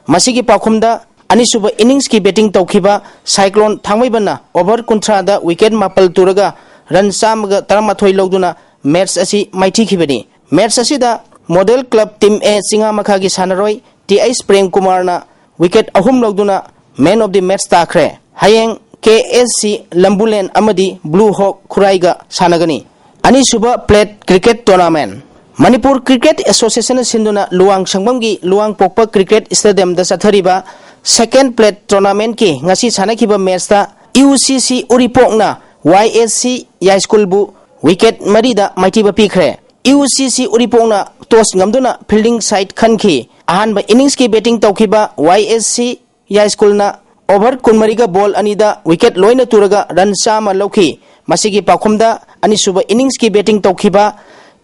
ꯃꯁꯤꯒꯤ ꯄꯥꯎꯈꯨꯝꯗ ꯑꯅꯤꯁꯨꯕ ꯏꯅꯤꯡꯁꯀꯤ ꯕꯦꯇꯤꯡ ꯇꯧꯈꯤꯕ ꯁꯥꯏꯀ꯭ꯂꯣꯟ ꯊꯥꯡꯃꯩꯕꯟꯅ ꯑꯣꯚꯔ ꯀꯨꯟꯊ꯭ꯔꯥꯗ ꯋꯤꯀꯦꯠ ꯃꯥꯄꯜ ꯇꯨꯔꯒ ꯔꯟ ꯆꯥꯝꯃꯒ ꯇꯔꯥꯃꯥꯊꯣꯏ ꯂꯧꯗꯨꯅ ꯃꯦꯠꯁ ꯑꯁꯤ ꯃꯥꯏꯊꯤꯈꯤꯕꯅꯤ꯫ ꯃꯦꯠꯁ ꯑꯁꯤꯗ ꯃꯣꯗꯦꯜ ꯀ꯭ꯂꯕ ꯇꯤꯝ ꯑꯦ ꯆꯤꯉꯥ ꯃꯈꯥꯒꯤ ꯁꯥꯟꯅꯔꯣꯏ ꯇꯤ ꯑꯩꯆ ꯄ꯭ꯔꯦꯝ ꯀꯨꯃꯥꯔꯅ ꯋꯤꯀꯦꯠ ꯑꯍꯨꯝ ꯂꯧꯗꯨꯅ ꯃꯦꯟ ꯑꯣꯐ ꯗꯤ ꯃꯦꯠꯁ ꯇꯥꯈ꯭ꯔꯦ꯫ ꯍꯌꯦꯡ ꯀꯦ ꯑꯦꯁ ꯁꯤ ꯂꯝꯕꯨꯂꯦꯟ ꯑꯃꯗꯤ ꯕ꯭ꯂꯨ ꯍꯣꯛ ꯈꯨꯔꯥꯏꯒ ꯁꯥꯟꯅꯒꯅꯤ꯫ ꯑꯅꯤꯁꯨꯕ plate cricket tournament. Manipur cricket ꯑꯦꯁꯣꯁꯤꯌꯦꯁꯟꯅ ꯁꯤꯟꯗꯨꯅ ꯂꯨꯋꯥꯡꯁꯪꯕꯝꯒꯤ ꯂꯨꯋꯥꯡꯄꯣꯛꯄ ꯀ꯭ꯔꯤꯀꯦꯠ ꯁ꯭ꯇꯦꯗꯤꯌꯝꯗ ꯆꯠꯊꯔꯤꯕ ꯁꯦꯀꯦꯟ ꯄ꯭ꯂꯦꯠ ꯇꯣꯔꯅꯥꯃꯦꯟꯠꯀꯤ ꯉꯁꯤ ꯁꯥꯟꯅꯈꯤꯕ ꯃꯦꯠꯁꯇ ꯌꯨ ꯁꯤ ꯁꯤ ꯎꯔꯤꯄꯣꯛꯅ ꯋꯥꯏ ꯑꯦꯁ ꯁꯤ ꯌꯥꯏꯁ꯭ꯀꯨꯜꯕꯨ ꯋꯤꯀꯦꯠ ꯃꯔꯤꯗ ꯃꯥꯏꯊꯤꯕ ꯄꯤꯈ꯭ꯔꯦ꯫ ꯌꯨ ꯁꯤ ꯁꯤ ꯎꯔꯤꯄꯣꯛꯅ ꯇꯣꯁ ꯉꯝꯗꯨꯅ ꯐꯤꯜꯗꯤꯡ ꯁꯥꯏꯠ ꯈꯟꯈꯤ꯫ ꯑꯍꯥꯟꯕ ꯏꯅꯤꯡꯁꯀꯤ ꯕꯦꯇꯤꯡ ꯇꯧꯈꯤꯕ ꯋꯥꯏ ꯑꯦꯁ ꯁꯤ ꯌꯥꯏꯁ꯭ꯀꯨꯜꯅ ꯑꯣꯚꯔ ꯀꯨꯟꯃꯔꯤꯒ ꯕꯣꯜ ꯑꯅꯤꯗ ꯋꯤꯀꯦꯠ ꯂꯣꯏꯅ ꯇꯨꯔꯒ ꯔꯟ ꯆꯥꯝꯃ ꯂꯧꯈꯤ꯫ ꯃꯁꯤꯒꯤ ꯄꯥꯎꯈꯨꯝꯗ ꯑꯅꯤꯁꯨꯕ ꯏꯅꯤꯡꯁꯀꯤ ꯕꯦꯇꯤꯡ ꯇꯧꯈꯤꯕ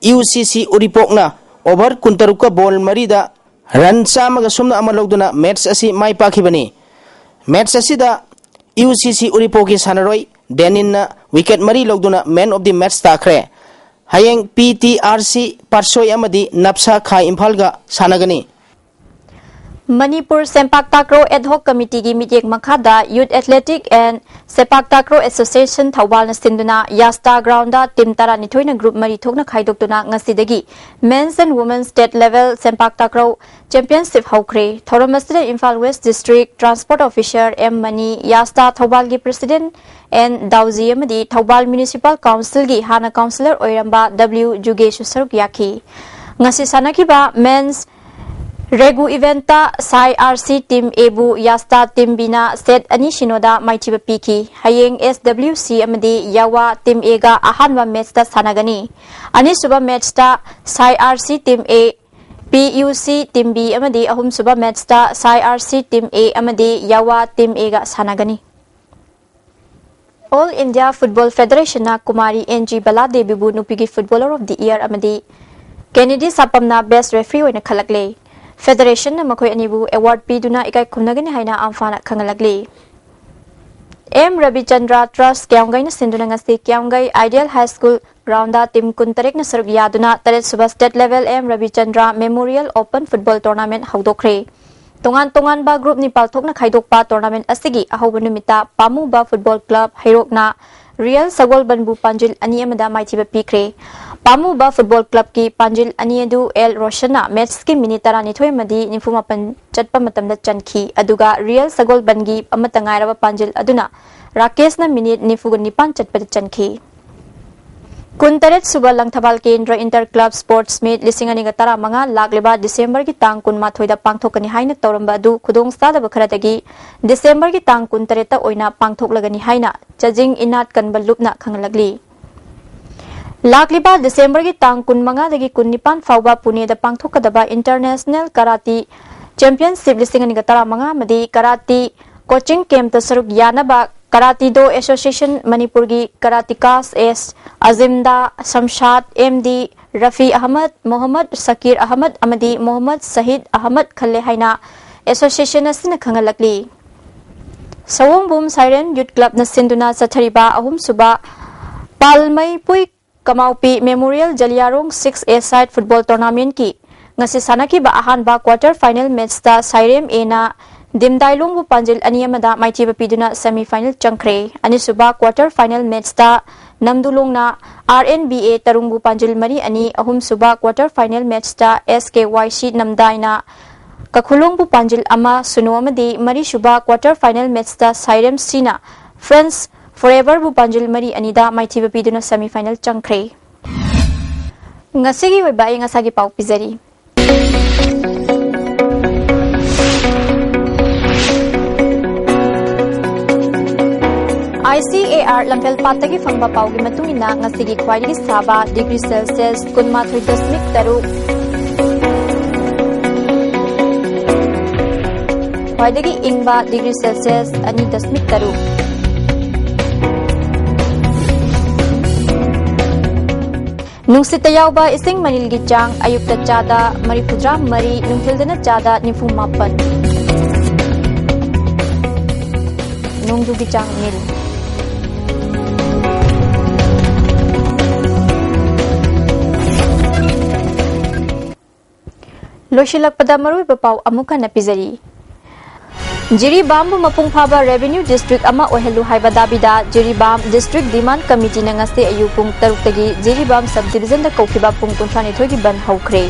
ꯌꯨ ꯁꯤ ꯁꯤ ꯎꯔꯤꯄꯣꯛꯅ ꯑꯣꯚꯔ ꯀꯨꯟꯇꯔꯨꯛꯀ ꯕꯣꯜ ꯃꯔꯤꯗ ꯔꯟ ꯆꯥꯝꯃꯒ ꯁꯨꯞꯅ ꯑꯃ ꯂꯧꯗꯨꯅ ꯃꯦꯠꯁ ꯑꯁꯤ ꯃꯥꯏ ꯄꯥꯛꯈꯤꯕꯅꯤ꯫ ꯃꯦꯠꯁ ꯑꯁꯤꯗ ꯌꯨ ꯁꯤ ꯁꯤ ꯎꯔꯤꯄꯣꯛꯀꯤ ꯁꯥꯟꯅꯔꯣꯏ ꯗꯦꯅꯤꯟꯅ ꯋꯤꯀꯦꯠ ꯃꯔꯤ ꯂꯧꯗꯨꯅ ꯃꯦꯟ ꯑꯣꯐ ꯗꯤ ꯃꯦꯠꯁ ꯇꯥꯈ꯭ꯔꯦ꯫ ꯍꯌꯦꯡ ꯄꯤ ꯇꯤ ꯑꯥꯔ ꯁꯤ ꯄꯥꯠꯁꯣꯏ ꯑꯃꯗꯤ ꯅꯞꯁꯥ ꯈꯥ ꯏꯝꯐꯥꯜꯒ ꯁꯥꯟꯅꯒꯅꯤ꯫ ꯃꯅꯤꯄꯨꯔ ꯁꯦꯝꯄꯥꯛ ꯇꯥꯀ꯭ꯔꯣ ꯑꯦꯗ ꯍꯣꯛ ꯀꯃꯤꯇꯤꯒꯤ ꯃꯤꯠꯌꯦꯡ ꯃꯈꯥꯗ ꯌꯨꯠ ꯑꯦꯊꯂꯦꯇꯤꯛ ꯑꯦꯟ ꯁꯦꯄꯥꯛ ꯇꯥꯀ꯭ꯔꯣ ꯑꯦꯁꯣꯁꯤꯌꯦꯁꯟ ꯊꯧꯕꯥꯜꯅ ꯁꯤꯟꯗꯨꯅ ꯌꯥꯁꯇꯥ ꯒ꯭ꯔꯥꯎꯟꯗ ꯇꯤꯝ ꯇꯔꯥꯅꯤꯊꯣꯏꯅ ꯒ꯭ꯔꯨꯞ ꯃꯔꯤ ꯊꯣꯛꯅ ꯈꯥꯏꯗꯣꯛꯇꯨꯅ ꯉꯁꯤꯗꯒꯤ men's and women's state level sepak takraw championship ꯍꯧꯈ꯭ꯔꯦ꯫ ꯊꯧꯔꯝ ꯑꯁꯤꯗ Imphal west district transport officer M Mani, ꯌꯥꯁꯇꯥ ꯊꯧꯕꯥꯜꯒꯤ ꯄ꯭ꯔꯁꯤꯗꯦꯟꯠ ꯑꯦꯟ ꯗꯥꯎꯖꯤ ꯑꯃꯗꯤ ꯊꯧꯕꯥꯜ ꯃ꯭ꯌꯨꯅꯤꯁꯤꯄꯥꯜ ꯀꯥꯎꯟꯁꯤꯜꯒꯤ ꯍꯥꯟꯅ ꯀꯥꯎꯟꯁꯤꯂꯔ ꯑꯣꯏꯔꯝꯕ ꯗꯕ꯭ꯂꯤꯎ ꯖꯨꯒꯦꯁꯁꯨ ꯁꯔꯨꯛ ꯌꯥꯈꯤ꯫ ꯉꯁꯤ ꯁꯥꯟꯅꯈꯤꯕ ꯃꯦꯟꯁ ꯔꯦꯒꯨ ꯏꯚꯦꯟꯠꯇ ꯁꯥꯏ ꯑꯥꯔ ꯁꯤ ꯇꯤꯝ ꯑꯦꯕꯨ ꯌꯥꯁꯇꯥ ꯇꯤꯝ ꯕꯤꯅ ꯁꯦꯠ ꯑꯅꯤ ꯁꯤꯅꯣꯗ ꯃꯥꯏꯊꯤꯕ ꯄꯤꯈꯤ꯫ ꯍꯌꯦꯡ ꯑꯦꯁ ꯗꯕ꯭ꯂꯤꯎ ꯁꯤ ꯑꯃꯗꯤ ꯌꯥꯋꯥ ꯇꯤꯝ ꯑꯦꯒ ꯑꯍꯥꯟꯕ ꯃꯦꯠꯁꯇ ꯁꯥꯟꯅꯒꯅꯤ꯫ ꯑꯅꯤꯁꯨꯕ ꯃꯦꯠꯁꯇ ꯁꯥꯏ ꯑꯥꯔ ꯁꯤ ꯇꯤꯝ ꯑꯦ, ꯄꯤ ꯌꯨ ꯁꯤ ꯇꯤꯝ ꯕꯤ ꯑꯃꯗꯤ ꯑꯍꯨꯝꯁꯨꯕ ꯃꯦꯠꯁꯇ ꯁꯥꯏ ꯑꯥꯔ ꯁꯤ ꯇꯤꯝ ꯑꯦ ꯑꯃꯗꯤ ꯌꯥꯋꯥ ꯇꯤꯝ ꯑꯦꯒ ꯁꯥꯟꯅꯒꯅꯤ꯫ ꯑꯣꯜ ꯏꯟꯗꯤꯌꯥ ꯐꯨꯠꯕꯣꯜ ꯐꯦꯗꯔꯦꯁꯟꯅ ꯀꯨꯃꯥꯔꯤ ꯑꯦꯟ ꯖꯤ ꯕꯂꯥꯗꯦꯕꯤꯕꯨ ꯅꯨꯄꯤꯒꯤ ꯐꯨꯠꯕꯣꯂꯔ ꯑꯣꯐ ꯗꯤ ꯏꯌꯔ ꯑꯃꯗꯤ ꯀꯦꯅꯦꯗꯤ ꯁꯥꯄꯝꯅ ꯕꯦꯁ ꯔꯦꯐ꯭ꯔꯤ ꯑꯣꯏꯅ ꯈꯜꯂꯛꯂꯦ꯫ ꯐꯦꯗꯔꯦꯁꯟꯅ ꯃꯈꯣꯏ ꯑꯅꯤꯕꯨ ꯑꯦꯋꯥꯔꯗ ꯄꯤꯗꯨꯅ ꯏꯀꯥꯏ ꯈꯨꯝꯅꯒꯅꯤ ꯍꯥꯏꯅ ꯑꯝꯐꯥꯅ ꯈꯪꯍꯜꯂꯛꯂꯤ꯫ ꯑꯦꯝ ꯔꯕꯤꯆꯟꯗ꯭ꯔ ꯇ꯭ꯔꯁ ꯀ꯭ꯌꯥꯝꯒꯩꯅ ꯁꯤꯟꯗꯨꯅ ꯉꯁꯤ Kyamgei ideal high school ground team ꯀꯨꯟꯇꯔꯦꯠꯅ ꯁꯔꯨꯛ ꯌꯥꯗꯨꯅ ꯇꯔꯦꯠꯁꯨꯕ state level M Rabichandra memorial open football tournament ꯍꯧꯗꯣꯛꯈ꯭ꯔꯦ꯫ ꯇꯣꯉꯥꯟ ꯇꯣꯉꯥꯟꯕ ꯒ꯭ꯔꯨꯞ ꯅꯤꯄꯥꯜ ꯊꯣꯛꯅ ꯈꯥꯏꯗꯣꯛꯄ ꯇꯣꯔꯅꯥꯃꯦꯟꯠ ꯑꯁꯤꯒꯤ ꯑꯍꯧꯕ ꯅꯨꯃꯤꯠꯇ ꯄꯥꯃꯨꯕ ꯐꯨꯠꯕꯣꯜ ꯀ꯭ꯂꯕ ꯍꯩꯔꯣꯛꯅ ꯔꯤꯌꯦꯜ ꯁꯒꯣꯜꯕꯟꯕꯨ ꯄꯥꯟꯖꯤꯜ ꯑꯅꯤ ꯑꯃꯗ ꯃꯥꯏꯊꯤꯕ ꯄꯤꯈ꯭ꯔꯦ꯫ ꯄꯥꯃꯨꯕ ꯐꯨꯠꯕꯣꯜ ꯀ꯭ꯂꯕꯀꯤ ꯄꯥꯟꯖꯤꯜ ꯑꯅꯤ ꯑꯗꯨ ꯑꯦꯜ ꯔꯣꯁꯟꯅ ꯃꯦꯠꯁꯀꯤ ꯃꯤꯅꯤꯠ ꯇꯔꯥꯅꯤꯊꯣꯏ ꯑꯃꯗꯤ ꯅꯤꯐꯨ ꯃꯥꯄꯟ ꯆꯠꯄ ꯃꯇꯝꯗ ꯆꯟꯈꯤ, ꯑꯗꯨꯒ ꯔꯤꯌꯦꯜ ꯁꯒꯣꯜꯕꯟꯒꯤ ꯑꯃꯠꯇ ꯉꯥꯏꯔꯕ ꯄꯥꯟꯖꯤꯜ ꯑꯗꯨꯅ ꯔꯥꯀꯦꯁꯅ ꯃꯤꯅꯤꯠ ꯅꯤꯐꯨꯒ ꯅꯤꯄꯥꯟ ꯆꯠꯄꯗ ꯆꯟꯈꯤ꯫ ꯀꯨꯟꯇꯔꯦꯠ ꯁꯨꯕ ꯂꯪꯊꯕꯥꯜ ꯀꯦꯟꯗ꯭ꯔ ꯏꯟꯇꯔ ꯀ꯭ꯂꯕ ꯁ꯭ꯄꯣꯔꯠꯁ ꯃꯤꯠ ꯂꯤꯁꯤꯡ ꯑꯅꯤꯒ ꯇꯔꯥꯃꯉꯥ ꯂꯥꯛꯂꯤꯕ ꯗꯤꯁꯦꯝꯕꯔꯒꯤ ꯇꯥꯡ ꯀꯨꯟꯃꯥꯊꯣꯏꯗ ꯄꯥꯡꯊꯣꯛꯀꯅꯤ ꯍꯥꯏꯅ ꯇꯧꯔꯝꯕ ꯑꯗꯨ ꯈꯨꯗꯣꯡ ꯆꯥꯗꯕ ꯈꯔꯗꯒꯤ ꯗꯤꯁꯦꯝꯕꯔꯒꯤ ꯇꯥꯡ ꯀꯨꯟꯇꯔꯦꯠꯇ ꯑꯣꯏꯅ ꯄꯥꯡꯊꯣꯛꯂꯒꯅꯤ ꯍꯥꯏꯅ ꯆꯥꯖꯤꯡ ꯏꯅꯥꯠ ꯀꯟꯕ ꯂꯨꯞꯅ ꯈꯪꯍꯜꯂꯛꯂꯤ꯫ ꯂꯥꯛꯂꯤꯕ ꯗꯤꯁꯦꯝꯕꯔꯒꯤ ꯇꯥꯡ ꯀꯨꯟꯃꯉꯥꯗꯒꯤ ꯀꯨꯟꯅꯤꯄꯥꯟ ꯐꯥꯎꯕ ꯄꯨꯅꯦꯗ ꯄꯥꯡꯊꯣꯛꯀꯗꯕ ꯏꯟꯇꯔꯅꯦꯁꯅꯦꯜ ꯀꯔꯥꯇꯤ ꯆꯦꯝꯄꯤꯌꯟꯁꯤꯞ ꯂꯤꯁꯤꯡ ꯑꯅꯤꯒ ꯇꯔꯥꯃꯉꯥ ꯑꯃꯗꯤ ꯀꯔꯥꯇꯤ ꯀꯣꯆꯤꯡ ꯀꯦꯝꯞꯇ ꯁꯔꯨꯛ ꯌꯥꯅꯕ ꯀꯔꯥꯇꯤꯗꯣ ꯑꯦꯁꯣꯁꯤꯌꯦꯁꯟ ꯃꯅꯤꯄꯨꯔꯒꯤ ꯀꯔꯥꯇꯤꯀꯥꯁ ꯑꯦꯁ ꯑꯖꯤꯝꯗꯥ, ꯁꯝꯁꯥꯗ, ꯑꯦꯝ ꯗꯤ ꯔꯐꯤ ꯑꯍꯃꯗ, ꯃꯣꯍꯝꯃꯗ ꯁꯀꯤꯔ ꯑꯍꯃꯗ ꯑꯃꯗꯤ ꯃꯣꯍꯝꯃꯗ ꯁꯍꯤꯗ ꯑꯍꯃꯗ ꯈꯜꯂꯦ ꯍꯥꯏꯅ ꯑꯦꯁꯣꯁꯤꯌꯦꯁꯟ ꯑꯁꯤꯅ ꯈꯪꯍꯜꯂꯛꯂꯤ꯫ ꯁꯑꯣꯡꯕꯨꯝ ꯁꯥꯏꯔꯦꯟ ꯌꯨꯠ ꯀ꯭ꯂꯕꯅ ꯁꯤꯟꯗꯨꯅ ꯆꯠꯊꯔꯤꯕ ꯑꯍꯨꯝꯁꯨꯕ ꯄꯥꯜꯃꯩꯄꯨꯏ ꯀꯃꯥꯎꯄꯤ ꯃꯦꯃꯣꯔꯤꯌꯦꯜ ꯖꯂꯤꯌꯥꯔꯣꯡ ꯁꯤꯛꯁ ꯑꯦ ꯁꯥꯏꯗ ꯐꯨꯠꯕꯣꯜ ꯇꯣꯔꯅꯥꯃꯦꯟꯠꯀꯤ ꯉꯁꯤ ꯁꯥꯟꯅꯈꯤꯕ ꯑꯍꯥꯟꯕ ꯀ꯭ꯋꯥꯔꯇꯔ ꯐꯥꯏꯅꯦꯜ ꯃꯦꯠꯁꯇ ꯁꯥꯏꯔꯦꯝ ꯑꯦꯅ ꯗꯤꯝꯗꯥꯏꯂꯣꯡꯕꯨ ꯄꯥꯟꯖꯤꯜ ꯑꯅꯤ ꯑꯃꯗ ꯃꯥꯏꯊꯤꯕ ꯄꯤꯗꯨꯅ ꯁꯦꯃꯤ ꯐꯥꯏꯅꯦꯜ ꯆꯪꯈ꯭ꯔꯦ꯫ ꯑꯅꯤꯁꯨꯕ ꯀ꯭ꯋꯥꯔꯇꯔ ꯐꯥꯏꯅꯦꯜ ꯃꯦꯠꯁꯇ ꯅꯝꯗꯨꯂꯣꯡꯅ ꯑꯥꯔ ꯑꯦꯟ ꯕꯤ ꯑꯦ ꯇꯔꯨꯡꯕꯨ ꯄꯥꯟꯖꯤꯜ ꯃꯔꯤ ꯑꯅꯤ, ꯑꯍꯨꯝꯁꯨꯕ ꯀ꯭ꯋꯥꯔꯇꯔ ꯐꯥꯏꯅꯦꯜ ꯃꯦꯠꯁꯇ ꯑꯦꯁ ꯀꯦ ꯋꯥꯏ ꯁꯤ ꯅꯝꯗꯥꯏꯅ ꯀꯈꯨꯂꯣꯡꯕꯨ ꯄꯥꯟꯖꯤꯜ ꯑꯃ, ꯁꯤꯅꯣ ꯑꯃꯗꯤ ꯃꯔꯤꯁꯨꯕ ꯀ꯭ꯋꯥꯔꯇꯔ ꯐꯥꯏꯅꯦꯜ ꯃꯦꯠꯁꯇ ꯁꯥꯏꯔꯦꯝ ꯁꯤꯅ ꯐ꯭ꯔꯦꯟꯁ ꯐꯣꯔꯦꯚꯔꯕꯨ ꯄꯥꯟꯖꯤꯜ ꯃꯔꯤ ꯑꯅꯤꯗ ꯃꯥꯏꯊꯤꯕ ꯄꯤꯗꯨꯅ ꯁꯦꯃꯤ ꯐꯥꯏꯅꯦꯜ ꯆꯪꯈ꯭ꯔꯦ꯫ ꯉꯁꯤꯒꯤ ꯑꯣꯏꯕ ꯑꯏꯪ ꯑꯁꯥꯒꯤ ꯄꯥꯎ ꯄꯤꯖꯔꯤ꯫ ꯂꯝꯐꯦꯜ ꯄꯥꯠꯇꯒꯤ ꯐꯪꯕ ꯄꯥꯎꯒꯤ ꯃꯇꯨꯡ ꯏꯟꯅ ꯉꯁꯤꯒꯤ ꯈ꯭ꯋꯥꯏꯗꯒꯤ ꯁꯥꯕ ꯗꯤꯒ꯭ꯔꯤ ꯁꯦꯜꯁꯤꯌꯁ ꯀꯨꯟꯃꯥꯊꯣꯏ ꯗꯁꯃꯤꯛ ꯇꯔꯨꯛ, ꯈ꯭ꯋꯥꯏꯗꯒꯤ ꯏꯪꯕ ꯗꯤꯒ꯭ꯔꯤ ꯁꯦꯜꯁꯤꯌꯁ ꯑꯅꯤ ꯗꯁꯃꯤꯛ ꯇꯔꯨꯛ꯫ ꯅꯨꯡꯁꯤꯠꯇ ꯌꯥꯎꯕ ꯏꯁꯤꯡ ꯃꯅꯤꯜꯒꯤ ꯆꯥꯡ ꯑꯌꯨꯛꯇ ꯆꯥꯗ ꯃꯔꯤꯐꯨꯇꯔꯥ ꯃꯔꯤ, ꯅꯨꯡꯊꯤꯜꯗꯅ ꯆꯥꯗ ꯅꯤꯐꯨ ꯃꯥꯄꯟ꯫ ꯅꯣꯡꯖꯨꯒꯤ ꯆꯥꯡ ꯅꯤꯜ꯫ ꯂꯣꯏꯁꯤꯜꯂꯛꯄꯗ ꯃꯔꯨꯑꯣꯏꯕ ꯄꯥꯎ ꯑꯃꯨꯛ ꯍꯟꯅ ꯄꯤꯖꯔꯤ꯫ ꯖꯤꯔꯤꯕꯥꯝꯕꯨ ꯃꯄꯨꯡ ꯐꯥꯕ revenue district ꯑꯃ ꯑꯣꯏꯍꯜꯂꯨ ꯍꯥꯏꯕ ꯗꯥꯕꯤꯗ ꯖꯤꯔꯤꯕꯥꯝ district demand committeeꯅ ꯉꯁꯤ ꯑꯌꯨꯛ ꯄꯨꯡ ꯇꯔꯨꯛꯇꯒꯤ ꯖꯤꯔꯤꯕꯥꯝ subdivisionꯗ ꯀꯧꯈꯤꯕ ꯄꯨꯡ ꯀꯨꯟꯊ꯭ꯔꯥꯅꯤꯊꯣꯏꯒꯤ ꯕꯟ ꯍꯧꯈ꯭ꯔꯦ꯫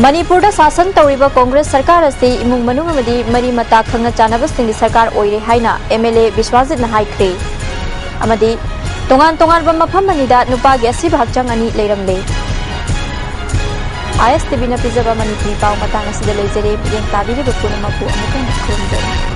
ꯃꯅꯤꯄꯨꯔꯗ ꯁꯥꯁꯟ ꯇꯧꯔꯤꯕ ꯀꯣꯡꯒ꯭ꯔꯦꯁ ꯁꯔꯀꯥꯔ ꯑꯁꯤ ꯏꯃꯨꯡ ꯃꯅꯨꯡ ꯑꯃꯗꯤ ꯃꯔꯤ ꯃꯇꯥ ꯈꯪꯅ ꯆꯥꯟꯅꯕꯁꯤꯡꯒꯤ ꯁꯔꯀꯥꯔ ꯑꯣꯏꯔꯦ ꯍꯥꯏꯅ MLA ꯕꯤꯁ꯭ꯋꯥꯖꯤꯠꯅ ꯍꯥꯏꯈ꯭ꯔꯦ꯫ ꯑꯃꯗꯤ ꯇꯣꯉꯥꯟ ꯇꯣꯉꯥꯟꯕ ꯃꯐꯝ ꯑꯅꯤꯗ ꯅꯨꯄꯥꯒꯤ ꯑꯁꯤꯕ ꯍꯛꯆꯥꯡ ꯑꯅꯤ ꯂꯩꯔꯝꯂꯦ꯫ ISTVꯅ ꯄꯤꯖꯕ ꯃꯅꯤꯄꯨꯔꯤ ꯄꯥꯎ ꯃꯇꯥꯡ ꯑꯁꯤꯗ ꯂꯣꯏꯖꯔꯦ꯫ ꯃꯤꯠꯌꯦꯡ ꯇꯥꯕꯤꯔꯤꯕ ꯄꯨꯝꯅꯃꯛꯄꯨ ꯑꯃꯨꯛ ꯍꯟꯅ ꯈꯨꯔꯨꯝꯖꯔꯤ꯫